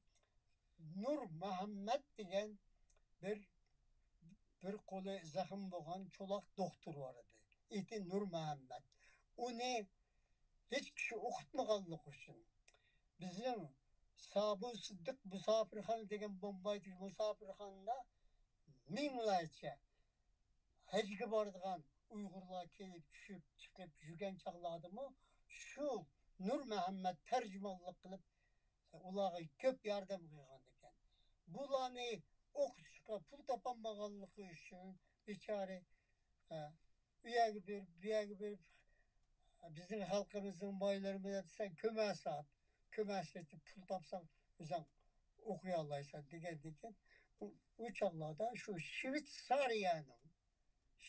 نۇر مۇھەممەد دېگەن بىر، بىر قولى زەخىم بولغان چولاق دوختۇر بار ئىدى. ئېتى نۇر مۇھەممەد. ئۇنى ھېچ كىشى ئوقۇتمىغانلىقى ئۈچۈن، بىزنىڭ سابۇ سىددىق مۇساپىرخانا دېگەن بومبايدىكى مۇساپىرخانىدا مىڭلارچە ھەجگە بارىدىغان ئۇيغۇرلار كېلىپ چۈشۈپ چىقىپ يۈرگەن چاغلاردىمۇ شۇ نۇر مەھەممەت تەرجىمانلىق قىلىپ ئۇلارغا كۆپ ياردەم قىلغان ئىكەن. بۇلارنى ئوقۇتۇشقا پۇل تاپالمىغانلىقى ئۈچۈن بىچارە ئە، ئۇ يەرگە بېرىپ، بۇ يەرگە بېرىپ، بىزنىڭ خەلقىمىزنىڭ بايلىرى بىلەن سەن كۆمەر سات، كۆمەر سېتىپ پۇل تاپساڭ ئۆزۈڭ ئوقۇيالايسەن دېگەندىكىن، ئۇ، ئۇ چاغلاردا شۇ شۋېتسارىيەنىڭ،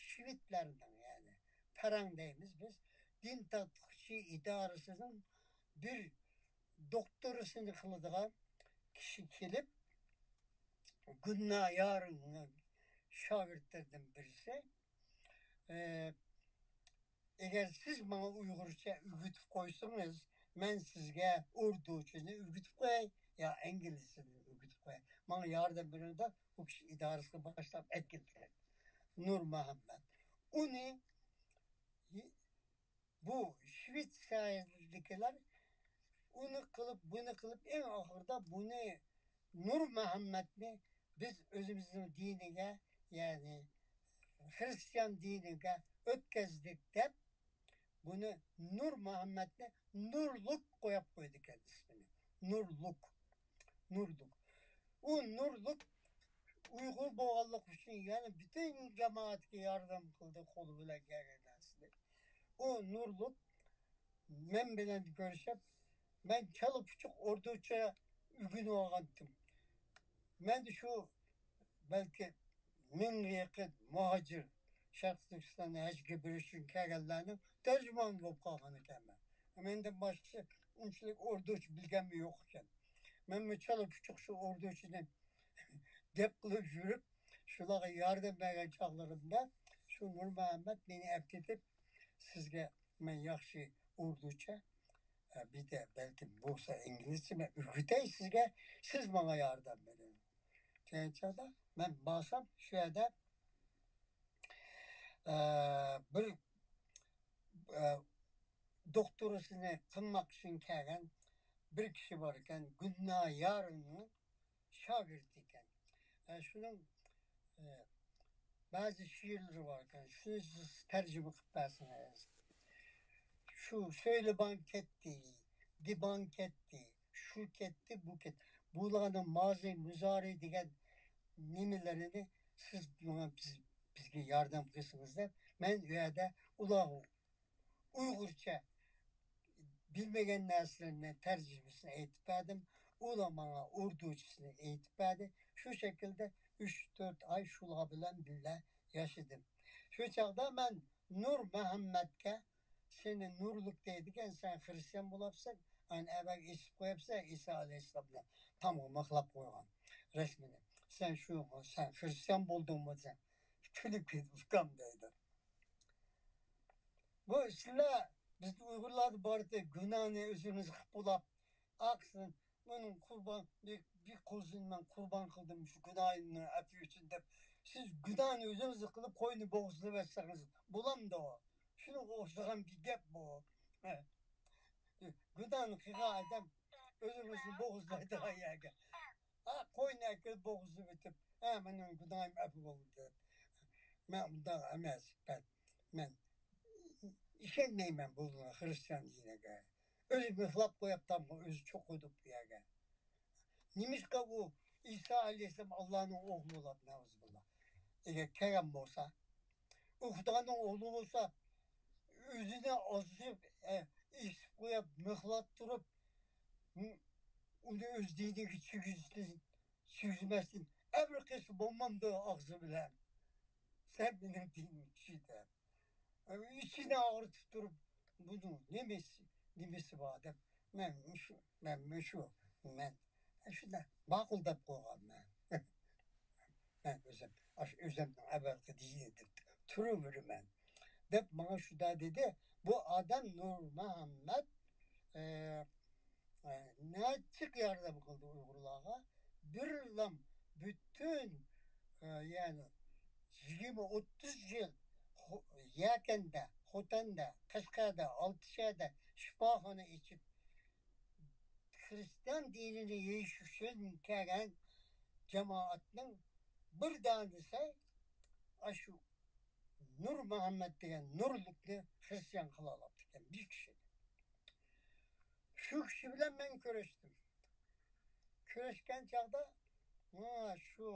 شۋېتلەرنىڭ، يەنى پەرەڭ دەيمىز بىز، دىن تارتقۇچى ئىدارىسىنىڭ بىر دوكتورىسىنى قىلىدىغان كىشى كېلىپ، گۈننايارنىڭ شاگىرتلىرىدىن بىرسى، ئە، ئەگەر سىز ماڭا ئۇيغۇرچە ئۆگىتىپ قويسىڭىز، مەن سىزگە ئوردۇچىنى ئۆگىتىپ قوياي يا ئىنگلىزچىنى ئۆگىتىپ قوياي. ماڭا ياردەم بېرىڭ دەپ، ئۇ كىشى ئىدارىسىغا باشلاپ ئەكەتكەن. نۇر مەھەممەت. ئۇنى بۇ شۋېتسىيەدىكىلەر ئۇنى قىلىپ، بۇنى قىلىپ، ئەڭ ئاخىرىدا بۇنى، نۇر مەھەممەتنى بىز ئۆزىمىزنىڭ دىنىگە، يەنى خرىستىيان دىنىگە ئۆتكەزدۇق دەپ، بۇنى، نۇر مەھەممەتنى نۇرلۇك قويۇپ قويىدىكەن ئىسمىنى. نۇرلۇك. نۇرلۇك. ئۇ نۇرلۇك ئۇيغۇر بولغانلىقى ئۈچۈن يەنە پۈتۈن جامائەتكە ياردەم قىلدى، قولى بىلەن كەلگەن نەرسىنى. ئۇ نۇرلۇق مەن بىلەن كۆرۈشۈپ، مەن چالا پۇچۇق ئوردۇچە ئۆگىنىۋالغانتىم. مەن شۇ بەلكى مىڭغا يېقىن مۇھاجىر شەرقىي تۈركىستاندا ھەجگە بېرىش ئۈچۈن كەلگەنلەرنىڭ تەرجىمانى بولۇپ قالغان ئىكەنمەن. مەندىن باشقىسى ئۇنچىلىك ئوردۇچە بىلگەنمۇ يوق ئىكەن. مەنمۇ چالا پۇچۇق شۇ ئوردۇچىنى گەپ قىلىپ يۈرۈپ، شۇلارغا ياردەم بەرگەن چاغلىرىمدا شۇ نۇرمۇھەممەت مېنى ئەپكېتىپ، سىزگە مەن ياخشى ئوردۇچە، ئە، بىردە بەلكىم بولسا ئىنگلىزچە مەن ئۆگىتەي سىزگە، سىز ماڭا ياردەم بېرىڭ دېگەن چاغدا مەن بارسام شۇ يەردە، ئە، بىر، ئە، دوختۇرىسىنى قىلماق ئۈچۈن كەلگەن بىر كىشى بار ئىكەن، گۈلنايارنىڭ شاگىرتى ئىكەن. ئە، شۇنىڭ، ئە، بەزى شېئىرلىرى بار ئىكەن، شۇنى سىز تەرجىمە قىلىپ بەرسىڭىز. شۇ سۆيلىبان كەتتى، دىبان كەتتى، شۇ كەتتى، بۇ كەتتى. بۇلارنىڭ مازى، مۇزارى دېگەن نېمىلىرىنى سىز ماڭا، بىز، بىزگە ياردەم قىلسىڭىز دەپ، مەن ئۇ يەردە ئۇلارغا ئۇيغۇرچە بىلمىگەن نەرسىلەرنى تەرجىمىسىنى ئېيتىپ بەردىم. ئۇلار ماڭا ئوردۇچىسىنى ئېيتىپ بەردى. شۇ شەكىلدە ئۈچ، تۆت ئاي شۇلار بىلەن بىللە ياشىدىم. شۇ چاغدا مەن نۇر مەھەممەتكە، سېنى نۇرلۇق دەيدىكەن، سەن خرىستىيان بولاپسەن، ئەنە ئەۋەگە ئېسىپ قوياپسەن، ئىسا ئەلەيھىسسالام بىلەن تامغا مىخلاپ قويغان رەسمىنى. سەن شۇ، سەن خرىستىيان بولدۇڭمۇ دېسەم، كۈلۈپ كېتىپ، ئۇكام دەيدۇ. بۇ سىلەر، بىز ئۇيغۇرلاردا بار ئىدى، گۇناھنى ئۆزىمىز قىلىپ بولاپ، ئاقسىن، مېنىڭ قۇربان، بىر، بىر قوزىنى مەن قۇربان قىلدىم شۇ گۇناھىمنىڭ ئەپۇ ئۈچۈن دەپ، سىز گۇناھنى ئۆزىڭىز قىلىپ، قوينى بوغۇزلىۋەتسىڭىز بولامدۇ؟ شۇنىڭغا ئوخشىغان بىر گەپ بۇ. گۇناھنى قىلغان ئادەم ئۆزىمىزنى بوغۇزلايدىغان يەرگە. ھە، قوينى ئەكىرىپ بوغۇزلىۋېتىپ، ھە، مېنىڭ گۇناھىم ئەپۇ بولدى دەپ. مەن ئۇنداق ئەمەس، مەن، مەن ئىشەنمەيمەن بۇ خرىستىيان دىنىگە. ئۆزى مىخلاپ قويۇپ تامغا، ئۆزى چوقۇدۇپ بۇ يەرگە. نېمىشقا ئۇ ئىسا ئەلەيھىسسالام ئاللانىڭ ئوغلى بولۇپ، نەئۇزۇبىللا. ئەگەر كەلگەن بولسا، ئۇ خۇدانىڭ ئوغلى بولسا، ئۆزىنى ئازىپ، ئە، ئېسىپ قويۇپ، مىخلاپ تۇرۇپ، ئۇنى ئۆز دىنىگە چۈشۈرگۈزۈشتىن، چۈشۈرگۈزمەستىن ئەمر قىلسا بولمامدۇ ئاغزى بىلەن؟ سەن مېنىڭ دىنىمنى چۈشەن دەپ. ئىچىنى ئاغرىتىپ تۇرۇپ، بۇنىڭ نېمىسى، نېمىسى بار دەپ، مەن مۇشۇ، مەن مۇشۇ، مەن شۇنداق ماقۇل دەپ قويغانمەن. مەن ئۆزۈم، ئاشۇ ئۆزۈمنىڭ ئەۋەلقى دىنى دەپ تۇرۇۋېرىمەن، دەپ ماڭا شۇنداق دېدى. بۇ ئادەم نۇرمۇھەممەت، ئە، ئە، نەچچە ياردەم قىلدى ئۇيغۇرلارغا. بىرلام پۈتۈن، ئە، يەنى يىگىرمە، ئوتتۇز يىل خو-، يەكەندە، خوتەندە، قەشقەردە، ئالتىشەردە شىپاخانا ئېچىپ، خىرىستىيان دىنىنى يېيىش ئۈچۈن كەلگەن جامائەتنىڭ بىر دانىسى ئاشۇ نۇر مۇھەممەد دېگەن نۇرلۇقنى خىرىستىيان قىلالاپتىكەن، بىر كىشىنى. شۇ كىشى بىلەن مەن كۆرۈشتۈم. كۆرۈشكەن چاغدا ماڭا شۇ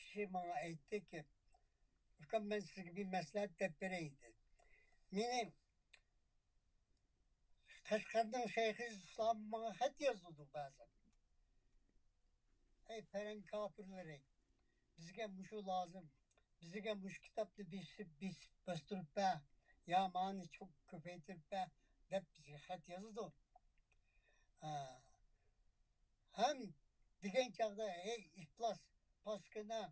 كىشى ماڭا ئېيتتىكى، ئۇكام، مەن سىزگە بىر مەسلىھەت دەپ بېرەي، دېدى. مېنى قەشقەرنىڭ شەيخى ئىسلامى ماڭا خەت يازىدۇ بەزەن. ئەي پەرەڭ كاپىرلىرى، بىزگە مۇشۇ لازىم، بىزگە مۇشۇ كىتابنى بېسىپ، بېسىپ باستۇرۇپ بەر، يا مانى چوڭ كۆپەيتىپ بەر، دەپ بىزگە خەت يازىدۇ. ھە. ھەم دېگەن چاغدا، ھەي ئىپلاس، پاسكىنا،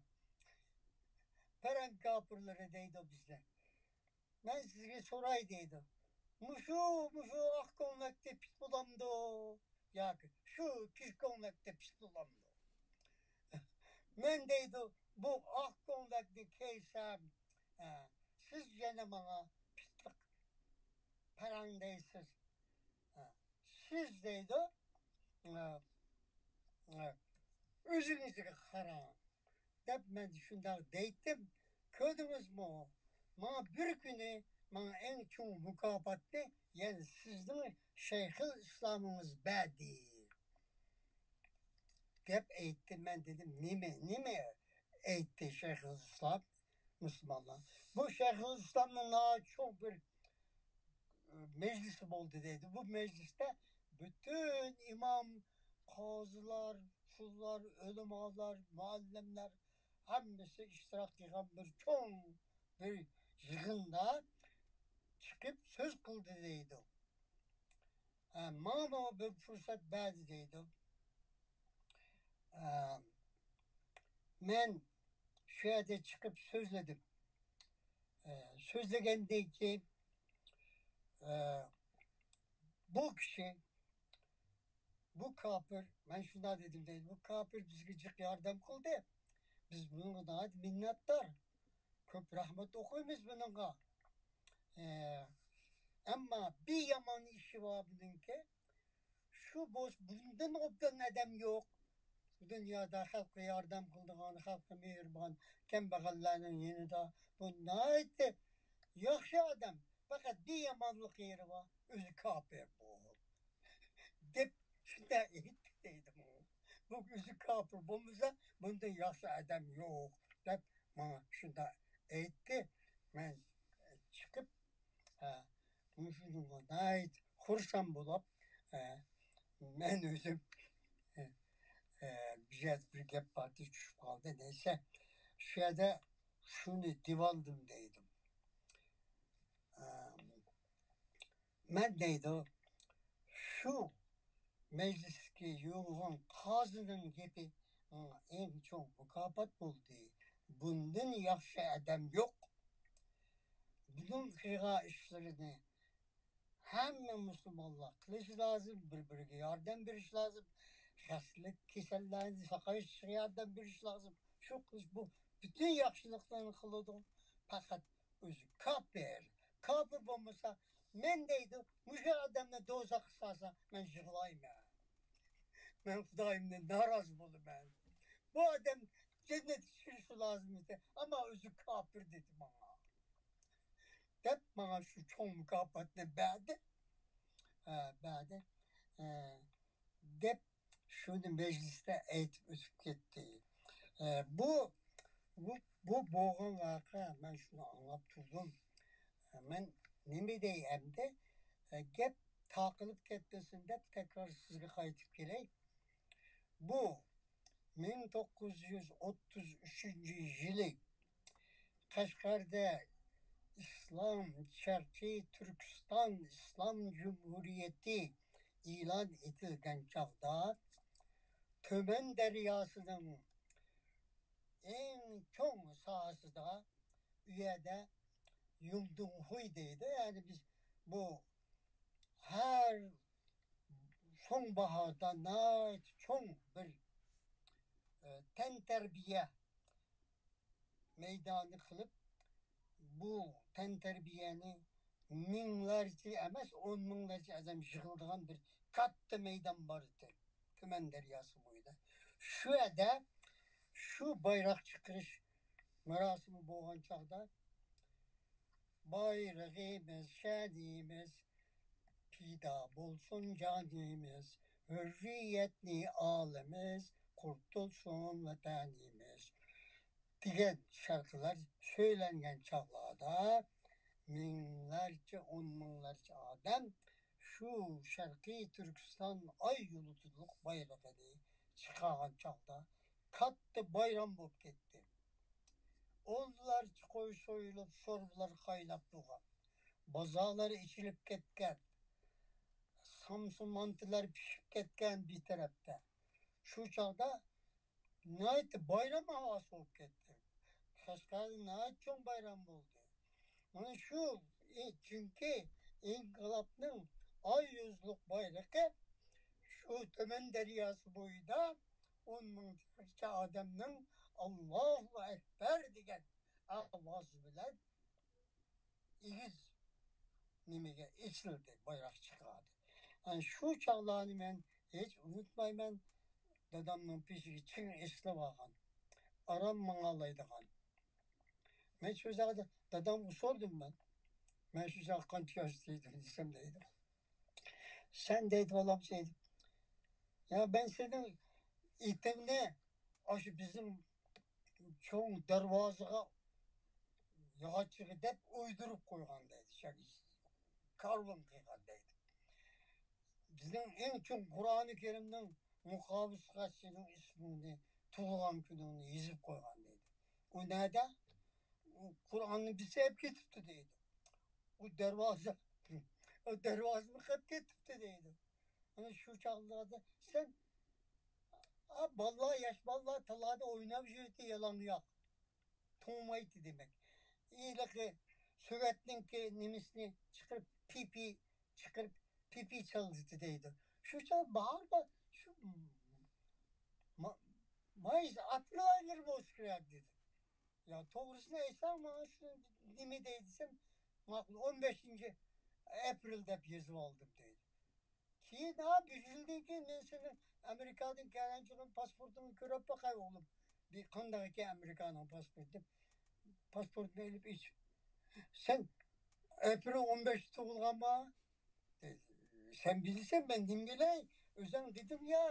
پەرەڭ كاپىرلىرى دەيدۇ بىزنى. مەن سىزگە سوراي دەيدۇ. مۇشۇ، مۇشۇ ئاق كۆڭلەكتە پىت بولامدۇ؟ ياكى شۇ كىچ كۆڭلەكتە پىت بولامدۇ؟ مەن دەيدۇ، بۇ ئاق كۆڭلەكنى كىيسەم، ئە، سىز يەنە ماڭا پىتلىق پەرەڭ دەيسىز. ئە، سىز دەيدۇ، ئە، ئە، ئۆزىڭىزگە قاراڭ. دەپ مەن شۇنداق دەيتتىم. كۆردىڭىزمۇ؟ ماڭا بىر كۈنى ماڭا ئەڭ چوڭ مۇكاپاتنى يەنە سىزنىڭ شەيخىل ئىسلامىڭىز بەردى، دەپ ئېيتتى. مەن دېدىم، نېمە، نېمە ئېيتتى شەيخىل ئىسلام؟ مۇسۇلمانلار، بۇ شەيخىل ئىسلامنىڭ ناھايىتى چوڭ بىر مەجلىسى بولدى دەيدۇ. بۇ مەجلىستە پۈتۈن ئىمام، قازىلار، شۇلار، ئۆلىمالار، مۇئەللىملەر ھەممىسى ئىشتىراك قىلغان بىر چوڭ بىر يىغىندا چىقىپ سۆز قىلدى دەيدۇ. ھە، ماڭىمۇ بىر پۇرسەت بەردى دەيدۇ. ھە، مەن شۇ يەردە چىقىپ سۆزلىدىم. ھە، سۆزلىگەندىن كېيىن، ھە، بۇ كىشى، بۇ كاپىر، مەن شۇنداق دېدىم دەيدۇ، بۇ كاپىر بىزگە جىق ياردەم قىلدى. بىز بۇنىڭغا ناھايىتى مىننەتدار. كۆپ رەھمەت ئوقۇيمىز بۇنىڭغا. ئە، ئەمما بىر يامان ئىشى بار بۇنىڭكى. شۇ بولسا بۇندىن ئوبدان ئادەم يوق. بۇ دۇنيادا خەلققە ياردەم قىلىدىغان، خەلققە مېھرىبان، كەمبەغەللەرنىڭ يېنىدا بۇ ناھايىتى ياخشى ئادەم. پەقەت بىر يامانلىق يېرى بار، ئۆزى كاپىر بۇ. دەپ شۇنداق ئېيتتى دەيدۇ. بۇ ئۆزى كاپىر بولمىسا، بۇندىن ياخشى ئادەم يوق، دەپ ماڭا شۇنداق ئېيتتى. مەن چىقىپ، ھە، مۇشۇنىڭغا ناھايىتى خۇرسەن بولۇپ، ھە، مەن ئۆزۈم، ھە، ھە، بىر يەردە بىر گەپ باردى، چۈشۈپ قالدى. نەيسە، شۇ يەردە شۇنى دېۋالدىم دەيدۇ. ھە، مەن دەيدۇ، شۇ مەجلىسكە يىغىلغان قازىنىڭ گېپى ماڭا ئەڭ چوڭ مۇكاپات بولدى. بۇندىن ياخشى ئادەم يوق. بۇنىڭ قىلغان ئىشلىرىنى ھەممە مۇسۇلمانلار قىلىشى لازىم، بىر-بىرىگە ياردەم بېرىش لازىم، خەستىلىك، كېسەللەرنى ساقايتىشقا ياردەم بېرىش لازىم. شۇ قىلىش، بۇ پۈتۈن ياخشىلىقلارنى قىلىدۇ. پەقەت ئۆزى كاپىر. كاپىر بولمىسا، مەن دەيدۇ، مۇشۇ ئادەمنى دوزاخقا سالسا، مەن يىغلايمەن. مەن خۇدايىمدىن نارازى بولىمەن. بۇ ئادەم جەننەتكە كىرىشى لازىم ئىدى، ئەمما ئۆزى كاپىر دېدى ماڭا. دەپ ماڭا شۇ چوڭ مۇكاپاتنى بەردى. ھە، بەردى. ھە، دەپ شۇنى مەجلىستە ئېيتىپ ئۆتۈپ كەتتى. ئە، بۇ، بۇ، بۇ بولغان ۋەقە، مەن شۇنى ئاڭلاپ تۇردۇم. ئە، مەن نېمە دەي ئەمدى؟ ئە، گەپ تاقىلىپ كەتمىسۇن دەپ تەكرار سىزگە قايتىپ كېلەي. بۇ مىڭ توققۇز يۈز ئوتتۇز ئۈچىنچى يىلى قەشقەردە ئىسلام، شەرقىي تۈركىستان ئىسلام جۇمھۇرىيىتى ئېلان ئېتىلگەن چاغدا، تۆمەن دەرياسىنىڭ ئەڭ چوڭ ساھەسىدا ئۇ يەردە يۇڭدۇڭخۇي دەيدۇ. يەنى بىز بۇ ھەر سونباھاردا ناھايىتى چوڭ بىر، ئە، تەنتەربىيە مەيدانى قىلىپ، بۇ تەنتەربىيەنى مىڭلارچە ئەمەس، ئون مىڭلارچە ئادەم يىغىلىدىغان بىر كاتتا مەيدان بار ئىدى، تۈمەن دەرياسى بويىدا. شۇ يەردە شۇ بايراق چىقىرىش مۇراسىمى بولغان چاغدا، بايرىقىمىز، شەنىمىز، پىدا بولسۇن جانىمىز، ھۆرىيەتنى ئالىمىز، قۇرتۇلسۇن ۋەتىنىمىز دېگەن شەرقلەر سۆيلەنگەن چاغلاردا، مىڭلارچە، ئون مىڭلارچە ئادەم شۇ شەرقىي تۈركىستان ئاي يۇلتۇزلۇق بايرىقىنى چىقارغان چاغدا، كاتتا بايرام بولۇپ كەتتى. ئونلارچە قوي سويۇلۇپ، شورپىلار قايناپ تۇرغان، بازارلار ئېچىلىپ كەتكەن، سامسا مانتىلار پىشىپ كەتكەن بىر تەرەپتە. شۇ چاغدا ناھايىتى بايرام ھاۋاسى بولۇپ كەتتى. قەشقەردە ناھايىتى چوڭ بايرام بولدى. مانا شۇ، ئى، چۈنكى ئىنقىلابنىڭ ئاي يۇلتۇزلۇق بايرىقى شۇ تۈمەن دەرياسى بويىدا ئون مىڭچە ئادەمنىڭ «ئاللاھۇ ئەكبەر» دېگەن ئاۋازى بىلەن ئېگىز نېمىگە ئېچىلدى، بايراق چىقاردى. ئەنە شۇ چاغلارنى مەن ھېچ ئۇنتۇمايمەن. دادامنىڭ پېشىگە چىڭ ئېسىلىپ ئالغان، ئاران ماڭالايدىغان. مەن شۇ چاغدا دادامغا سورىدىم مەن. «مەن شۇ چاغدا قانچە ياشتا ئىدىم؟» دېسەم دەيدۇ. «سەن» دەيدۇ، «بالام» دەيدۇ. «يا، مەن سېنىڭ ئېتىڭنى ئاشۇ بىزنىڭ چوڭ دەرۋازىغا ياغاچچىغا دەپ ئويدۇرۇپ قويغان» دەيدۇ. «كارۋان قىلغان» دەيدۇ. «بىزنىڭ ئەڭ چوڭ قۇرئانى كەرىمنىڭ مۇقاۋىسىغا سېنىڭ ئىسمىڭنى، تۇغۇلغان كۈنۈڭنى يېزىپ قويغان» دەيدۇ. «ئۇ نەدە؟» «ئۇ قۇرئاننى بىرسى ئەپ كېتىپتۇ» دەيدۇ. «ئۇ دەرۋازا، ئۇ دەرۋازىنى قىلىپ كېتىپتۇ» دەيدۇ. ئەنە شۇ چاغلاردا سەن، ئا، بالىلار، ياش بالىلار تالادا ئويناپ يۈرىتى يالاڭياق. توڭمايتتى دېمەك. ھېلىقى سۆگەتنىڭكى نېمىسىنى چىقىرىپ، پىپى چىقىرىپ، پىپى چالدىتى دەيدۇ. شۇ چاغ باھاردا شۇ ما-، مايىس ئاپرېل ئايلىرى بولسا كېرەك دېدى. يا، توغرىسىنى ئېيتساڭ، ماڭا شۇ نېمە دەي دېسەم، ماقۇل، «ئون بەشىنچى ئاپرېل» دەپ يېزىپ ئالدىم دەيدۇ. كېيىن، ھا، بىر يىلدىن كېيىن مەن سېنىڭ ئامېرىكادىن كەلگەن چېغىڭ پاسپورتۇڭنى كۆرۈپ باقاي ئوغلۇم. بىر قانداق ئىكەن ئامېرىكانىڭ پاسپورتى دەپ، پاسپورتنى ئېلىپ ئېچىپ، «سەن ئاپرېل ئون بەشتە تۇغۇلغانما؟» دەيدۇ. «سەن بىلىسەن، مەن نېمە بىلەي؟ ئۆزۈڭ دېدىم يا،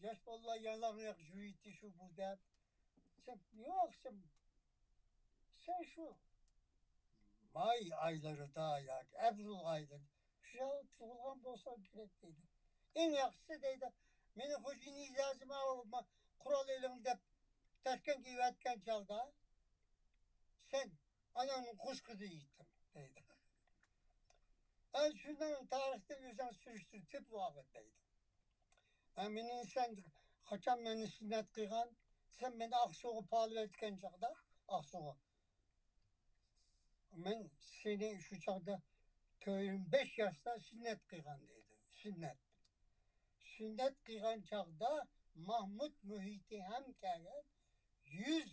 ياش بالىلار يالاڭياق يۈرىتى شۇ بۇ» دەپ. سەن، ياق، سەن، سەن شۇ ماي ئايلىرىدا ياكى ئەپرېل ئايلىرىدا شۇ يەردە تۇغۇلغان بولساڭ كېرەك دەيدۇ. ئەڭ ياخشىسى دەيدۇ، مېنى خوجىنى ئىجازىمە قورال ئېلىڭ دەپ تاشكەنتكە ئەۋەتكەن چاغدا سەن ئاناڭنىڭ قوشقىزى ئىدىڭ دەيدۇ. ئەنە شۇنىڭ تارىختىن ئۆزۈڭ سۈرۈشتۈرۈپ تېپىپ ئالغىن دەيدۇ. ھە، مېنى سەن قاچان مېنى سۈننەت قىلغان؟ سەن مېنى ئاقسۇغا پالىۋەتكەن چاغدا، ئاقسۇغا. مەن سېنى شۇ چاغدا تۆت يىگىرمە بەش ياشتا سۈننەت قىلغان دەيدۇ. سۈننەت. سۈننەت قىلغان چاغدا ماھمۇت مۇھىتى ھەم كەلگەن، يۈز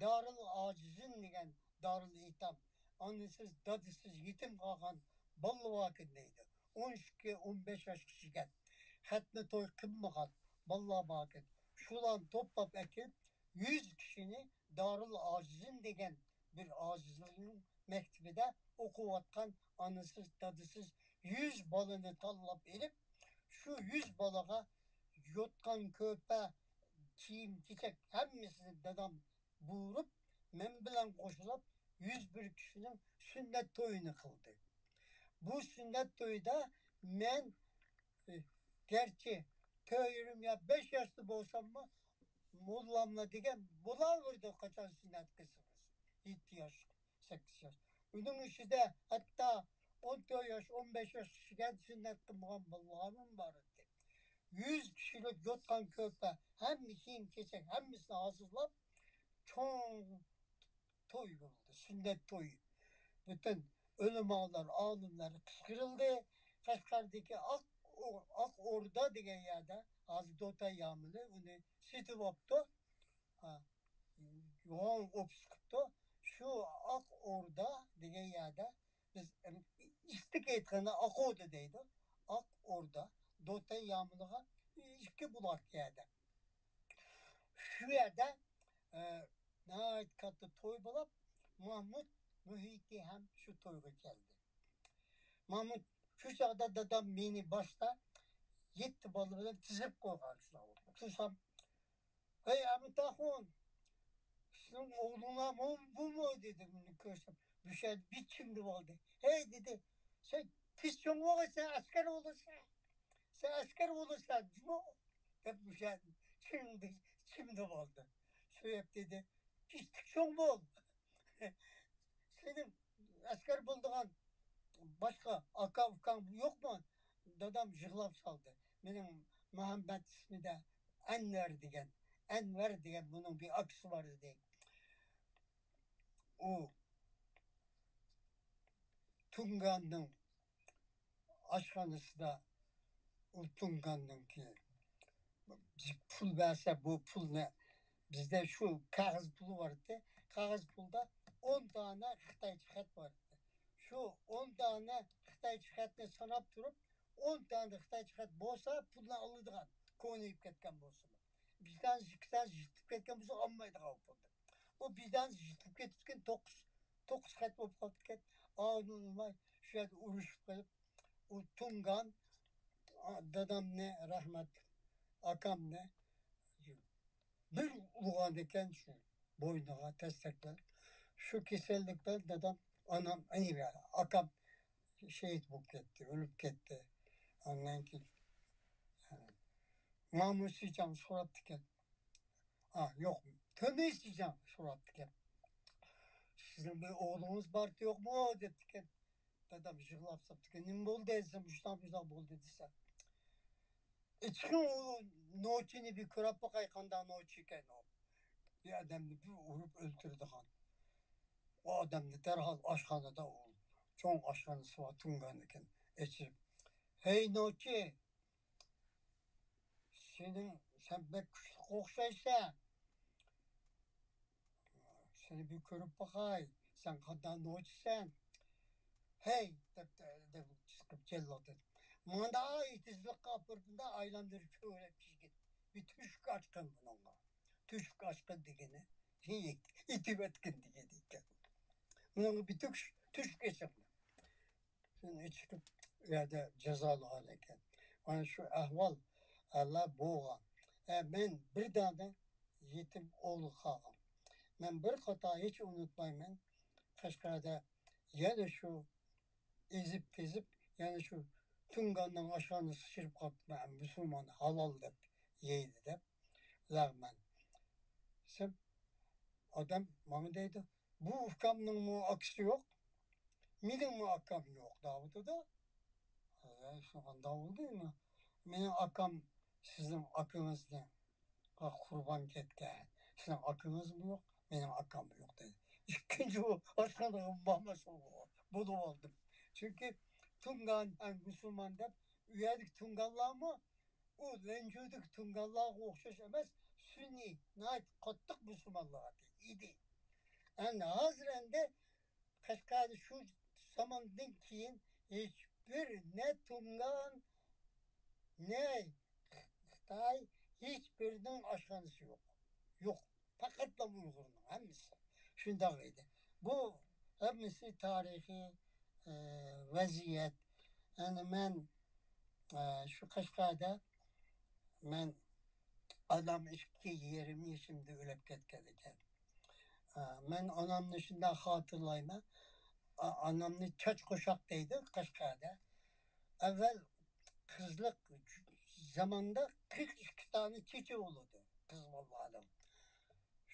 دارىل ئاجىزىن دېگەن دارىل ئېيتام، ئانىسىز، دادىسىز، يېتىم قالغان بالىلار باركەن دەيدۇ. ئون ئىككى، ئون بەش ياشقىچە كەن. خەتنە توي قىلمىغان بالىلار باركەن. شۇلارنى توپلاپ ئەكېلىپ، يۈز كىشىنى دارىل ئاجىزىن دېگەن بىر ئاجىزلارنىڭ مەكتىپىدە ئوقۇۋاتقان ئانىسىز، دادىسىز يۈز بالىنى تاللاپ ئېلىپ، شۇ يۈز بالىغا يوتقان، كۆرپە، كىيىم-كېچەك ھەممىسىنى دادام بۇيرۇپ، مەن بىلەن قوشۇلۇپ، يۈز بىر كىشىنىڭ سۈننەت تويىنى قىلدى. بۇ سۈننەت تويىدا مەن، ئى، گەرچە تۆت يېرىم يا بەش ياشتا بولساممۇ، موللاملا دېگەن بولاۋېرىدۇ، قاچان سۈننەت قىلسىڭىز. يەتتە ياش، سەككىز ياش. ئۇنىڭ ئىچىدە ھەتتا ئون تۆت ياش، ئون بەش ياش كىشىگە سۈننەت قىلمىغان بالىلارمۇ بار ئىدى. يۈز كىشىلىك يوتقان، كۆرپە، ھەممە كىيىم-كېچەك، ھەممىسىنى ھازىرلاپ، چوڭ توي بولدى، سۈننەت تويى. پۈتۈن ئۆلىمالار، ئالىملار قىچقىرىلدى. قەشقەردىكى ئاق، ئاق ئوردا دېگەن يەردە، ھازىر دوتەي يامىنى ئۇنى سېتىۋاپتۇ. ھا، يوغان ئوفىس قىپتۇ. شۇ ئاق ئوردا دېگەن يەردە بىز، ئەم، ئىستىك ئېيتقاندا ئاق ئوردا دەيدۇ. ئاق ئوردا، دوتەي يامىنىغا ئىككى بۇلاق يەردە. شۇ يەردە، ئە، ناھايىتى كاتتا توي بولۇپ، ماھمۇت مۇھىتى ھەم شۇ تويغا كەلدى. ماھمۇت شۇ چاغدا دادام مېنى باشتا يەتتە بالا بىلەن تىزىپ قويغان شۇ. تۇرسام، «ھەي، ئەمىتئاخۇن، سىزنىڭ ئوغلۇڭلارمۇ بۇمۇ؟» دېدىم، ئۇنى كۆرسەم، مۇشەدە بىر چىمدىۋالدى. «ھەي،» دېدى، «سەن تېز چوڭ بولغاچ، سەن ئەسكەر بولىسەن. سەن ئەسكەر بولىسەن جۇمۇ؟» دەپ مۇشەدە چىمدى، چىمدىۋالدى. شۇ گەپ دېدى، «تېز چوڭ بول.» سېنىڭ ئەسكەر بولىدىغان باشقا ئاكا-ئۇكاڭ يوقمۇ؟ دادام يىغلاپ سالدى. مېنىڭ مۇھەممەت ئىسمىدە ئەنۋەر دېگەن، ئەنۋەر دېگەن بۇنىڭ بىر ئاكىسى بار ئىدى. ئۇ تۇڭگاننىڭ ئاشخانىسىدا، ئۇ تۇڭگاننىڭكى، بىز پۇل بەرسە، بۇ پۇلنى، بىزدە شۇ كاغىز پۇلى بار ئىدى. كاغىز پۇلدا ئون دانە خىتايچە خەت بار ئىدى. شۇ ئون دانە خىتايچە خەتنى ساناپ تۇرۇپ، ئون دانە خىتايچە خەت بولسا پۇلنى ئالىدىغان، كونىيىپ كەتكەن بولسىمۇ. بىر دانە، ئىككى دانە يىتىپ كەتكەن بولسا ئالمايدىغان بولدى. ئۇ بىر دانە يىتىپ كېتىپتىكەن، توققۇز، توققۇز خەت بولۇپ قاپتىكەن. ئاۋۇنى ئۇنىماي شۇ يەردە ئۇرۇشۇپ قېلىپ، ئۇ تۇڭگان، ئا، دادامنى، رەھمەتلىك ئاكامنى بىر ئۇرغان ئىكەن شۇ بوينىغا تەستەك بىلەن. شۇ كېسەللىك بىلەن دادام، ئانام، ئەنە، ئاكام شېھىت بولۇپ كەتتى، ئۆلۈپ كەتتى. ئاندىن كېيىن، ماڭا مۇشۇ چاغ سوراپتىكەن. ئا، يوق، تۆمۈرچى جاڭ سوراپتىكەن. «سىزنىڭ بىر ئوغلىڭىز بارتى يوقمۇ؟» دەپتىكەن. دادام يىغلاپ ساپتىكەن. «نېمە بولدى؟» دېسەم، «مۇشۇنداق، مۇشۇنداق بولدى» دېسە. «ئېچىقىڭ ئۇ نوچىنى بىر كۆرۈپ باقاي، قانداق نوچى ئىكەن ئۇ.» بىر ئادەمنى بىر ئۇرۇپ ئۆلتۈرىدىغان. ئۇ ئادەمنى دەرھال ئاشخانىدا، ئۇ چوڭ ئاشخانىسى بار، تۇڭگان ئىكەن، ئېچىپ، «ھەي نوچى! سېنىڭ، سەن بەك كۈچلۈك ئوخشايسەن. سېنى بىر كۆرۈپ باقاي. سەن قانداق نوچىسەن؟ ھەي!» دەپ، دەپ چىقىپ جەللاد ئېتىپ، مانا ئېتىزلىققا ئاپىرىپ، مۇنداق ئايلاندۇرۇپ كۆرۈپ كىرگىن. بىر تۆشۈك ئاچقىن بۇنىڭغا. تۆشۈك ئاچقىن دېگىنى، ئېتىۋەتكىن دېگىنى ئىكەن. بۇنىڭغا بىر تۆشۈك، تۆشۈك ئېچىڭ. شۇنى چىقىپ، ئۇ يەردە جازالىغان ئىكەن. مانا شۇ ئەھۋال، ھاللار بولغان. ئە، مەن بىر دانە يېتىم ئوغلى قالغان. مەن بىر قاتار ھېچ ئۇنتۇمايمەن. قەشقەردە يەنە شۇ ئېزىپ-تېزىپ، يەنە شۇ تۇڭگاننىڭ ئاشخانىسىغا كىرىپ قاپتىمەن، مۇسۇلمان ھالال دەپ يەيدۇ دەپ. لەغمەن. دېسەم، ئادەم ماڭا دەيدۇ، بۇ ئۇكامنىڭمۇ ئاكىسى يوق، مېنىڭمۇ ئاكام يوق دەۋاتىدۇ. ھە، شۇ قانداق بولدى؟ مېنىڭ ئاكام سىزنىڭ ئاكىڭىزنى قۇربان كەتكەن. سىزنىڭ ئاكىڭىزمۇ يوق، مېنىڭ ئاكاممۇ يوق دەيدۇ. ئىككىنچى بۇ ئاشخانىغا ماما بولۇپ ئالدىم. چۈنكى تۇڭگان ھەم مۇسۇلمان دەپ، ئۇ يەردىكى تۇڭگانلارمۇ ئۇ لەنجۇدىكى تۇڭگانلارغا ئوخشاش ئەمەس، سۈنئىي، ناھايىتى قاتتىق مۇسۇلمانلار ئىدى. ئەمدى ھازىر ئەمدى قەشقەردە شۇ زاماندىن كېيىن ھېچبىر نە تۇڭگان، نە خىتاي، ھېچبىرىنىڭ ئاشخانىسى يوق. يوق. پەقەتلا ئۇيغۇرنىڭ ھەممىسى شۇنداق ئىدى. بۇ ھەممىسى تارىخىي، ئە، ۋەزىيەت. يەنى مەن، ئە، شۇ قەشقەردە مەن ئانام ئىككى يېرىم يېشىمدا ئۆلۈپ كەتكەن ئىكەن. ئە، مەن ئانامنى شۇنداق خاتىرىلايمەن. ئا-، ئانامنى چاچ قوشاق دەيدۇ قەشقەردە. ئەۋۋەل قىزلىق زاماندا قىرىق ئىككى دانە چېچى بولىدۇ قىز بالىلارنىڭ.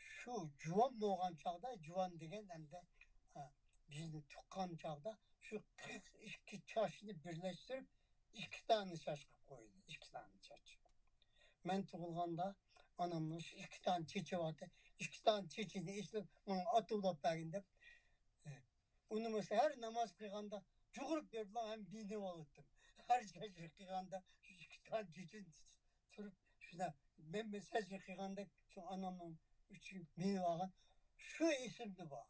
شۇ جۇۋان بولغان چاغدا، جۇۋان دېگەن ئەمدى، ھە، بىزنى تۇغقان چاغدا شۇ قىرىق ئىككى چاچنى بىرلەشتۈرۈپ، ئىككى دانە چاچ قىلىپ قويدى، ئىككى دانە چاچ. مەن تۇغۇلغاندا ئانامنىڭ شۇ ئىككى دانە چېچى بار ئىدى. ئىككى دانە چېچىنى ئېسىلىپ، ماڭا ئاتۇۋاپ بەرگىن دەپ، ئۇنىمۇ ھەر ناماز قىلغاندا جۇغۇرۇپ بېرىپلا ھەم بىنىۋالاتتىم. ھەر سەجدە قىلغاندا شۇ ئىككى دانە چېچىنى تۇرۇپ، شۇنداق مەن بىر سەجدە قىلغاندەك شۇ ئانامنىڭ ئۈچىگە مىنىۋالغان. شۇ ئېسىمدە بار.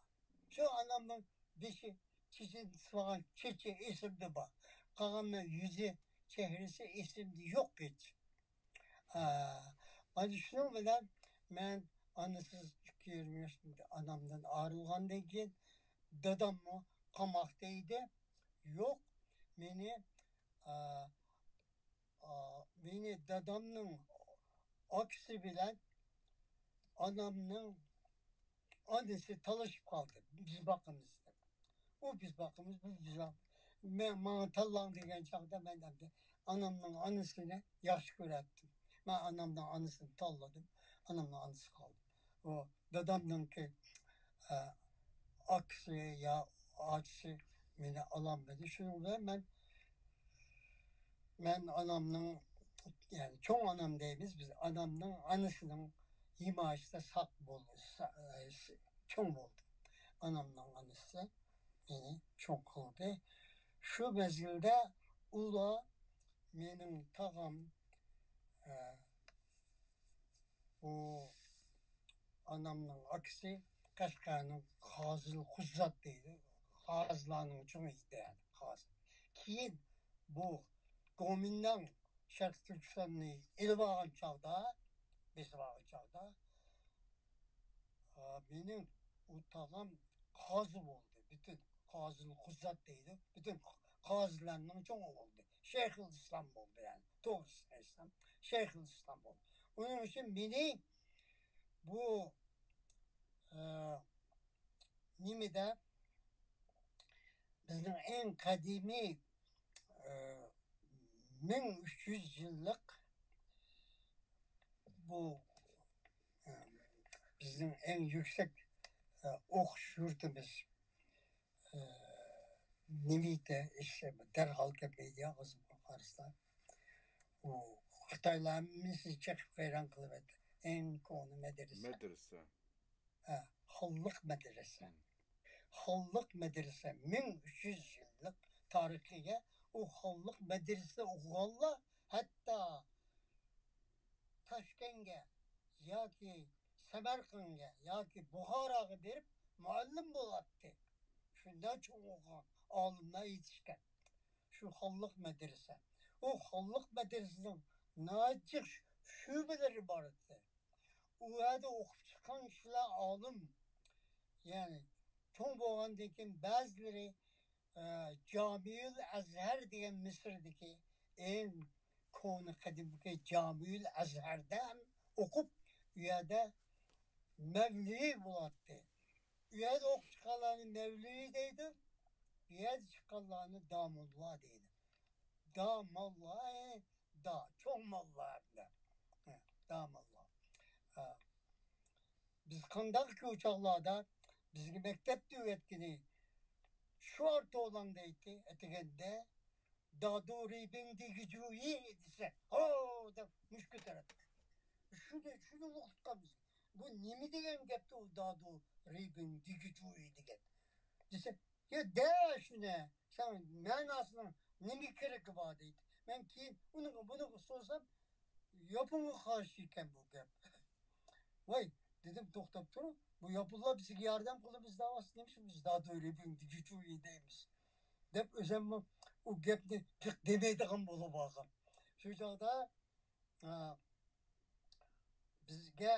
شۇ ئانامنىڭ بېشى چېچىنى تۇتۇۋالغان چېچى ئېسىمدە بار. قالغان يۈزى، چېھرىسى ئېسىمدە يوق ھېچ. ئا، مانا شۇنىڭ بىلەن مەن ئانىسىز ئىككى يېرىم ياش ئانامدىن ئايرىلغاندىن كېيىن، داداممۇ قاماقتا ئىدى. يوق، مېنى، ئا، ئا، مېنى دادامنىڭ ئاكىسى بىلەن ئانامنىڭ ئانىسى تالىشىپ قالدى، بىز باقىمىز دەپ. ئۇ بىز باقىمىز، بۇ بىز باق-، مەن، ماڭا تاللاڭ دېگەن چاغدا مەن ئەمدى ئانامنىڭ ئانىسىنى ياخشى كۆرەتتىم. مەن ئانامنىڭ ئانىسىنى تاللىدىم، ئانامنىڭ ئانىسى قالدى. ئۇ دادامنىڭكى، ئە، ئاكىسى يا ئاچىسى مېنى ئالالمىدى. شۇنىڭ بىلەن مەن، مەن ئانامنىڭ، يەنى چوڭ ئانام دەيمىز بىز، ئانامنىڭ ئانىسىنىڭ ھىمايىسىدە ساق بول-، سا-، ئە، چوڭ بولدۇم. ئانامنىڭ ئانىسى مېنى چوڭ قىلدى. شۇ مەزگىلدە ئۇلار مېنىڭ تاغام، ئە، بۇ ئانامنىڭ ئاكىسى قەشقەرنىڭ قازىل قۇزات دەيدۇ. قازىلارنىڭ چوڭى ئىدى، يەنى قازى. كېيىن بۇ گومىنداڭ شەرقىي تۈركىستاننى ئېلىپ ئالغان چاغدا، بېسىپ ئالغان چاغدا، ئا، مېنىڭ ئۇ تاغام قازى بولدى. پۈتۈن قازىل قۇزات دەيدۇ. پۈتۈن قازىلارنىڭ چوڭى بولدى. شەيخۇل ئىسلام بولدى، يەنى توغرىسىنى ئېيتسام، شەيخۇل ئىسلام بولدى. ئۇنىڭ ئۈچۈن مېنى بۇ، ئە، نېمىدە بىزنىڭ ئەڭ قەدىمىي، ئە، مىڭ ئۈچ يۈز يىللىق بۇ، ئە، بىزنىڭ ئەڭ يۈكسەك، ئە، ئوقۇش يۇرتىمىز، ئە، نېمىتە ئىشلەپ دەرھال كەپ مېدىيا قىزىپ قارىسا، ئۇ خىتايلار ھەممىسى چېقىپ ۋەيران قىلىۋەتتى. ئەڭ كونا مەدرىسە. مەدرىسە. ھە، خانلىق مەدرىسە. مم. خانلىق مەدرىسە، مىڭ ئۈچ يۈز يىللىق تارىخىغا ئۇ خانلىق مەدرىسىدە ئوقۇغانلار ھەتتا تاشكەنتكە ياكى سەمەرقەنتكە ياكى بۇخاراغا بېرىپ مۇئەللىم بولاتتى. شۇنداق چوڭ ئوقۇغان ئالىملار يېتىشكەن. شۇ خانلىق مەدرىسە. ئۇ خانلىق مەدرىسىنىڭ ناھايىتى جىق شۆبىلىرى بار ئىدى. ئۇ يەردە ئوقۇپ چىققان كىشىلەر ئالىم. يەنى چوڭ بولغاندىن كېيىن بەزىلىرى، ئە، جامىئۇل ئەزھەر دېگەن مىسىردىكى ئەڭ كونا قەدىمكى جامىئۇل ئەزھەردە ھەم ئوقۇپ، ئۇ يەردە مەۋلىۋى بولاتتى. ئۇ يەردە ئوقۇپ چىققانلارنى مەۋلىۋى دەيدۇ، بۇ يەردە چىققانلارنى داموللا دەيدۇ. داموللا، ئە، دا، چوڭ موللا ھەمدە. ھە، داموللا. ھە. بىز قانداقكى ئۇ چاغلاردا بىزگە مەكتەپتە ئۆگەتكىنى، شۇ ئارتولاڭ دەيتتى، ئەتىگەندە دادۇ رىبىڭ دىگىجۇيى دېسە، ھو دەپ مۇشت كۆتۈرەتتى. شۇنى، شۇنى ئۇقتۇرغان بىز. بۇ نېمە دېگەن گەپتۇ ئۇ دادۇ رىبىڭ دىگىجۇيى دېگەن؟ دېسە، يا دە شۇنى، سەن مەناسىنىڭ نېمە كېرىكى بار دەيدۇ. مەن كېيىن ئۇنىڭغا بۇنىڭغا سورىسام، ياپونغا قارشى ئىكەن بۇ گەپ. ۋاي، دېدىم، توختاپ تۇرۇڭ، بۇ ياپونلار بىزگە ياردەم قىلىمىز دەۋاتسا، نېمە ئىشقا بىز دادۇ رىبىڭ دىگىچۇيى دەيمىز دەپ، ئۆزۈممۇ ئۇ گەپنى جىق دېمەيدىغان بولۇپ قالغان. شۇ چاغدا، ئا، بىزگە